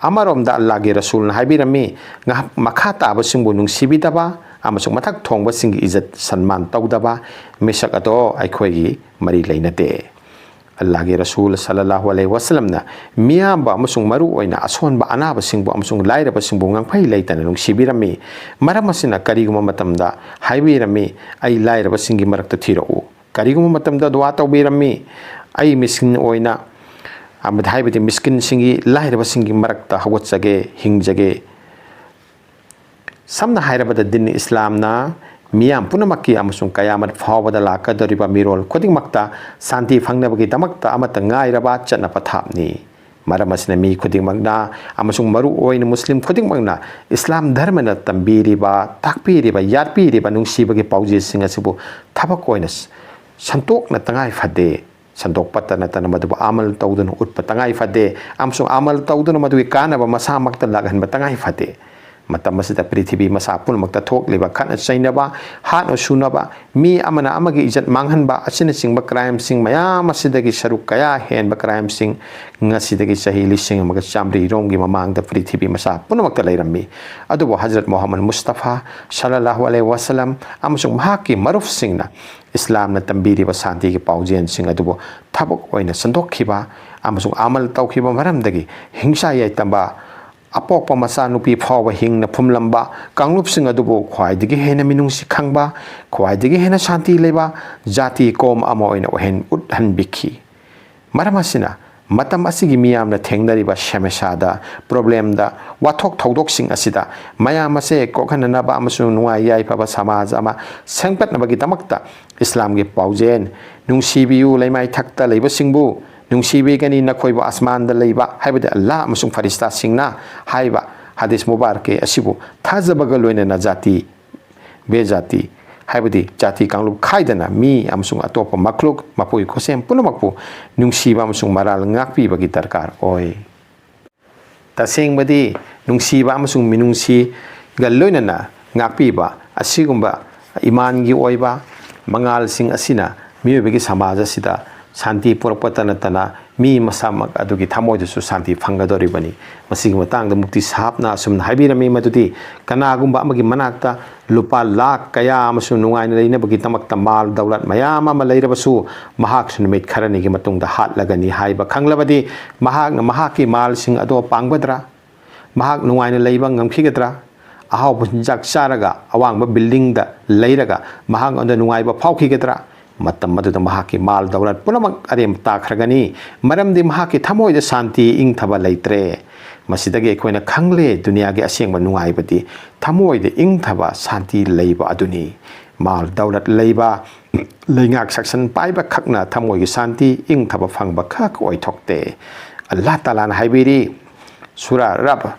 ꯑꯃꯔꯣꯝꯗ ꯑꯜꯂꯥꯍꯒꯤ ꯔꯁꯨꯜꯅ ꯍꯥꯏꯕꯤꯔꯝꯃꯤ, ꯉꯥꯏꯍꯥꯛ ꯃꯈꯥ ꯇꯥꯕꯁꯤꯡꯕꯨ ꯅꯨꯡꯁꯤꯕꯤꯗꯕ ꯑꯃꯁꯨꯡ ꯃꯊꯛ ꯊꯣꯡꯕꯁꯤꯡꯒꯤ ꯏꯖꯠ ꯁꯟꯃꯥꯟ ꯇꯧꯗꯕ ꯃꯤꯁꯛ ꯑꯗꯣ ꯑꯩꯈꯣꯏꯒꯤ ꯃꯔꯤ ꯂꯩꯅꯗꯦ꯫ ꯑꯜꯂꯥꯍꯒꯤ ꯔꯁꯨꯜ ꯁꯜꯂꯜꯂꯥꯍꯨ ꯑꯂꯩꯍꯤ ꯋꯥꯁꯂꯝꯅ ꯃꯤꯌꯥꯝꯕ ꯑꯃꯁꯨꯡ ꯃꯔꯨ ꯑꯣꯏꯅ ꯑꯁꯣꯟꯕ ꯑꯅꯥꯕꯁꯤꯡꯕꯨ ꯑꯃꯁꯨꯡ ꯂꯥꯏꯔꯕꯁꯤꯡꯕꯨ ꯉꯝꯈꯩ ꯂꯩꯇꯅ ꯅꯨꯡꯁꯤꯕꯤꯔꯝꯃꯤ꯫ ꯃꯔꯝ ꯑꯁꯤꯅ ꯀꯔꯤꯒꯨꯝꯕ ꯃꯇꯝꯗ ꯍꯥꯏꯕꯤꯔꯝꯃꯤ, "ꯑꯩ ꯂꯥꯏꯔꯕꯁꯤꯡꯒꯤ ꯃꯔꯛꯇ ꯊꯤꯔꯛꯎ"꯫ ꯀꯔꯤꯒꯨꯝꯕ ꯃꯇꯝꯗ ꯗꯨꯋꯥ ꯇꯧꯕꯤꯔꯝꯃꯤ, "ꯑꯩ ꯃꯤꯁꯀꯤꯟ ꯑꯣꯏꯅ", ꯑꯃꯗꯤ ꯍꯥꯏꯕꯗꯤ ꯃꯤꯁꯀꯤꯟꯁꯤꯡꯒꯤ, ꯂꯥꯏꯔꯕꯁꯤꯡꯒꯤ ꯃꯔꯛꯇ ꯍꯧꯒꯠꯆꯒꯦ, ꯍꯤꯡꯖꯒꯦ꯫ ꯁꯝꯅ ꯍꯥꯏꯔꯕꯗ, ꯗꯤꯟ ꯏꯁꯂꯥꯝꯅ ꯃꯤꯌꯥꯝ ꯄꯨꯝꯅꯃꯛꯀꯤ ꯑꯃꯁꯨꯡ ꯀꯌꯥꯃꯠ ꯐꯥꯎꯕꯗ ꯂꯥꯛꯀꯗꯧꯔꯤꯕ ꯃꯤꯔꯣꯜ ꯈꯨꯗꯤꯡꯃꯛꯇ ꯁꯥꯟꯇꯤ ꯐꯪꯅꯕꯒꯤꯗꯃꯛꯇ ꯑꯃꯠꯇ ꯉꯥꯏꯔꯕ ꯆꯠꯅ ꯄꯊꯥꯞꯅꯤ꯫ ꯃꯔꯝ ꯑꯁꯤꯅ ꯃꯤ ꯈꯨꯗꯤꯡꯃꯛꯅ, ꯑꯃꯁꯨꯡ ꯃꯔꯨ ꯑꯣꯏꯅ ꯃꯨꯁꯂꯤꯝ ꯈꯨꯗꯤꯡꯃꯛꯅ, ꯏꯁꯂꯥꯝ ꯙꯔꯃꯅ ꯇꯝꯕꯤꯔꯤꯕ, ꯇꯥꯛꯄꯤꯔꯤꯕ, ꯌꯥꯠꯄꯤꯔꯤꯕ ꯅꯨꯡꯁꯤꯕꯒꯤ ꯄꯥꯎꯖꯦꯜꯁꯤꯡ ꯑꯁꯤꯕꯨ ꯊꯕꯛ ꯑꯣꯏꯅ ꯁꯟꯗꯣꯛꯅ ꯇꯉꯥꯏ ꯐꯗꯦ꯫ ꯁꯟꯗꯣꯛꯄꯇ ꯅꯠꯇꯅ ꯃꯗꯨꯕꯨ ꯑꯃꯜ ꯇꯧꯗꯨꯅ ꯎꯠꯄ ꯇꯉꯥꯏ ꯐꯗꯦ, ꯑꯃꯁꯨꯡ ꯑꯃꯜ ꯇꯧꯗꯨꯅ ꯃꯗꯨꯒꯤ ꯀꯥꯟꯅꯕ ꯃꯁꯥꯃꯛꯇ ꯂꯥꯛꯍꯟꯕ ꯇꯉꯥꯏ ꯐꯗꯦ꯫ ꯃꯇꯝ ꯑꯁꯤꯗ ꯄ꯭ꯔꯤꯊꯤꯕꯤ ꯃꯁꯥ ꯄꯨꯝꯅꯃꯛꯇ ꯊꯣꯛꯂꯤꯕ ꯈꯠꯅ ꯆꯩꯅꯕ, ꯍꯥꯠꯅ ꯁꯨꯅꯕ, ꯃꯤ ꯑꯃꯅ ꯑꯃꯒꯤ ꯏꯖꯠ ꯃꯥꯡꯍꯟꯕ ꯑꯁꯤꯅꯆꯤꯡꯕ ꯀ꯭ꯔꯥꯏꯝꯁꯤꯡ ꯃꯌꯥꯝ ꯑꯁꯤꯗꯒꯤ ꯁꯔꯨꯛ ꯀꯌꯥ ꯍꯦꯟꯕ ꯀ꯭ꯔꯥꯏꯝꯁꯤꯡ ꯉꯁꯤꯗꯒꯤ ꯆꯍꯤ ꯂꯤꯁꯤꯡ ꯑꯃꯒ ꯆꯥꯃꯔꯤ ꯔꯣꯝꯒꯤ ꯃꯃꯥꯡꯗ ꯄ꯭ꯔꯤꯊꯤꯕꯤ ꯃꯁꯥ ꯄꯨꯝꯅꯃꯛꯇ ꯂꯩꯔꯝꯃꯤ꯫ ꯑꯗꯨꯕꯨ ꯍꯖꯔꯠ ꯃꯨꯍꯝꯃꯗ ꯃꯨꯁꯇꯐꯥ ꯁꯜꯂꯜꯂꯥꯍꯨ ꯑꯂꯩꯍꯤ ꯋꯥꯁꯂꯝ ꯑꯃꯁꯨꯡ ꯃꯍꯥꯛꯀꯤ ꯃꯔꯨꯞꯁꯤꯡꯅ ꯏꯁꯂꯥꯝꯅ ꯇꯝꯕꯤꯔꯤꯕ ꯁꯥꯟꯇꯤꯒꯤ ꯄꯥꯎꯖꯦꯜꯁꯤꯡ ꯑꯗꯨꯕꯨ ꯊꯕꯛ ꯑꯣꯏꯅ ꯁꯟꯗꯣꯛꯈꯤꯕ ꯑꯃꯁꯨꯡ ꯑꯃꯜ ꯇꯧꯈꯤꯕ ꯃꯔꯝꯗꯒꯤ ꯍꯤꯡꯁꯥ ꯌꯥꯏꯇꯝꯕ, ꯑꯄꯣꯛꯄ ꯃꯆꯥꯅꯨꯄꯤ ꯐꯥꯎꯕ ꯍꯤꯡꯅ ꯐꯨꯝꯂꯝꯕ ꯀꯥꯡꯂꯨꯞꯁꯤꯡ ꯑꯗꯨꯕꯨ ꯈ꯭ꯋꯥꯏꯗꯒꯤ ꯍꯦꯟꯅ ꯃꯤꯅꯨꯡꯁꯤ ꯈꯪꯕ, ꯈ꯭ꯋꯥꯏꯗꯒꯤ ꯍꯦꯟꯅ ꯁꯥꯟꯇꯤ ꯂꯩꯕ ꯖꯥꯇꯤ ꯀꯣꯝ ꯑꯃ ꯑꯣꯏꯅ ꯑꯣꯏꯍꯟ-, ꯎꯠꯍꯟꯕꯤꯈꯤ꯫ ꯃꯔꯝ ꯑꯁꯤꯅ, ꯃꯇꯝ ꯑꯁꯤꯒꯤ ꯃꯤꯌꯥꯝꯅ ꯊꯦꯡꯅꯔꯤꯕ ꯁꯃꯁ꯭ꯌꯥꯗ, ꯄ꯭ꯔꯣꯕ꯭ꯂꯦꯝꯗ, ꯋꯥꯊꯣꯛ ꯊꯧꯗꯣꯛꯁꯤꯡ ꯑꯁꯤꯗ ꯃꯌꯥꯝ ꯑꯁꯦ ꯀꯣꯛꯍꯟꯅꯅꯕ ꯑꯃꯁꯨꯡ ꯅꯨꯡꯉꯥꯏ ꯌꯥꯏꯐꯕ ꯁꯃꯥꯖ ꯑꯃ ꯁꯦꯝꯒꯠꯅꯕꯒꯤꯗꯃꯛꯇ ꯏꯁꯂꯥꯝꯒꯤ ꯄꯥꯎꯖꯦꯜ, "ꯅꯨꯡꯁꯤꯕꯤꯌꯨ, ꯂꯩꯃꯥꯏ ꯊꯛꯇ ꯂꯩꯕꯁꯤꯡꯕꯨ, ꯅꯨꯡꯁꯤꯕꯤꯒꯅꯤ ꯅꯈꯣꯏꯕꯨ ꯑꯁꯃꯥꯟꯗ ꯂꯩꯕ", ꯍꯥꯏꯕꯗꯤ ꯑꯜꯂꯥꯍ ꯑꯃꯁꯨꯡ ꯐꯔꯤꯁꯇꯥꯁꯤꯡꯅ ꯍꯥꯏꯕ ꯍꯗꯤꯁ ꯃꯨꯕꯥꯔꯛꯀꯤ ꯑꯁꯤꯕꯨ ꯊꯥꯖꯕꯒ ꯂꯣꯏꯅꯅ ꯖꯥꯇꯤ, ꯕꯦꯖꯥꯇꯤ, ꯍꯥꯏꯕꯗꯤ ꯖꯥꯇꯤ ꯀꯥꯡꯂꯨꯞ ꯈꯥꯏꯗꯅ ꯃꯤ ꯑꯃꯁꯨꯡ ꯑꯇꯣꯞꯄ ꯃꯈ꯭ꯂꯨꯛ, ꯃꯄꯣꯏ ꯈꯨꯠꯁꯦꯝ ꯄꯨꯝꯅꯃꯛꯄꯨ ꯅꯨꯡꯁꯤꯕ ꯑꯃꯁꯨꯡ ꯃꯔꯥꯜ ꯉꯥꯛꯄꯤꯕꯒꯤ ꯗꯔꯀꯥꯔ ꯑꯣꯏ꯫ ꯇꯁꯦꯡꯕꯗꯤ, ꯅꯨꯡꯁꯤꯕ ꯑꯃꯁꯨꯡ ꯃꯤꯅꯨꯡꯁꯤꯒ ꯂꯣꯏꯅꯅ ꯉꯥꯛꯄꯤꯕ ꯑꯁꯤꯒꯨꯝꯕ ꯏꯃꯥꯟꯒꯤ ꯑꯣꯏꯕ ꯃꯉꯥꯜꯁꯤꯡ ꯑꯁꯤꯅ ꯃꯤꯑꯣꯏꯕꯒꯤ ꯁꯃꯥꯖ ꯑꯁꯤꯗ ꯁꯥꯟꯇꯤ ꯄꯨꯔꯛꯄꯇ ꯅꯠꯇꯅ ꯃꯤ ꯃꯁꯥꯃꯛ ꯑꯗꯨꯒꯤ ꯊꯃꯣꯏꯗꯁꯨ ꯁꯥꯟꯇꯤ ꯐꯪꯒꯗꯧꯔꯤꯕꯅꯤ꯫ ꯃꯁꯤꯒꯤ ꯃꯇꯥꯡꯗ ꯃꯨꯛꯇꯤ ꯁꯥꯍꯕꯅ ꯑꯁꯨꯝꯅ ꯍꯥꯏꯕꯤꯔꯝꯃꯤ ꯃꯗꯨꯗꯤ, ꯀꯅꯥꯒꯨꯝꯕ ꯑꯃꯒꯤ ꯃꯅꯥꯛꯇ ꯂꯨꯄꯥ ꯂꯥꯈ ꯀꯌꯥ ꯑꯃꯁꯨꯡ ꯅꯨꯡꯉꯥꯏꯅ ꯂꯩꯅꯕꯒꯤꯗꯃꯛꯇ ꯃꯥꯜ ꯗꯧꯂꯠ ꯃꯌꯥꯝ ꯑꯃ ꯂꯩꯔꯕꯁꯨ, ꯃꯍꯥꯛꯁꯨ ꯅꯨꯃꯤꯠ ꯈꯔꯅꯤꯒꯤ ꯃꯇꯨꯡꯗ ꯍꯥꯠꯂꯒꯅꯤ ꯍꯥꯏꯕ ꯈꯪꯂꯕꯗꯤ, ꯃꯍꯥꯛꯅ ꯃꯍꯥꯛꯀꯤ ꯃꯥꯜꯁꯤꯡ ꯑꯗꯣ ꯄꯥꯡꯒꯗ꯭ꯔꯥ? ꯃꯍꯥꯛ ꯅꯨꯡꯉꯥꯏꯅ ꯂꯩꯕ ꯉꯝꯈꯤꯒꯗ꯭ꯔꯥ? ꯑꯍꯥꯎꯕ ꯆꯤꯟꯖꯥꯛ ꯆꯥꯔꯒ ꯑꯋꯥꯡꯕ ꯕꯤꯜꯗꯤꯡꯗ ꯂꯩꯔꯒ ꯃꯍꯥꯛꯉꯣꯟꯗ ꯅꯨꯡꯉꯥꯏꯕ ꯐꯥꯎꯈꯤꯒꯗ꯭ꯔꯥ? ꯃꯇꯝ ꯑꯗꯨꯗ ꯃꯍꯥꯛꯀꯤ ꯃꯥꯜ ꯗꯧꯂꯠ ꯄꯨꯝꯅꯃꯛ ꯑꯔꯦꯝ ꯇꯥꯈ꯭ꯔꯒꯅꯤ, ꯃꯔꯝꯗꯤ ꯃꯍꯥꯛꯀꯤ ꯊꯃꯣꯏꯗ ꯁꯥꯟꯇꯤ ꯏꯪꯊꯕ ꯂꯩꯇ꯭ꯔꯦ꯫ ꯃꯁꯤꯗꯒꯤ ꯑꯩꯈꯣꯏꯅ ꯈꯪꯂꯦ, ꯗꯨꯅꯤꯌꯥꯒꯤ ꯑꯁꯦꯡꯕ ꯅꯨꯡꯉꯥꯏꯕꯗꯤ ꯊꯃꯣꯏꯗ ꯏꯪꯊꯕ ꯁꯥꯟꯇꯤ ꯂꯩꯕ ꯑꯗꯨꯅꯤ꯫ ꯃꯥꯜ ꯗꯧꯂꯠ ꯂꯩꯕ, ꯂꯩꯉꯥꯛ ꯁꯥꯁꯟ ꯄꯥꯏꯕ ꯈꯛꯅ ꯊꯃꯣꯏꯒꯤ ꯁꯥꯟꯇꯤ ꯏꯪꯊꯕ ꯐꯪꯕ ꯈꯛ ꯑꯣꯏꯊꯣꯛꯇꯦ꯫ ꯑꯜꯂꯥꯍ ꯇꯥꯂꯥꯅ ꯍꯥꯏꯕꯤꯔꯤ, ꯁꯨꯔꯥ ꯔꯕ,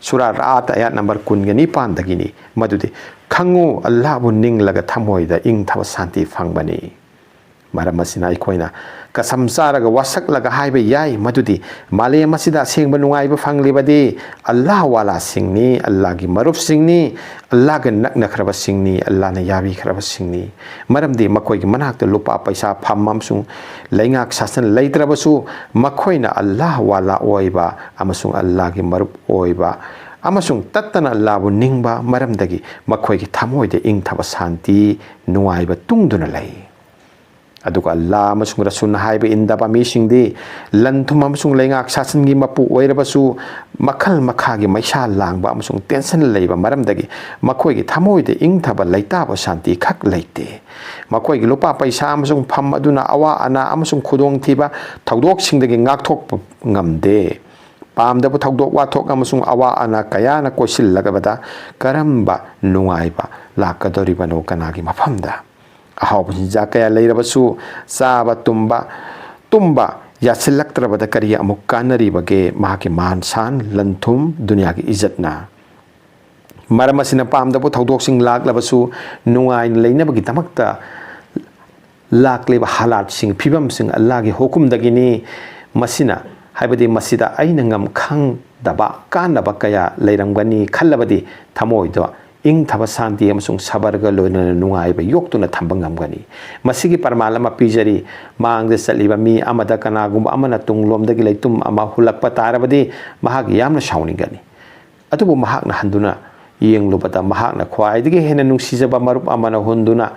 ꯁꯨꯔꯥ ꯔꯥꯠ, ꯑꯌꯥꯠ ꯅꯝꯕꯔ ꯀꯨꯟꯒ ꯅꯤꯄꯥꯟꯗꯒꯤꯅꯤ, ꯃꯗꯨꯗꯤ, "ꯈꯪꯉꯨ, ꯑꯜꯂꯥꯍꯕꯨ ꯅꯤꯡꯂꯒ ꯊꯃꯣꯏꯗ ꯏꯪꯊꯕ ꯁꯥꯟꯇꯤ ꯐꯪꯕꯅꯤ"꯫ ꯃꯔꯝ ꯑꯁꯤꯅ ꯑꯩꯈꯣꯏꯅ ꯀꯁꯝ ꯆꯥꯔꯒ ꯋꯥꯁꯛꯂꯒ ꯍꯥꯏꯕ ꯌꯥꯏ ꯃꯗꯨꯗꯤ, ꯃꯥꯂꯦꯝ ꯑꯁꯤꯗ ꯑꯁꯦꯡꯕ ꯅꯨꯡꯉꯥꯏꯕ ꯐꯪꯂꯤꯕꯗꯤ ꯑꯜꯂꯥꯍ ꯋꯥꯂꯥꯁꯤꯡꯅꯤ, ꯑꯜꯂꯥꯍꯒꯤ ꯃꯔꯨꯞꯁꯤꯡꯅꯤ, ꯑꯜꯂꯥꯍꯒ ꯅꯛꯅꯈ꯭ꯔꯕꯁꯤꯡꯅꯤ, ꯑꯜꯂꯥꯍꯅ ꯌꯥꯕꯤꯈ꯭ꯔꯕꯁꯤꯡꯅꯤ꯫ ꯃꯔꯝꯗꯤ ꯃꯈꯣꯏꯒꯤ ꯃꯅꯥꯛꯇ ꯂꯨꯄꯥ ꯄꯩꯁꯥ ꯐꯝ ꯑꯃꯁꯨꯡ ꯂꯩꯉꯥꯛ ꯁꯥꯁꯟ ꯂꯩꯇ꯭ꯔꯕꯁꯨ, ꯃꯈꯣꯏꯅ ꯑꯜꯂꯥꯍ ꯋꯥꯂꯥ ꯑꯣꯏꯕ ꯑꯃꯁꯨꯡ ꯑꯜꯂꯥꯍꯒꯤ ꯃꯔꯨꯞ ꯑꯣꯏꯕ ꯑꯃꯁꯨꯡ ꯇꯠꯇꯅ ꯑꯜꯂꯥꯍꯕꯨ ꯅꯤꯡꯕ ꯃꯔꯝꯗꯒꯤ ꯃꯈꯣꯏꯒꯤ ꯊꯃꯣꯏꯗ ꯏꯪꯊꯕ ꯁꯥꯟꯇꯤ, ꯅꯨꯡꯉꯥꯏꯕ ꯇꯨꯡꯗꯨꯅ ꯂꯩ꯫ ꯑꯗꯨꯒ ꯑꯜꯂꯥꯍ ꯑꯃꯁꯨꯡ ꯔꯁꯨꯜꯅ ꯍꯥꯏꯕ ꯏꯟꯗꯕ ꯃꯤꯁꯤꯡꯗꯤ ꯂꯟ-ꯊꯨꯝ ꯑꯃꯁꯨꯡ ꯂꯩꯉꯥꯛ ꯁꯥꯁꯟꯒꯤ ꯃꯄꯨ ꯑꯣꯏꯔꯕꯁꯨ, ꯃꯈꯜ ꯃꯈꯥꯒꯤ ꯃꯩꯁꯥ ꯂꯥꯡꯕ ꯑꯃꯁꯨꯡ ꯇꯦꯟꯁꯟ ꯂꯩꯕ ꯃꯔꯝꯗꯒꯤ ꯃꯈꯣꯏꯒꯤ ꯊꯃꯣꯏꯗ ꯏꯪꯊꯕ ꯂꯩꯇꯥꯕ ꯁꯥꯟꯇꯤ ꯈꯛ ꯂꯩꯇꯦ꯫ ꯃꯈꯣꯏꯒꯤ ꯂꯨꯄꯥ ꯄꯩꯁꯥ ꯑꯃꯁꯨꯡ ꯐꯝ ꯑꯗꯨꯅ ꯑꯋꯥ ꯑꯅꯥ ꯑꯃꯁꯨꯡ ꯈꯨꯗꯣꯡꯊꯤꯕ ꯊꯧꯗꯣꯛꯁꯤꯡꯗꯒꯤ ꯉꯥꯛꯊꯣꯛꯄ ꯉꯝꯗꯦ꯫ ꯄꯥꯝꯗꯕ ꯊꯧꯗꯣꯛ ꯋꯥꯊꯣꯛ ꯑꯃꯁꯨꯡ ꯑꯋꯥ ꯑꯅꯥ ꯀꯌꯥꯅ ꯀꯣꯏꯁꯤꯜꯂꯛꯂꯕꯗ ꯀꯔꯝꯕ ꯅꯨꯡꯉꯥꯏꯕ ꯂꯥꯛꯀꯗꯧꯔꯤꯕꯅꯣ ꯀꯅꯥꯒꯤ ꯃꯐꯝꯗ? ꯑꯍꯥꯎꯕ ꯆꯤꯟꯖꯥꯛ ꯀꯌꯥ ꯂꯩꯔꯕꯁꯨ, ꯆꯥꯕ ꯇꯨꯝꯕ, ꯇꯨꯝꯕ ꯌꯥꯁꯤꯜꯂꯛꯇ꯭ꯔꯕꯗ ꯀꯔꯤ ꯑꯃꯨꯛ ꯀꯥꯟꯅꯔꯤꯕꯒꯦ? ꯃꯍꯥꯛꯀꯤ ꯃꯥꯟ ꯁꯥꯟ, ꯂꯟ ꯊꯨꯝ, ꯗꯨꯅꯤꯌꯥꯒꯤ ꯏꯖꯠꯅ꯫ ꯃꯔꯝ ꯑꯁꯤꯅ ꯄꯥꯝꯗꯕ ꯊꯧꯗꯣꯛꯁꯤꯡ ꯂꯥꯛꯂꯕꯁꯨ, ꯅꯨꯡꯉꯥꯏꯅ ꯂꯩꯅꯕꯒꯤꯗꯃꯛꯇ ꯂꯥꯛꯂꯤꯕ ꯍꯥꯂꯥꯠꯁꯤꯡ, ꯐꯤꯕꯝꯁꯤꯡ ꯑꯜꯂꯥꯍꯒꯤ ꯍꯨꯀꯨꯝꯗꯒꯤꯅꯤ꯫ ꯃꯁꯤꯅ, ꯍꯥꯏꯕꯗꯤ ꯃꯁꯤꯗ ꯑꯩꯅ ꯉꯝ ꯈꯪꯗꯕ ꯀꯥꯟꯅꯕ ꯀꯌꯥ ꯂꯩꯔꯝꯒꯅꯤ ꯈꯜꯂꯕꯗꯤ, ꯊꯃꯣꯏꯗ ꯏꯪꯊꯕ ꯁꯥꯟꯇꯤ ꯑꯃꯁꯨꯡ ꯁꯕꯔꯒ ꯂꯣꯏꯅꯅ ꯅꯨꯡꯉꯥꯏꯕ ꯌꯣꯛꯇꯨꯅ ꯊꯝꯕ ꯉꯝꯒꯅꯤ꯫ ꯃꯁꯤꯒꯤ ꯄ꯭ꯔꯃꯥꯟ ꯑꯃ ꯄꯤꯖꯔꯤ, ꯃꯥꯡꯗ ꯆꯠꯂꯤꯕ ꯃꯤ ꯑꯃꯗ ꯀꯅꯥꯒꯨꯝꯕ ꯑꯃꯅ ꯇꯨꯡꯂꯣꯝꯗꯒꯤ ꯂꯩꯇꯨꯝ ꯑꯃ ꯍꯨꯜꯂꯛꯄ ꯇꯥꯔꯕꯗꯤ ꯃꯍꯥꯛ ꯌꯥꯝꯅ ꯁꯥꯎꯅꯤꯡꯒꯅꯤ꯫ ꯑꯗꯨꯕꯨ ꯃꯍꯥꯛꯅ ꯍꯟꯗꯨꯅ ꯌꯦꯡꯂꯨꯕꯗ ꯃꯍꯥꯛꯅ ꯈ꯭ꯋꯥꯏꯗꯒꯤ ꯍꯦꯟꯅ ꯅꯨꯡꯁꯤꯖꯕ ꯃꯔꯨꯞ ꯑꯃꯅ ꯍꯨꯟꯗꯨꯅ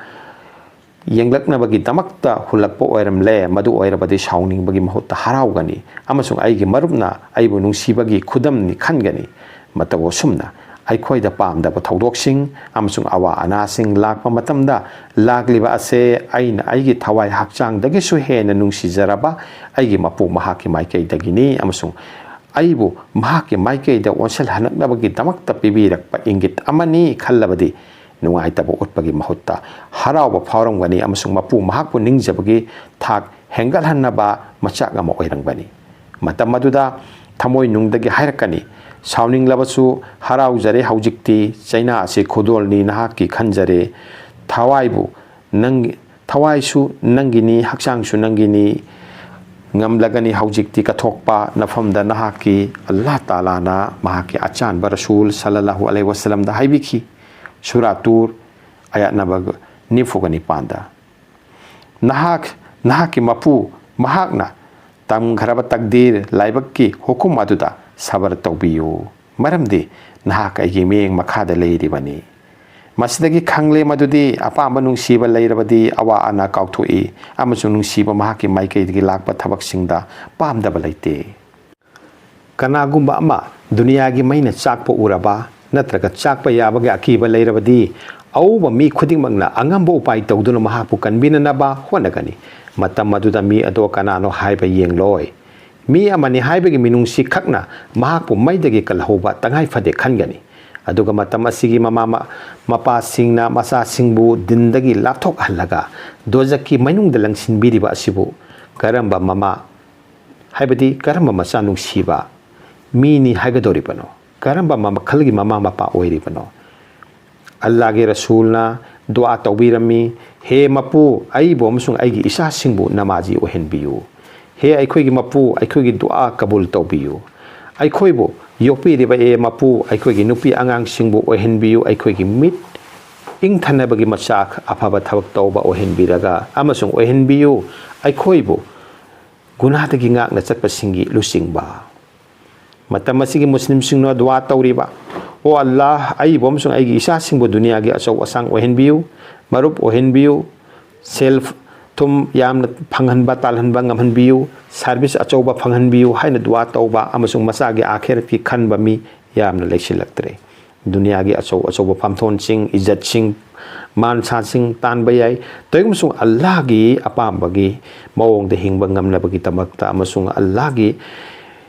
ꯌꯦꯡꯂꯛꯅꯕꯒꯤꯗꯃꯛꯇ ꯍꯨꯜꯂꯛꯄ ꯑꯣꯏꯔꯝꯂꯦ꯫ ꯃꯗꯨ ꯑꯣꯏꯔꯕꯗꯤ ꯁꯥꯎꯅꯤꯡꯕꯒꯤ ꯃꯍꯨꯠꯇ ꯍꯔꯥꯎꯒꯅꯤ ꯑꯃꯁꯨꯡ ꯑꯩꯒꯤ ꯃꯔꯨꯞꯅ ꯑꯩꯕꯨ ꯅꯨꯡꯁꯤꯕꯒꯤ ꯈꯨꯗꯝꯅꯤ ꯈꯟꯒꯅꯤ꯫ ꯃꯇꯧ ꯑꯁꯨꯝꯅ ꯑꯩꯈꯣꯏꯗ ꯄꯥꯝꯗꯕ ꯊꯧꯗꯣꯛꯁꯤꯡ ꯑꯃꯁꯨꯡ ꯑꯋꯥ ꯑꯅꯥꯁꯤꯡ ꯂꯥꯛꯄ ꯃꯇꯝꯗ ꯂꯥꯛꯂꯤꯕ ꯑꯁꯦ ꯑꯩꯅ ꯑꯩꯒꯤ ꯊꯋꯥꯏ ꯍꯛꯆꯥꯡꯗꯒꯤꯁꯨ ꯍꯦꯟꯅ ꯅꯨꯡꯁꯤꯖꯔꯕ ꯑꯩꯒꯤ ꯃꯄꯨ ꯃꯍꯥꯛꯀꯤ ꯃꯥꯏꯀꯩꯗꯒꯤꯅꯤ ꯑꯃꯁꯨꯡ ꯑꯩꯕꯨ ꯃꯍꯥꯛꯀꯤ ꯃꯥꯏꯀꯩꯗ ꯑꯣꯟꯁꯤꯜꯍꯜꯂꯛꯅꯕꯒꯤꯗꯃꯛꯇ ꯄꯤꯕꯤꯔꯛꯄ ꯏꯪꯒꯤꯠ ꯑꯃꯅꯤ ꯈꯜꯂꯕꯗꯤ ꯅꯨꯡꯉꯥꯏꯇꯕ ꯎꯠꯄꯒꯤ ꯃꯍꯨꯠꯇ ꯍꯔꯥꯎꯕ ꯐꯥꯎꯔꯝꯒꯅꯤ ꯑꯃꯁꯨꯡ ꯃꯄꯨ ꯃꯍꯥꯛꯄꯨ ꯅꯤꯡꯖꯕꯒꯤ ꯊꯥꯛ ꯍꯦꯟꯒꯠꯍꯟꯅꯕ ꯃꯆꯥꯛ ꯑꯃ ꯑꯣꯏꯔꯝꯒꯅꯤ꯫ ꯃꯇꯝ ꯑꯗꯨꯗ ꯊꯃꯣꯏꯅꯨꯡꯗꯒꯤ ꯍꯥꯏꯔꯛꯀꯅꯤ, "ꯁꯥꯎꯅꯤꯡꯂꯕꯁꯨ ꯍꯔꯥꯎꯖꯔꯦ, ꯍꯧꯖꯤꯛꯇꯤ ꯆꯩꯅꯥ ꯑꯁꯤ ꯈꯨꯗꯣꯜꯅꯤ, ꯅꯍꯥꯛꯀꯤ ꯈꯟꯖꯔꯦ꯫ ꯊꯋꯥꯏꯕꯨ ꯅꯪ, ꯊꯋꯥꯏꯁꯨ ꯅꯪꯒꯤꯅꯤ, ꯍꯛꯆꯥꯡꯁꯨ ꯅꯪꯒꯤꯅꯤ꯫ ꯉꯝꯂꯒꯅꯤ ꯍꯧꯖꯤꯛꯇꯤ ꯀꯠꯊꯣꯛꯄ, ꯅꯐꯝꯗ ꯅꯍꯥꯛꯀꯤ ꯑꯜꯂꯥꯍ ꯇꯥꯂꯥꯅ ꯃꯍꯥꯛꯀꯤ ꯑꯆꯥꯟꯕ ꯔꯁꯨꯜ ꯁꯜꯂꯜꯂꯥꯍꯨ ꯑꯂꯩꯍꯤ ꯋꯁꯜꯂꯝꯗ ꯍꯥꯏꯕꯤꯈꯤ"꯫ ꯁꯨꯔꯥ ꯇꯨꯔ, ꯑꯌꯥꯠ ꯅꯝꯕꯔ ꯅꯤꯐꯨꯒ ꯅꯤꯄꯥꯟꯗ꯫ ꯅꯍꯥꯛ, ꯅꯍꯥꯛꯀꯤ ꯃꯄꯨ, ꯃꯍꯥꯛꯅ ꯇꯝꯈ꯭ꯔꯕ ꯇꯛꯗꯤꯔ, ꯂꯥꯏꯕꯛꯀꯤ ꯍꯨꯀꯨꯝ ꯑꯗꯨꯗ ꯁꯕꯔ ꯇꯧꯕꯤꯌꯨ, ꯃꯔꯝꯗꯤ ꯅꯍꯥꯛ ꯑꯩꯒꯤ ꯃꯤꯠꯌꯦꯡ ꯃꯈꯥꯗ ꯂꯩꯔꯤꯕꯅꯤ꯫ ꯃꯁꯤꯗꯒꯤ ꯈꯪꯂꯦ ꯃꯗꯨꯗꯤ ꯑꯄꯥꯝꯕ ꯅꯨꯡꯁꯤꯕ ꯂꯩꯔꯕꯗꯤ ꯑꯋꯥ ꯑꯅꯥ ꯀꯥꯎꯊꯣꯛꯏ ꯑꯃꯁꯨꯡ ꯅꯨꯡꯁꯤꯕ ꯃꯍꯥꯛꯀꯤ ꯃꯥꯏꯀꯩꯗꯒꯤ ꯂꯥꯛꯄ ꯊꯕꯛꯁꯤꯡꯗ ꯄꯥꯝꯗꯕ ꯂꯩꯇꯦ꯫ ꯀꯅꯥꯒꯨꯝꯕ ꯑꯃ ꯗꯨꯅꯤꯌꯥꯒꯤ ꯃꯩꯅ ꯆꯥꯛꯄ ꯎꯔꯕ ꯅꯠꯇ꯭ꯔꯒ ꯆꯥꯛꯄ ꯌꯥꯕꯒꯤ ꯑꯀꯤꯕ ꯂꯩꯔꯕꯗꯤ, ꯑꯎꯕ ꯃꯤ ꯈꯨꯗꯤꯡꯃꯛꯅ ꯑꯉꯝꯕ ꯎꯄꯥꯏ ꯇꯧꯗꯨꯅ ꯃꯍꯥꯛꯄꯨ ꯀꯟꯕꯤꯅꯅꯕ ꯍꯣꯠꯅꯒꯅꯤ꯫ ꯃꯇꯝ ꯑꯗꯨꯗ ꯃꯤ ꯑꯗꯣ ꯀꯅꯥꯅꯣ ꯍꯥꯏꯕ ꯌꯦꯡꯂꯣꯏ꯫ ꯃꯤ ꯑꯃꯅꯤ ꯍꯥꯏꯕꯒꯤ ꯃꯤꯅꯨꯡꯁꯤ ꯈꯛꯅ ꯃꯍꯥꯛꯄꯨ ꯃꯩꯗꯒꯤ ꯀꯜꯍꯧꯕ ꯇꯉꯥꯏ ꯐꯗꯦ ꯈꯟꯒꯅꯤ꯫ ꯑꯗꯨꯒ ꯃꯇꯝ ꯑꯁꯤꯒꯤ ꯃꯃꯥ ꯃ-, ꯃꯄꯥꯁꯤꯡꯅ ꯃꯆꯥꯁꯤꯡꯕꯨ ꯗꯤꯟꯗꯒꯤ ꯂꯥꯞꯊꯣꯛꯍꯜꯂꯒ ꯗꯣꯖꯛꯀꯤ ꯃꯅꯨꯡꯗ ꯂꯪꯁꯤꯟꯕꯤꯔꯤꯕ ꯑꯁꯤꯕꯨ ꯀꯔꯝꯕ ꯃꯃꯥ, ꯍꯥꯏꯕꯗꯤ ꯀꯔꯝꯕ ꯃꯆꯥ ꯅꯨꯡꯁꯤꯕ ꯃꯤꯅꯤ ꯍꯥꯏꯒꯗꯧꯔꯤꯕꯅꯣ? ꯀꯔꯝꯕ ꯃꯈꯜꯒꯤ ꯃꯃꯥ ꯃꯄꯥ ꯑꯣꯏꯔꯤꯕꯅꯣ? ꯑꯜꯂꯥꯍꯒꯤ ꯔꯁꯨꯜꯅ ꯗꯨꯑꯥ ꯇꯧꯕꯤꯔꯝꯃꯤ, "ꯍꯦ ꯃꯄꯨ, ꯑꯩꯕꯨ ꯑꯃꯁꯨꯡ ꯑꯩꯒꯤ ꯏꯆꯥꯁꯤꯡꯕꯨ ꯅꯃꯥꯖꯤ ꯑꯣꯏꯍꯟꯕꯤꯌꯨ꯫ ꯍꯦ ꯑꯩꯈꯣꯏꯒꯤ ꯃꯄꯨ, ꯑꯩꯈꯣꯏꯒꯤ ꯗꯨꯑꯥ ꯀꯕꯨꯜ ꯇꯧꯕꯤꯌꯨ꯫ ꯑꯩꯈꯣꯏꯕꯨ ꯌꯣꯛꯄꯤꯔꯤꯕ ꯑꯦ ꯃꯄꯨ, ꯑꯩꯈꯣꯏꯒꯤ ꯅꯨꯄꯤ ꯑꯉꯥꯡꯁꯤꯡꯕꯨ ꯑꯣꯏꯍꯟꯕꯤꯌꯨ, ꯑꯩꯈꯣꯏꯒꯤ ꯃꯤꯠ ꯏꯪꯊꯅꯕꯒꯤ ꯃꯆꯥꯛ ꯑꯐꯕ ꯊꯕꯛ ꯇꯧꯕ ꯑꯣꯏꯍꯟꯕꯤꯔꯒ, ꯑꯃꯁꯨꯡ ꯑꯣꯏꯍꯟꯕꯤꯌꯨ, ꯑꯩꯈꯣꯏꯕꯨ ꯒꯨꯅꯥꯗꯒꯤ ꯉꯥꯛꯅ ꯆꯠꯄꯁꯤꯡꯒꯤ ꯂꯨꯆꯤꯡꯕ꯫ ꯃꯇꯝ ꯑꯁꯤꯒꯤ ꯃꯨꯁꯂꯤꯝꯁꯤꯡꯅ ꯗꯨꯋꯥ ꯇꯧꯔꯤꯕ, "ꯑꯣ ꯑꯜꯂꯥꯍ, ꯑꯩꯕꯨ ꯑꯃꯁꯨꯡ ꯑꯩꯒꯤ ꯏꯆꯥꯁꯤꯡꯕꯨ ꯗꯨꯅꯤꯌꯥꯒꯤ ꯑꯆꯧ ꯑꯁꯥꯡ ꯑꯣꯏꯍꯟꯕꯤꯌꯨ, ꯃꯔꯨꯞ ꯑꯣꯏꯍꯟꯕꯤꯌꯨ, ꯁꯦꯜ ꯊꯨꯝ ꯌꯥꯝꯅ ꯐꯪꯍꯟꯕ, ꯇꯥꯜꯍꯟꯕ ꯉꯝꯍꯟꯕꯤꯌꯨ, ꯁꯥꯔꯚꯤꯁ ꯑꯆꯧꯕ ꯐꯪꯍꯟꯕꯤꯌꯨ" ꯍꯥꯏꯅ ꯗꯨꯋꯥ ꯇꯧꯕ ꯑꯃꯁꯨꯡ ꯃꯆꯥꯒꯤ ꯑꯥꯈꯦꯔꯠꯀꯤ ꯈꯟꯕ ꯃꯤ ꯌꯥꯝꯅ ꯂꯩꯁꯤꯜꯂꯛꯇ꯭ꯔꯦ꯫ ꯗꯨꯅꯤꯌꯥꯒꯤ ꯑꯆꯧ ꯑꯆꯧꯕ ꯐꯝꯊꯣꯟꯁꯤꯡ, ꯏꯖꯠꯁꯤꯡ, ꯃꯥꯟꯁꯥꯁꯤꯡ ꯇꯥꯟꯕ ꯌꯥꯏ꯫ ꯇꯧꯏꯒꯨꯝꯕꯁꯨꯡ ꯑꯜꯂꯥꯍꯒꯤ ꯑꯄꯥꯝꯕꯒꯤ ꯃꯑꯣꯡꯗ ꯍꯤꯡꯕ ꯉꯝꯅꯕꯒꯤꯗꯃꯛꯇ ꯑꯃꯁꯨꯡ ꯑꯜꯂꯥꯍꯒꯤ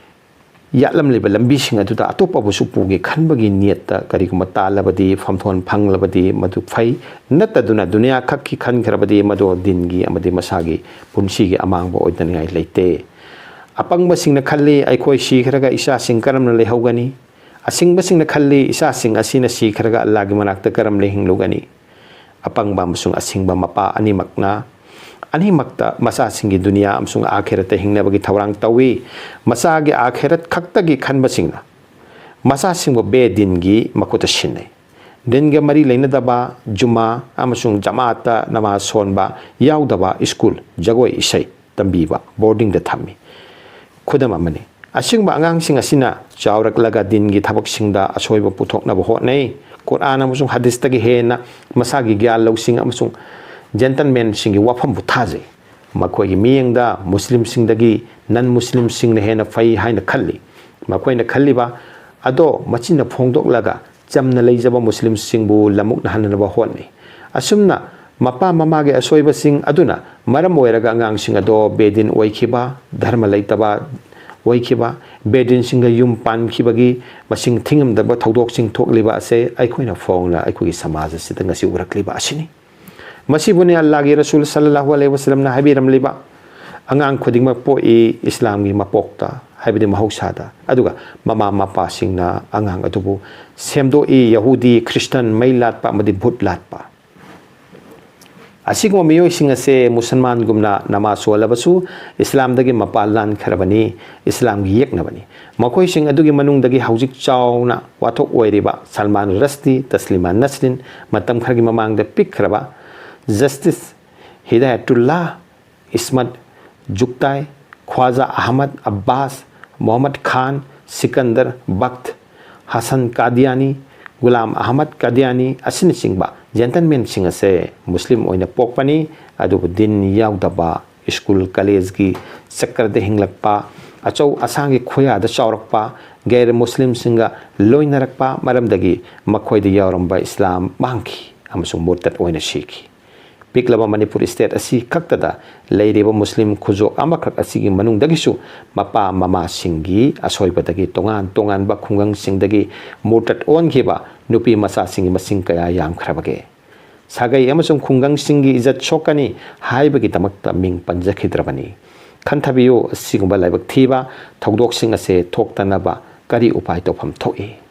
ꯌꯥꯠꯂꯝꯂꯤꯕ ꯂꯝꯕꯤꯁꯤꯡ ꯑꯗꯨꯗ ꯑꯇꯣꯞꯄꯕꯨꯁꯨ ꯄꯨꯒꯦ ꯈꯟꯕꯒꯤ ꯅꯤꯌꯠꯇ ꯀꯔꯤꯒꯨꯝꯕ ꯇꯥꯜꯂꯕꯗꯤ, ꯐꯝꯊꯣꯟ ꯐꯪꯂꯕꯗꯤ ꯃꯗꯨ ꯐꯩ꯫ ꯅꯠꯇꯗꯨꯅ ꯗꯨꯅꯤꯌꯥ ꯈꯛꯀꯤ ꯈꯟꯈ꯭ꯔꯕꯗꯤ ꯃꯗꯨ ꯗꯤꯟꯒꯤ ꯑꯃꯗꯤ ꯃꯁꯥꯒꯤ ꯄꯨꯟꯁꯤꯒꯤ ꯑꯃꯥꯡꯕ ꯑꯣꯏꯗꯅꯤꯡꯉꯥꯏ ꯂꯩꯇꯦ꯫ ꯑꯄꯪꯕꯁꯤꯡꯅ ꯈꯜꯂꯤ, "ꯑꯩꯈꯣꯏ ꯁꯤꯈ꯭ꯔꯒ ꯏꯆꯥꯁꯤꯡ ꯀꯔꯝꯅ ꯂꯩꯍꯧꯒꯅꯤ?" ꯑꯁꯤꯡꯕꯁꯤꯡꯅ ꯈꯜꯂꯤ, "ꯏꯆꯥꯁꯤꯡ ꯑꯁꯤꯅ ꯁꯤꯈ꯭ꯔꯒ ꯑꯜꯂꯥꯍꯒꯤ ꯃꯅꯥꯛꯇ ꯀꯔꯝꯅ ꯍꯤꯡꯂꯨꯒꯅꯤ?" ꯑꯄꯪꯕ ꯑꯃꯁꯨꯡ ꯑꯁꯤꯡꯕ ꯃꯄꯥ ꯑꯅꯤꯃꯛꯅ, ꯑꯅꯤꯃꯛꯇ ꯃꯆꯥꯁꯤꯡꯒꯤ ꯗꯨꯅꯤꯌꯥ ꯑꯃꯁꯨꯡ ꯑꯥꯈꯦꯔꯠꯇ ꯍꯤꯡꯅꯕꯒꯤ ꯊꯧꯔꯥꯡ ꯇꯧꯏ꯫ ꯃꯆꯥꯒꯤ ꯑꯥꯈꯦꯔꯠ ꯈꯛꯇꯒꯤ ꯈꯟꯕꯁꯤꯡꯅ ꯃꯆꯥꯁꯤꯡꯕꯨ ꯕꯦꯗꯤꯟꯒꯤ ꯃꯈꯨꯠꯇ ꯁꯤꯟꯅꯩ꯫ ꯗꯤꯟꯒ ꯃꯔꯤ ꯂꯩꯅꯗꯕ, ꯖꯨꯃꯥ ꯑꯃꯁꯨꯡ ꯖꯃꯥꯠꯇ ꯅꯃꯥꯖ ꯁꯣꯟꯕ ꯌꯥꯎꯗꯕ ꯁ꯭ꯀꯨꯜ, ꯖꯒꯣꯏ ꯏꯁꯩ ꯇꯝꯕꯤꯕ ꯕꯣꯔꯗꯤꯡꯗ ꯊꯝꯃꯤ꯫ ꯈꯨꯗꯝ ꯑꯃꯅꯤ꯫ ꯑꯁꯤꯒꯨꯝꯕ ꯑꯉꯥꯡꯁꯤꯡ ꯑꯁꯤꯅ ꯆꯥꯎꯔꯛꯂꯒ ꯗꯤꯟꯒꯤ ꯊꯕꯛꯁꯤꯡꯗ ꯑꯁꯣꯏꯕ ꯄꯨꯊꯣꯛꯅꯕ ꯍꯣꯠꯅꯩ꯫ ꯀꯨꯔꯥꯟ ꯑꯃꯁꯨꯡ ꯍꯗꯤꯁꯇꯒꯤ ꯍꯦꯟꯅ ꯃꯁꯥꯒꯤ ꯒ꯭ꯌꯥꯟ ꯂꯧꯁꯤꯡ ꯑꯃꯁꯨꯡ ꯖꯦꯟꯇꯜꯃꯦꯟꯁꯤꯡꯒꯤ ꯋꯥꯐꯝꯕꯨ ꯊꯥꯖꯩ꯫ ꯃꯈꯣꯏꯒꯤ ꯃꯤꯠꯌꯦꯡꯗ ꯃꯨꯁꯂꯤꯝꯁꯤꯡꯗꯒꯤ ꯅꯟ ꯃꯨꯁꯂꯤꯝꯁꯤꯡꯅ ꯍꯦꯟꯅ ꯐꯩ ꯍꯥꯏꯅ ꯈꯜꯂꯤ꯫ ꯃꯈꯣꯏꯅ ꯈꯜꯂꯤꯕ ꯑꯗꯣ ꯃꯆꯤꯟꯅ ꯐꯣꯡꯗꯣꯛꯂꯒ ꯆꯝꯅ ꯂꯩꯖꯕ ꯃꯨꯁꯂꯤꯝꯁꯤꯡꯕꯨ ꯂꯃꯨꯛꯅꯍꯟꯅꯕ ꯍꯣꯠꯅꯩ꯫ ꯑꯁꯨꯝꯅ ꯃꯄꯥ ꯃꯃꯥꯒꯤ ꯑꯁꯣꯏꯕꯁꯤꯡ ꯑꯗꯨꯅ ꯃꯔꯝ ꯑꯣꯏꯔꯒ ꯑꯉꯥꯡꯁꯤꯡ ꯑꯗꯣ ꯕꯦꯗꯤꯟ ꯑꯣꯏꯈꯤꯕ, ꯙꯔꯃ ꯂꯩꯇꯕ ꯑꯣꯏꯈꯤꯕ, ꯕꯦꯗꯤꯟꯁꯤꯡꯒ ꯌꯨꯝ ꯄꯥꯟꯈꯤꯕꯒꯤ ꯃꯁꯤꯡ ꯊꯤꯉꯝꯗꯕ ꯊꯧꯗꯣꯛꯁꯤꯡ ꯊꯣꯛꯂꯤꯕ ꯑꯁꯦ ꯑꯩꯈꯣꯏꯅ ꯐꯣꯡꯅ ꯑꯩꯈꯣꯏꯒꯤ ꯁꯃꯥꯖ ꯑꯁꯤꯗ ꯉꯁꯤ ꯎꯔꯛꯂꯤꯕ ꯑꯁꯤꯅꯤ꯫ ꯃꯁꯤꯕꯨꯅꯤ ꯑꯜꯂꯥꯍꯒꯤ ꯔꯁꯨꯜ ꯁꯜꯂꯜꯂꯥꯍꯨ ꯑꯂꯩꯍꯤ ꯋꯁꯜꯂꯝꯅ ꯍꯥꯏꯕꯤꯔꯝꯂꯤꯕ, "ꯑꯉꯥꯡ ꯈꯨꯗꯤꯡꯃꯛ ꯄꯣꯛꯏ ꯏꯁꯂꯥꯝꯒꯤ ꯃꯄꯣꯛꯇ", ꯍꯥꯏꯕꯗꯤ ꯃꯍꯧꯁꯥꯗ, ꯑꯗꯨꯒ ꯃꯃꯥ ꯃꯄꯥꯁꯤꯡꯅ ꯑꯉꯥꯡ ꯑꯗꯨꯕꯨ ꯁꯦꯝꯗꯣꯛꯏ ꯌꯍꯨꯗꯤ, ꯈ꯭ꯔꯤꯁꯇꯟ, ꯃꯩ ꯂꯥꯠꯄ ꯑꯃꯗꯤ ꯚꯨꯠ ꯂꯥꯠꯄ꯫ ꯑꯁꯤꯒꯨꯝꯕ ꯃꯤꯑꯣꯏꯁꯤꯡ ꯑꯁꯦ ꯃꯨꯁꯜꯃꯥꯟꯒꯨꯝꯅ ꯅꯃꯥꯖ ꯁꯣꯜꯂꯕꯁꯨ ꯏꯁꯂꯥꯝꯗꯒꯤ ꯃꯄꯥꯟ ꯂꯥꯟꯈ꯭ꯔꯕꯅꯤ, ꯏꯁꯂꯥꯝꯒꯤ ꯌꯦꯛꯅꯕꯅꯤ꯫ ꯃꯈꯣꯏꯁꯤꯡ ꯑꯗꯨꯒꯤ ꯃꯅꯨꯡꯗꯒꯤ ꯍꯧꯖꯤꯛ ꯆꯥꯎꯅ ꯋꯥꯊꯣꯛ ꯑꯣꯏꯔꯤꯕ ꯁꯜꯃꯥꯟ ꯔꯁꯗꯤ, ꯇꯁꯂꯤꯃꯥ ꯅꯁꯔꯤꯟ, ꯃꯇꯝ ꯈꯔꯒꯤ ꯃꯃꯥꯡꯗ ꯄꯤꯛꯈ꯭ꯔꯕ ꯖꯁꯇꯤꯁ ꯍꯤꯗꯥꯌꯇꯨꯜꯂꯥ ꯏꯁꯃꯠ ꯖꯨꯛꯇꯥꯏ, ꯈ꯭ꯋꯥꯖꯥ ꯑꯍꯃꯗ ꯑꯕꯥꯁ, ꯃꯣꯍꯝꯃꯗ ꯈꯥꯟ, ꯁꯤꯀꯟꯗꯔ ꯕꯈꯠ, ꯍꯁꯟ ꯀꯥꯗꯤꯌꯥꯅꯤ, ꯒꯨꯂꯥꯝ ꯑꯍꯃꯗ ꯀꯥꯗꯤꯌꯥꯅꯤ ꯑꯁꯤꯅꯆꯤꯡꯕ ꯖꯦꯟꯇꯜꯃꯦꯟꯁꯤꯡ ꯑꯁꯦ ꯃꯨꯁꯂꯤꯝ ꯑꯣꯏꯅ ꯄꯣꯛꯄꯅꯤ, ꯑꯗꯨꯕꯨ ꯗꯤꯟ ꯌꯥꯎꯗꯕ, ꯁ꯭ꯀꯨꯜ ꯀꯂꯦꯖꯒꯤ ꯆꯀ꯭ꯔꯗ ꯍꯤꯡꯂꯛꯄ, ꯑꯆꯧ ꯑꯁꯥꯡꯒꯤ ꯈꯨꯌꯥꯗ ꯆꯥꯎꯔꯛꯄ, ꯒꯩꯔ ꯃꯨꯁꯂꯤꯝꯁꯤꯡꯒ ꯂꯣꯏꯅꯔꯛꯄ ꯃꯔꯝꯗꯒꯤ ꯃꯈꯣꯏꯗ ꯌꯥꯎꯔꯝꯕ ꯏꯁꯂꯥꯝ ꯃꯥꯡꯈꯤ ꯑꯃꯁꯨꯡ ꯃꯨꯔꯇꯠ ꯑꯣꯏꯅ ꯁꯤꯈꯤ꯫ ꯄꯤꯛꯂꯕ ꯃꯅꯤꯄꯨꯔ ꯁ꯭ꯇꯦꯠ ꯑꯁꯤ ꯈꯛꯇꯗ ꯂꯩꯔꯤꯕ ꯃꯨꯁꯂꯤꯝ ꯈꯨꯖꯣꯞ ꯑꯃꯈꯛ ꯑꯁꯤꯒꯤ ꯃꯅꯨꯡꯗꯒꯤꯁꯨ ꯃꯄꯥ ꯃꯃꯥꯁꯤꯡꯒꯤ ꯑꯁꯣꯏꯕꯗꯒꯤ ꯇꯣꯉꯥꯟ ꯇꯣꯉꯥꯟꯕ ꯈꯨꯡꯒꯪꯁꯤꯡꯗꯒꯤ ꯃꯨꯔꯇꯠ ꯑꯣꯟꯈꯤꯕ ꯅꯨꯄꯤ ꯃꯆꯥꯁꯤꯡꯒꯤ ꯃꯁꯤꯡ ꯀꯌꯥ ꯌꯥꯝꯈ꯭ꯔꯕꯒꯦ? ꯁꯥꯒꯩ ꯑꯃꯁꯨꯡ ꯈꯨꯡꯒꯪꯁꯤꯡꯒꯤ ꯏꯖꯠ ꯁꯣꯛꯀꯅꯤ ꯍꯥꯏꯕꯒꯤꯗꯃꯛꯇ ꯃꯤꯡ ꯄꯟꯖꯈꯤꯗ꯭ꯔꯕꯅꯤ꯫ ꯈꯟꯊꯕꯤꯌꯨ, ꯑꯁꯤꯒꯨꯝꯕ ꯂꯥꯏꯕꯛ ꯊꯤꯕ ꯊꯧꯗꯣꯛꯁꯤꯡ ꯑꯁꯦ ꯊꯣꯛꯇꯅꯕ ꯀꯔꯤ ꯎꯄꯥꯏ ꯇꯧꯐꯝ ꯊꯣꯛꯏ?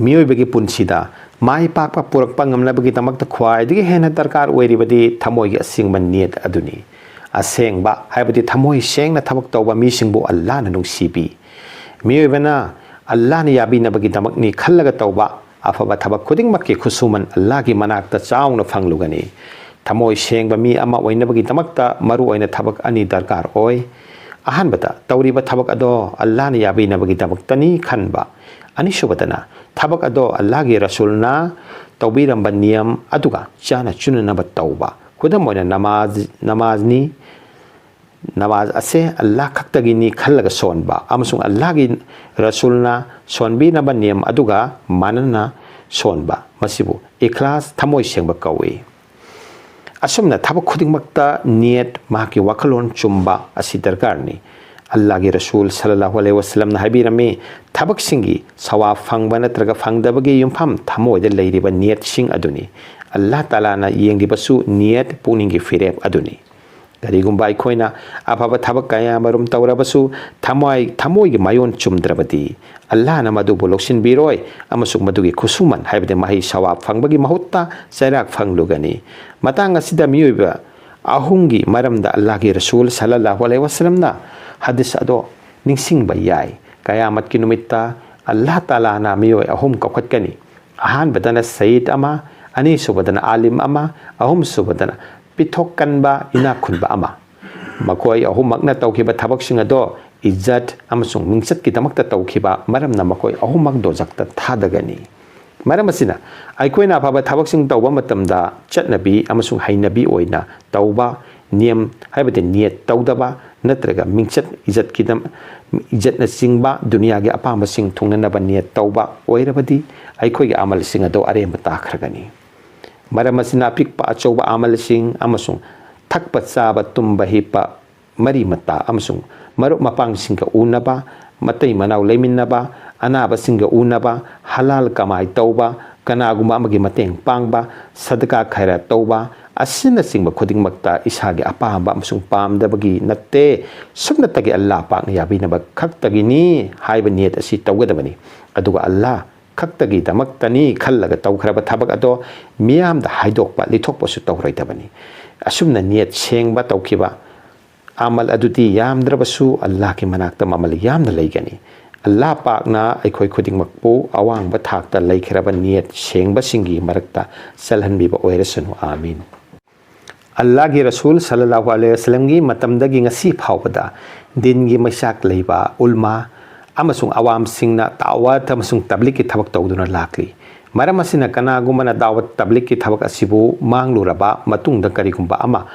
ꯃꯤꯑꯣꯏꯕꯒꯤ ꯄꯨꯟꯁꯤꯗ ꯃꯥꯏ ꯄꯥꯛꯄ ꯄꯨꯔꯛꯄ ꯉꯝꯅꯕꯒꯤꯗꯃꯛꯇ ꯈ꯭ꯋꯥꯏꯗꯒꯤ ꯍꯦꯟꯅ ꯗꯔꯀꯥꯔ ꯑꯣꯏꯔꯤꯕꯗꯤ ꯊꯃꯣꯏꯒꯤ ꯑꯁꯦꯡꯕ ꯅꯤꯌꯠ ꯑꯗꯨꯅꯤ꯫ ꯑꯁꯦꯡꯕ ꯍꯥꯏꯕꯗꯤ ꯊꯃꯣꯏ ꯁꯦꯡꯅ ꯊꯕꯛ ꯇꯧꯕ ꯃꯤꯁꯤꯡꯕꯨ ꯑꯜꯂꯥꯍꯅ ꯅꯨꯡꯁꯤꯕꯤ꯫ ꯃꯤꯑꯣꯏꯕꯅ ꯑꯜꯂꯥꯍꯅ ꯌꯥꯕꯤꯅꯕꯒꯤꯗꯃꯛꯅꯤ ꯈꯜꯂꯒ ꯇꯧꯕ ꯑꯐꯕ ꯊꯕꯛ ꯈꯨꯗꯤꯡꯃꯛꯀꯤ ꯈꯨꯠꯁꯨꯃꯟ ꯑꯜꯂꯥꯍꯒꯤ ꯃꯅꯥꯛꯇ ꯆꯥꯎꯅ ꯐꯪꯂꯨꯒꯅꯤ꯫ ꯊꯃꯣꯏ ꯁꯦꯡꯕ ꯃꯤ ꯑꯃ ꯑꯣꯏꯅꯕꯒꯤꯗꯃꯛꯇ ꯃꯔꯨꯑꯣꯏꯅ ꯊꯕꯛ ꯑꯅꯤ ꯗꯔꯀꯥꯔ ꯑꯣꯏ꯫ ꯑꯍꯥꯟꯕꯗ, ꯇꯧꯔꯤꯕ ꯊꯕꯛ ꯑꯗꯣ ꯑꯜꯂꯥꯍꯅ ꯌꯥꯕꯤꯅꯕꯒꯤꯗꯃꯛꯇꯅꯤ ꯈꯟꯕ꯫ ꯑꯅꯤꯁꯨꯕꯗꯅ, ꯊꯕꯛ ꯑꯗꯣ ꯑꯜꯂꯥꯍꯒꯤ ꯔꯁꯨꯜꯅ ꯇꯧꯕꯤꯔꯝꯕ ꯅꯤꯌꯝ ꯑꯗꯨꯒ ꯆꯥꯅ ꯆꯨꯅꯅꯕ ꯇꯧꯕ꯫ ꯈꯨꯗꯝ ꯑꯣꯏꯅ, ꯅꯃꯥꯖ, ꯅꯃꯥꯖꯅꯤ꯫ ꯅꯃꯥꯖ ꯑꯁꯦ ꯑꯜꯂꯥꯍ ꯈꯛꯇꯒꯤꯅꯤ ꯈꯜꯂꯒ ꯁꯣꯟꯕ ꯑꯃꯁꯨꯡ ꯑꯜꯂꯥꯍꯒꯤ ꯔꯁꯨꯜꯅ ꯁꯣꯟꯕꯤꯅꯕ ꯅꯤꯌꯝ ꯑꯗꯨꯒ ꯃꯥꯟꯅꯅ ꯁꯣꯟꯕ, ꯃꯁꯤꯕꯨ ꯏꯈ꯭ꯂꯥꯁ, ꯊꯃꯣꯏ ꯁꯦꯡꯕ ꯀꯧꯏ꯫ ꯑꯁꯨꯝꯅ ꯊꯕꯛ ꯈꯨꯗꯤꯡꯃꯛꯇ ꯅꯤꯌꯠ, ꯃꯍꯥꯛꯀꯤ ꯋꯥꯈꯜꯂꯣꯟ ꯆꯨꯝꯕ ꯑꯁꯤ ꯗꯔꯀꯥꯔꯅꯤ꯫ ꯑꯜꯂꯥꯍꯒꯤ ꯔꯁꯨꯜ ꯁꯜꯂꯜꯂꯥꯍꯨ ꯑꯂꯩꯍꯤ ꯋꯁꯜꯂꯝꯅ ꯍꯥꯏꯕꯤꯔꯝꯃꯤ, ꯊꯕꯛꯁꯤꯡꯒꯤ ꯁꯋꯥꯕ ꯐꯪꯕ ꯅꯠꯇ꯭ꯔꯒ ꯐꯪꯗꯕꯒꯤ ꯌꯨꯝꯐꯝ ꯊꯃꯣꯏꯗ ꯂꯩꯔꯤꯕ ꯅꯤꯌꯠꯁꯤꯡ ꯑꯗꯨꯅꯤ꯫ ꯑꯜꯂꯥꯍ ꯇꯥꯂꯥꯅ ꯌꯦꯡꯂꯤꯕꯁꯨ ꯅꯤꯌꯠ, ꯄꯨꯛꯅꯤꯡꯒꯤ ꯐꯤꯔꯦꯞ ꯑꯗꯨꯅꯤ꯫ ꯀꯔꯤꯒꯨꯝꯕ ꯑꯩꯈꯣꯏꯅ ꯑꯐꯕ ꯊꯕꯛ ꯀꯌꯥ ꯃꯔꯨꯝ ꯇꯧꯔꯕꯁꯨ ꯊꯃꯣꯏ, ꯊꯃꯣꯏꯒꯤ ꯃꯥꯏꯑꯣꯟ ꯆꯨꯝꯗ꯭ꯔꯕꯗꯤ, ꯑꯜꯂꯥꯍꯅ ꯃꯗꯨꯕꯨ ꯂꯧꯁꯤꯟꯕꯤꯔꯣꯏ ꯑꯃꯁꯨꯡ ꯃꯗꯨꯒꯤ ꯈꯨꯠꯁꯨꯃꯟ, ꯍꯥꯏꯕꯗꯤ ꯃꯍꯩ ꯁꯋꯥꯕ ꯐꯪꯕꯒꯤ ꯃꯍꯨꯠꯇ ꯆꯩꯔꯥꯛ ꯐꯪꯂꯨꯒꯅꯤ꯫ ꯃꯇꯥꯡ ꯑꯁꯤꯗ ꯃꯤꯑꯣꯏꯕ ꯑꯍꯨꯝꯒꯤ ꯃꯔꯝꯗ ꯑꯜꯂꯥꯍꯒꯤ ꯔꯁꯨꯜ ꯁꯜꯂꯜꯂꯥꯍꯨ ꯑꯂꯩꯍꯤ ꯋꯥꯁꯂꯝꯅ ꯍꯗꯤꯁ ꯑꯗꯣ ꯅꯤꯡꯁꯤꯡꯕ ꯌꯥꯏ꯫ ꯀꯌꯥꯃꯠꯀꯤ ꯅꯨꯃꯤꯠꯇ ꯑꯜꯂꯥꯍ ꯇꯥꯂꯥꯅ ꯃꯤꯑꯣꯏ ꯑꯍꯨꯝ ꯀꯧꯈꯠꯀꯅꯤ꯫ ꯑꯍꯥꯟꯕꯗꯅ ꯁꯌꯤꯗ ꯑꯃ, ꯑꯅꯤꯁꯨꯕꯗꯅ ꯑꯥꯂꯤꯝ ꯑꯃ, ꯑꯍꯨꯝꯁꯨꯕꯗꯅ ꯄꯤꯊꯣꯛ ꯀꯟꯕ, ꯏꯅꯥꯛ ꯈꯨꯟꯕ ꯑꯃ꯫ ꯃꯈꯣꯏ ꯑꯍꯨꯝꯃꯛꯅ ꯇꯧꯈꯤꯕ ꯊꯕꯛꯁꯤꯡ ꯑꯗꯣ ꯏꯖꯠ ꯑꯃꯁꯨꯡ ꯃꯤꯡꯆꯠꯀꯤꯗꯃꯛꯇ ꯇꯧꯈꯤꯕ ꯃꯔꯝꯅ ꯃꯈꯣꯏ ꯑꯍꯨꯝꯃꯛ ꯗꯣꯖꯛꯇ ꯊꯥꯗꯒꯅꯤ꯫ ꯃꯔꯝ ꯑꯁꯤꯅ, ꯑꯩꯈꯣꯏꯅ ꯑꯐꯕ ꯊꯕꯛꯁꯤꯡ ꯇꯧꯕ ꯃꯇꯝꯗ ꯆꯠꯅꯕꯤ ꯑꯃꯁꯨꯡ ꯍꯩꯅꯕꯤ ꯑꯣꯏꯅ ꯇꯧꯕ, ꯅꯤꯌꯝ ꯍꯥꯏꯕꯗꯤ ꯅꯤꯌꯠ ꯇꯧꯗꯕ ꯅꯠꯇ꯭ꯔꯒ ꯃꯤꯡꯆꯠ ꯏꯖꯠꯀꯤꯗꯝ-, ꯏꯖꯠꯅꯆꯤꯡꯕ ꯗꯨꯅꯤꯌꯥꯒꯤ ꯑꯄꯥꯝꯕꯁꯤꯡ ꯊꯨꯡꯅꯅꯕ ꯅꯤꯌꯠ ꯇꯧꯕ ꯑꯣꯏꯔꯕꯗꯤ, ꯑꯩꯈꯣꯏꯒꯤ ꯑꯃꯜꯁꯤꯡ ꯑꯗꯣ ꯑꯔꯦꯝꯕ ꯇꯥꯈ꯭ꯔꯒꯅꯤ꯫ ꯃꯔꯝ ꯑꯁꯤꯅ, ꯑꯄꯤꯛꯄ ꯑꯆꯧꯕ ꯑꯃꯜꯁꯤꯡ ꯑꯃꯁꯨꯡ ꯊꯛꯄ ꯆꯥꯕ, ꯇꯨꯝꯕ ꯍꯤꯞꯄ, ꯃꯔꯤ ꯃꯇꯥ ꯑꯃꯁꯨꯡ ꯃꯔꯨꯞ ꯃꯄꯥꯡꯁꯤꯡꯒ ꯎꯅꯕ, ꯃꯇꯩ ꯃꯅꯥꯎ ꯂꯩꯃꯤꯟꯅꯕ, ꯑꯅꯥꯕꯁꯤꯡꯒ ꯎꯅꯕ, ꯍꯂꯥꯜ ꯀꯃꯥꯏ ꯇꯧꯕ, ꯀꯅꯥꯒꯨꯝꯕ ꯑꯃꯒꯤ ꯃꯇꯦꯡ ꯄꯥꯡꯕ, ꯁꯗꯀꯥ ꯈꯥꯏꯔꯥꯠ ꯇꯧꯕ ꯑꯁꯤꯅꯆꯤꯡꯕ ꯈꯨꯗꯤꯡꯃꯛꯇ ꯏꯁꯥꯒꯤ ꯑꯄꯥꯝꯕ ꯑꯃꯁꯨꯡ ꯄꯥꯝꯗꯕꯒꯤ ꯅꯠꯇꯦ, ꯁꯨꯞꯅꯇꯒꯤ ꯑꯜꯂꯥꯍ ꯄꯥꯛꯅ ꯌꯥꯕꯤꯅꯕ ꯈꯛꯇꯒꯤꯅꯤ ꯍꯥꯏꯕ ꯅꯤꯌꯠ ꯑꯁꯤ ꯇꯧꯒꯗꯕꯅꯤ꯫ ꯑꯗꯨꯒ ꯑꯜꯂꯥꯍ ꯈꯛꯇꯒꯤꯗꯃꯛꯇꯅꯤ ꯈꯜꯂꯒ ꯇꯧꯈ꯭ꯔꯕ ꯊꯕꯛ ꯑꯗꯣ ꯃꯤꯌꯥꯝꯗ ꯍꯥꯏꯗꯣꯛꯄ, ꯂꯤꯊꯣꯛꯄꯁꯨ ꯇꯧꯔꯣꯏꯗꯕꯅꯤ꯫ ꯑꯁꯨꯝꯅ ꯅꯤꯌꯠ ꯁꯦꯡꯕ ꯇꯧꯈꯤꯕ ꯑꯃꯜ ꯑꯗꯨꯗꯤ ꯌꯥꯝꯗ꯭ꯔꯕꯁꯨ ꯑꯜꯂꯥꯍꯒꯤ ꯃꯅꯥꯛꯇ ꯃꯃꯜ ꯌꯥꯝꯅ ꯂꯩꯒꯅꯤ꯫ ꯑꯜꯂꯥꯍ ꯄꯥꯛꯅ ꯑꯩꯈꯣꯏ ꯈꯨꯗꯤꯡꯃꯛꯄꯨ ꯑꯋꯥꯡꯕ ꯊꯥꯛꯇ ꯂꯩꯈ꯭ꯔꯕ ꯅꯤꯌꯠ ꯁꯦꯡꯕꯁꯤꯡꯒꯤ ꯃꯔꯛꯇ ꯆꯜꯍꯟꯕꯤꯕ ꯑꯣꯏꯔꯁꯅꯨ꯫ ꯑꯥꯃꯤꯟ꯫ ꯑꯜꯂꯥꯍꯒꯤ ꯔꯁꯨꯜ ꯁꯜꯂꯜꯂꯥꯍꯨ ꯑꯂꯩꯍꯤ ꯋꯁꯜꯂꯝꯒꯤ ꯃꯇꯝꯗꯒꯤ ꯉꯁꯤ ꯐꯥꯎꯕꯗ ꯗꯤꯟꯒꯤ ꯃꯩꯆꯥꯛ ꯂꯩꯕ ꯎꯜꯃꯥ ꯑꯃꯁꯨꯡ ꯑꯋꯥꯝꯁꯤꯡꯅ ꯗꯥꯋꯠ ꯑꯃꯁꯨꯡ ꯇꯕ꯭ꯂꯤꯒꯀꯤ ꯊꯕꯛ ꯇꯧꯗꯨꯅ ꯂꯥꯛꯂꯤ꯫ ꯃꯔꯝ ꯑꯁꯤꯅ, ꯀꯅꯥꯒꯨꯝꯕꯅ ꯗꯥꯋꯠ ꯇꯕ꯭ꯂꯤꯒꯀꯤ ꯊꯕꯛ ꯑꯁꯤꯕꯨ ꯃꯥꯡꯂꯨꯔꯕ ꯃꯇꯨꯡꯗ ꯀꯔꯤꯒꯨꯝꯕ ꯑꯃ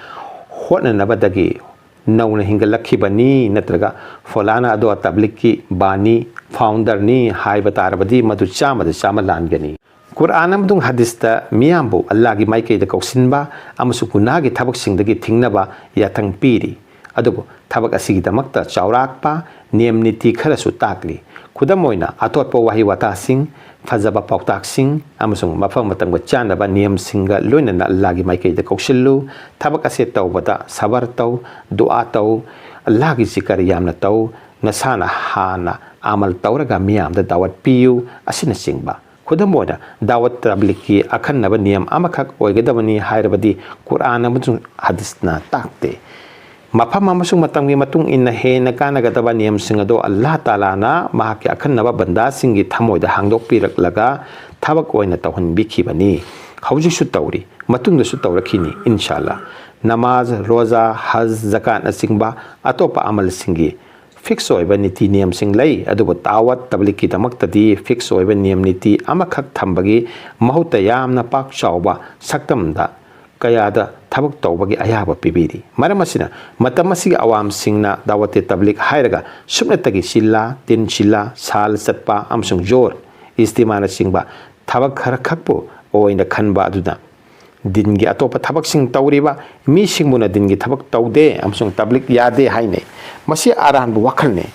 ꯍꯣꯠꯅꯅꯕꯗꯒꯤ ꯅꯧꯅ ꯍꯤꯡꯒꯠꯂꯛꯈꯤꯕꯅꯤ ꯅꯠꯇ꯭ꯔꯒ ꯐꯣꯂꯥꯅꯥ ꯑꯗꯣ ꯇꯕ꯭ꯂꯤꯒꯀꯤ ꯕꯥꯅꯤ, ꯐꯥꯎꯟꯗꯔꯅꯤ ꯍꯥꯏꯕ ꯇꯥꯔꯕꯗꯤ, ꯃꯗꯨ ꯆꯥꯝꯃꯗ ꯆꯥꯝꯃ ꯂꯥꯟꯒꯅꯤ꯫ ꯀꯨꯔꯑꯥꯟ ꯑꯃꯁꯨꯡ ꯍꯗꯤꯁꯇ ꯃꯤꯌꯥꯝꯕꯨ ꯑꯜꯂꯥꯍꯒꯤ ꯃꯥꯏꯀꯩꯗ ꯀꯧꯁꯤꯟꯕ ꯑꯃꯁꯨꯡ ꯒꯨꯅꯥꯍꯒꯤ ꯊꯕꯛꯁꯤꯡꯗꯒꯤ ꯊꯤꯡꯅꯕ ꯌꯥꯊꯪ ꯄꯤꯔꯤ꯫ ꯑꯗꯨꯕꯨ ꯊꯕꯛ ꯑꯁꯤꯒꯤꯗꯃꯛꯇ ꯆꯥꯎꯔꯥꯛꯄ ꯅꯤꯌꯝ ꯅꯤꯇꯤ ꯈꯔꯁꯨ ꯇꯥꯛꯂꯤ꯫ ꯈꯨꯗꯝ ꯑꯣꯏꯅ, ꯑꯇꯣꯠꯄ ꯋꯥꯍꯩ ꯋꯥꯇꯥꯁꯤꯡ, ꯐꯖꯕ ꯄꯥꯎꯇꯥꯛꯁꯤꯡ ꯑꯃꯁꯨꯡ ꯃꯐꯝ ꯃꯇꯝꯒ ꯆꯥꯟꯅꯕ ꯅꯤꯌꯝꯁꯤꯡꯒ ꯂꯣꯏꯅꯅ ꯑꯜꯂꯥꯒꯤ ꯃꯥꯏꯀꯩꯗ ꯀꯧꯁꯤꯜꯂꯨ꯫ ꯊꯕꯛ ꯑꯁꯤ ꯇꯧꯕꯗ ꯁꯕꯔ ꯇꯧ, ꯗꯨꯑꯥ ꯇꯧ, ꯑꯜꯂꯥꯒꯤ ꯖꯤꯀꯔ ꯌꯥꯝꯅ ꯇꯧ, ꯅꯁꯥꯅ ꯍꯥꯟꯅ ꯑꯃꯜ ꯇꯧꯔꯒ ꯃꯤꯌꯥꯝꯗ ꯗꯥꯋꯠ ꯄꯤꯌꯨ ꯑꯁꯤꯅꯆꯤꯡꯕ꯫ ꯈꯨꯗꯝ ꯑꯣꯏꯅ, ꯗꯥꯋꯠ ꯇꯕ꯭ꯂꯤꯛꯀꯤ ꯑꯈꯟꯅꯕ ꯅꯤꯌꯝ ꯑꯃꯈꯛ ꯑꯣꯏꯒꯗꯕꯅꯤ ꯍꯥꯏꯔꯕꯗꯤ ꯀꯨꯔꯑꯥꯟ ꯑꯃꯁꯨꯡ ꯍꯗꯤꯁꯅ ꯇꯥꯛꯇꯦ꯫ ꯃꯐꯝ ꯑꯃꯁꯨꯡ ꯃꯇꯝꯒꯤ ꯃꯇꯨꯡ ꯏꯟꯅ ꯍꯦꯟꯅ ꯀꯥꯟꯅꯒꯗꯕ ꯅꯤꯌꯝꯁꯤꯡ ꯑꯗꯨ ꯑꯜꯂꯥꯍ ꯇꯥꯂꯥꯅ ꯃꯍꯥꯛꯀꯤ ꯑꯈꯟꯅꯕ ꯕꯟꯗꯥꯁꯤꯡꯒꯤ ꯊꯃꯣꯏꯗ ꯍꯥꯡꯗꯣꯛꯄꯤꯔꯛꯂꯒ ꯊꯕꯛ ꯑꯣꯏꯅ ꯇꯧꯍꯟꯕꯤꯈꯤꯕꯅꯤ꯫ ꯍꯧꯖꯤꯛꯁꯨ ꯇꯧꯔꯤ, ꯃꯇꯨꯡꯗꯁꯨ ꯇꯧꯔꯛꯈꯤꯅꯤ, ꯏꯟꯁꯥꯜꯂꯥ꯫ ꯅꯃꯥꯖ, ꯔꯣꯖꯥ, ꯍꯖ, ꯖꯀꯥꯠꯅꯆꯤꯡꯕ ꯑꯇꯣꯞꯄ ꯑꯃꯜꯁꯤꯡꯒꯤ ꯐꯤꯛꯁ ꯑꯣꯏꯕ ꯅꯤꯇꯤ ꯅꯤꯌꯝꯁꯤꯡ ꯂꯩ, ꯑꯗꯨꯕꯨ ꯗꯥꯋꯠ ꯇꯕ꯭ꯂꯤꯛꯀꯤꯗꯃꯛꯇꯗꯤ ꯐꯤꯛꯁ ꯑꯣꯏꯕ ꯅꯤꯌꯝ ꯅꯤꯇꯤ ꯑꯃꯈꯛ ꯊꯝꯕꯒꯤ ꯃꯍꯨꯠꯇ ꯌꯥꯝꯅ ꯄꯥꯛ ꯆꯥꯎꯕ ꯁꯛꯇꯝꯗ ꯀꯌꯥꯗ ꯊꯕꯛ ꯇꯧꯕꯒꯤ ꯑꯌꯥꯕ ꯄꯤꯕꯤꯔꯤ꯫ ꯃꯔꯝ ꯑꯁꯤꯅ, ꯃꯇꯝ ꯑꯁꯤꯒꯤ ꯑꯋꯥꯝꯁꯤꯡꯅ ꯗꯥꯋꯠꯇꯦ ꯇꯕ꯭ꯂꯤꯛ ꯍꯥꯏꯔꯒ ꯁꯨꯞꯅꯇꯒꯤ ꯆꯤꯜꯂꯥ, ꯇꯤꯟ ꯆꯤꯜꯂꯥ, ꯁꯥꯜ ꯆꯠꯄ ꯑꯃꯁꯨꯡ ꯖꯣꯔ ꯏꯖꯇꯤꯃꯥꯅꯆꯤꯡꯕ ꯊꯕꯛ ꯈꯔꯈꯛꯄꯨ ꯑꯣꯏꯅ ꯈꯟꯕ ꯑꯗꯨꯅ ꯗꯤꯟꯒꯤ ꯑꯇꯣꯞꯄ ꯊꯕꯛꯁꯤꯡ ꯇꯧꯔꯤꯕ ꯃꯤꯁꯤꯡꯕꯨꯅ ꯗꯤꯟꯒꯤ ꯊꯕꯛ ꯇꯧꯗꯦ ꯑꯃꯁꯨꯡ ꯇꯕ꯭ꯂꯤꯛ ꯌꯥꯗꯦ ꯍꯥꯏꯅꯩ꯫ ꯃꯁꯤ ꯑꯔꯥꯟꯕ ꯋꯥꯈꯜꯅꯤ꯫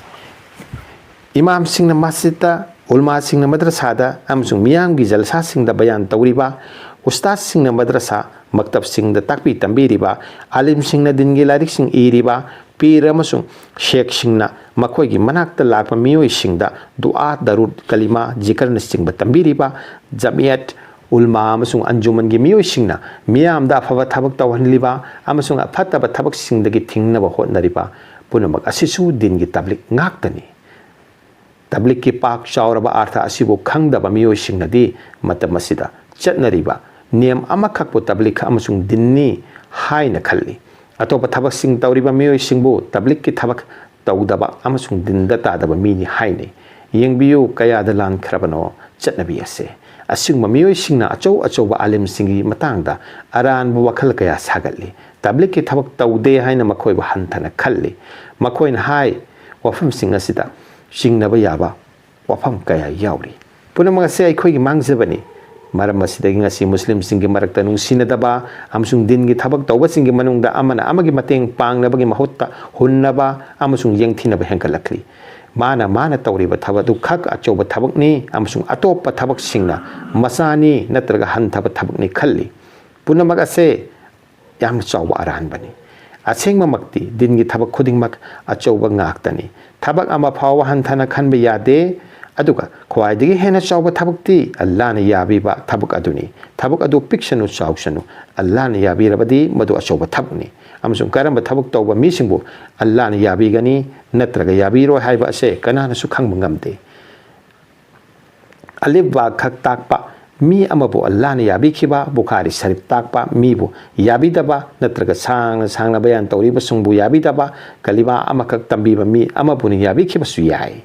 ꯏꯃꯥꯝꯁꯤꯡꯅ ꯃꯁꯖꯤꯗꯇ, ꯎꯂꯃꯥꯁꯤꯡꯅ ꯃꯗ꯭ꯔꯁꯥꯗ ꯑꯃꯁꯨꯡ ꯃꯤꯌꯥꯝꯒꯤ ꯖꯜꯁꯥꯁꯤꯡꯗ ꯕꯌꯥꯟ ꯇꯧꯔꯤꯕ, ꯎꯁꯇꯥꯗꯁꯤꯡꯅ ꯃꯗ꯭ꯔꯁꯥ, ꯃꯛꯇꯕꯁꯤꯡꯗ ꯇꯥꯛꯄꯤ ꯇꯝꯕꯤꯔꯤꯕ, ꯑꯥꯂꯤꯝꯁꯤꯡꯅ ꯗꯤꯟꯒꯤ ꯂꯥꯏꯔꯤꯛꯁꯤꯡ ꯏꯔꯤꯕ, ꯄꯤꯔ ꯑꯃꯁꯨꯡ ꯁꯦꯈꯁꯤꯡꯅ ꯃꯈꯣꯏꯒꯤ ꯃꯅꯥꯛꯇ ꯂꯥꯛꯄ ꯃꯤꯑꯣꯏꯁꯤꯡꯗ ꯗꯨꯑꯥ, ꯗꯔꯨꯗ, ꯀꯂꯤꯃꯥ, ꯖꯤꯀꯔꯅꯆꯤꯡꯕ ꯇꯝꯕꯤꯔꯤꯕ, ꯖꯃꯤꯌꯠ ꯎꯜꯃꯥ ꯑꯃꯁꯨꯡ ꯑꯟꯖꯨꯃꯟꯒꯤ ꯃꯤꯑꯣꯏꯁꯤꯡꯅ ꯃꯤꯌꯥꯝꯗ ꯑꯐꯕ ꯊꯕꯛ ꯇꯧꯍꯜꯂꯤꯕ ꯑꯃꯁꯨꯡ ꯑꯐꯠꯇꯕ ꯊꯕꯛꯁꯤꯡꯗꯒꯤ ꯊꯤꯡꯅꯕ ꯍꯣꯠꯅꯔꯤꯕ ꯄꯨꯝꯅꯃꯛ ꯑꯁꯤꯁꯨ ꯗꯤꯟꯒꯤ ꯇꯕ꯭ꯂꯤꯛ ꯉꯥꯛꯇꯅꯤ꯫ ꯇꯕ꯭ꯂꯤꯛꯀꯤ ꯄꯥꯛ ꯆꯥꯎꯔꯕ ꯑꯔꯊ ꯑꯁꯤꯕꯨ ꯈꯪꯗꯕ ꯃꯤꯑꯣꯏꯁꯤꯡꯅꯗꯤ ꯃꯇꯝ ꯑꯁꯤꯗ ꯆꯠꯅꯔꯤꯕ ꯅꯤꯌꯝ ꯑꯃꯈꯛꯄꯨ ꯇꯕ꯭ꯂꯤꯛ ꯑꯃꯁꯨꯡ ꯗꯤꯟꯅꯤ ꯍꯥꯏꯅ ꯈꯜꯂꯤ꯫ ꯑꯇꯣꯞꯄ ꯊꯕꯛꯁꯤꯡ ꯇꯧꯔꯤꯕ ꯃꯤꯑꯣꯏꯁꯤꯡꯕꯨ ꯇꯕ꯭ꯂꯤꯛꯀꯤ ꯊꯕꯛ ꯇꯧꯗꯕ ꯑꯃꯁꯨꯡ ꯗꯤꯟꯗ ꯇꯥꯗꯕ ꯃꯤꯅꯤ ꯍꯥꯏꯅꯩ꯫ ꯌꯦꯡꯕꯤꯌꯨ, ꯀꯌꯥꯗ ꯂꯥꯟꯈ꯭ꯔꯕꯅꯣ ꯆꯠꯅꯕꯤ ꯑꯁꯦ꯫ ꯑꯁꯤꯒꯨꯝꯕ ꯃꯤꯑꯣꯏꯁꯤꯡꯅ ꯑꯆꯧ ꯑꯆꯧꯕ ꯑꯥꯂꯤꯝꯁꯤꯡꯒꯤ ꯃꯇꯥꯡꯗ ꯑꯔꯥꯟꯕ ꯋꯥꯈꯜ ꯀꯌꯥ ꯁꯥꯒꯠꯂꯤ꯫ ꯇꯕ꯭ꯂꯤꯛꯀꯤ ꯊꯕꯛ ꯇꯧꯗꯦ ꯍꯥꯏꯅ ꯃꯈꯣꯏꯕꯨ ꯍꯟꯊꯅ ꯈꯜꯂꯤ꯫ ꯃꯈꯣꯏꯅ ꯍꯥꯏ ꯋꯥꯐꯝꯁꯤꯡ ꯑꯁꯤꯗ ꯆꯤꯡꯅꯕ ꯌꯥꯕ ꯋꯥꯐꯝ ꯀꯌꯥ ꯌꯥꯎꯔꯤ꯫ ꯄꯨꯝꯅꯃꯛ ꯑꯁꯤ ꯑꯩꯈꯣꯏꯒꯤ ꯃꯥꯡꯖꯕꯅꯤ꯫ ꯃꯔꯝ ꯑꯁꯤꯗꯒꯤ ꯉꯁꯤ ꯃꯨꯁꯂꯤꯝꯁꯤꯡꯒꯤ ꯃꯔꯛꯇ ꯅꯨꯡꯁꯤꯅꯗꯕ ꯑꯃꯁꯨꯡ ꯗꯤꯟꯒꯤ ꯊꯕꯛ ꯇꯧꯕꯁꯤꯡꯒꯤ ꯃꯅꯨꯡꯗ ꯑꯃꯅ ꯑꯃꯒꯤ ꯃꯇꯦꯡ ꯄꯥꯡꯅꯕꯒꯤ ꯃꯍꯨꯠꯇ ꯍꯨꯟꯅꯕ ꯑꯃꯁꯨꯡ ꯌꯦꯡꯊꯤꯅꯕ ꯍꯦꯟꯒꯠꯂꯛꯂꯤ꯫ ꯃꯥꯅ ꯃꯥꯅ ꯇꯧꯔꯤꯕ ꯊꯕꯛ ꯑꯗꯨ ꯈꯛ ꯑꯆꯧꯕ ꯊꯕꯛꯅꯤ ꯑꯃꯁꯨꯡ ꯑꯇꯣꯞꯄ ꯊꯕꯛꯁꯤꯡꯅ ꯃꯆꯥꯅꯤ ꯅꯠꯇ꯭ꯔꯒ ꯍꯟꯊꯕ ꯊꯕꯛꯅꯤ ꯈꯜꯂꯤ꯫ ꯄꯨꯝꯅꯃꯛ ꯑꯁꯦ ꯌꯥꯝꯅ ꯆꯥꯎꯕ ꯑꯔꯥꯟꯕꯅꯤ꯫ ꯑꯁꯦꯡꯕꯃꯛꯇꯤ ꯗꯤꯟꯒꯤ ꯊꯕꯛ ꯈꯨꯗꯤꯡꯃꯛ ꯑꯆꯧꯕ ꯉꯥꯛꯇꯅꯤ꯫ ꯊꯕꯛ ꯑꯃ ꯐꯥꯎꯕ ꯍꯟꯊꯅ ꯈꯟꯕ ꯌꯥꯗꯦ꯫ ꯑꯗꯨꯒ ꯈ꯭ꯋꯥꯏꯗꯒꯤ ꯍꯦꯟꯅ ꯆꯥꯎꯕ ꯊꯕꯛꯇꯤ ꯑꯜꯂꯥꯍꯅ ꯌꯥꯕꯤꯕ ꯊꯕꯛ ꯑꯗꯨꯅꯤ꯫ ꯊꯕꯛ ꯑꯗꯨ ꯄꯤꯛꯁꯅꯨ ꯆꯥꯎꯁꯅꯨ, ꯑꯜꯂꯥꯍꯅ ꯌꯥꯕꯤꯔꯕꯗꯤ ꯃꯗꯨ ꯑꯆꯧꯕ ꯊꯕꯛꯅꯤ꯫ ꯑꯃꯁꯨꯡ ꯀꯔꯝꯕ ꯊꯕꯛ ꯇꯧꯕ ꯃꯤꯁꯤꯡꯕꯨ ꯑꯜꯂꯥꯍꯅ ꯌꯥꯕꯤꯒꯅꯤ ꯅꯠꯇ꯭ꯔꯒ ꯌꯥꯕꯤꯔꯣꯏ ꯍꯥꯏꯕ ꯑꯁꯦ ꯀꯅꯥꯅꯁꯨ ꯈꯪꯕ ꯉꯝꯗꯦ꯫ ꯑꯂꯤꯐ ꯕꯥ ꯈꯛ ꯇꯥꯛꯄ ꯃꯤ ꯑꯃꯕꯨ ꯑꯜꯂꯥꯍꯅ ꯌꯥꯕꯤꯈꯤꯕ, ꯕꯨꯈꯥꯔꯤ ꯁꯔꯤꯐ ꯇꯥꯛꯄ ꯃꯤꯕꯨ ꯌꯥꯕꯤꯗꯕ, ꯅꯠꯇ꯭ꯔꯒ ꯁꯥꯡꯅ ꯁꯥꯡꯅ ꯕꯌꯥꯟ ꯇꯧꯔꯤꯕꯁꯤꯡꯕꯨ ꯌꯥꯕꯤꯗꯕ, ꯀꯂꯤꯃꯥ ꯑꯃꯈꯛ ꯇꯝꯕꯤꯕ ꯃꯤ ꯑꯃꯕꯨꯅ ꯌꯥꯕꯤꯈꯤꯕꯁꯨ ꯌꯥꯏ꯫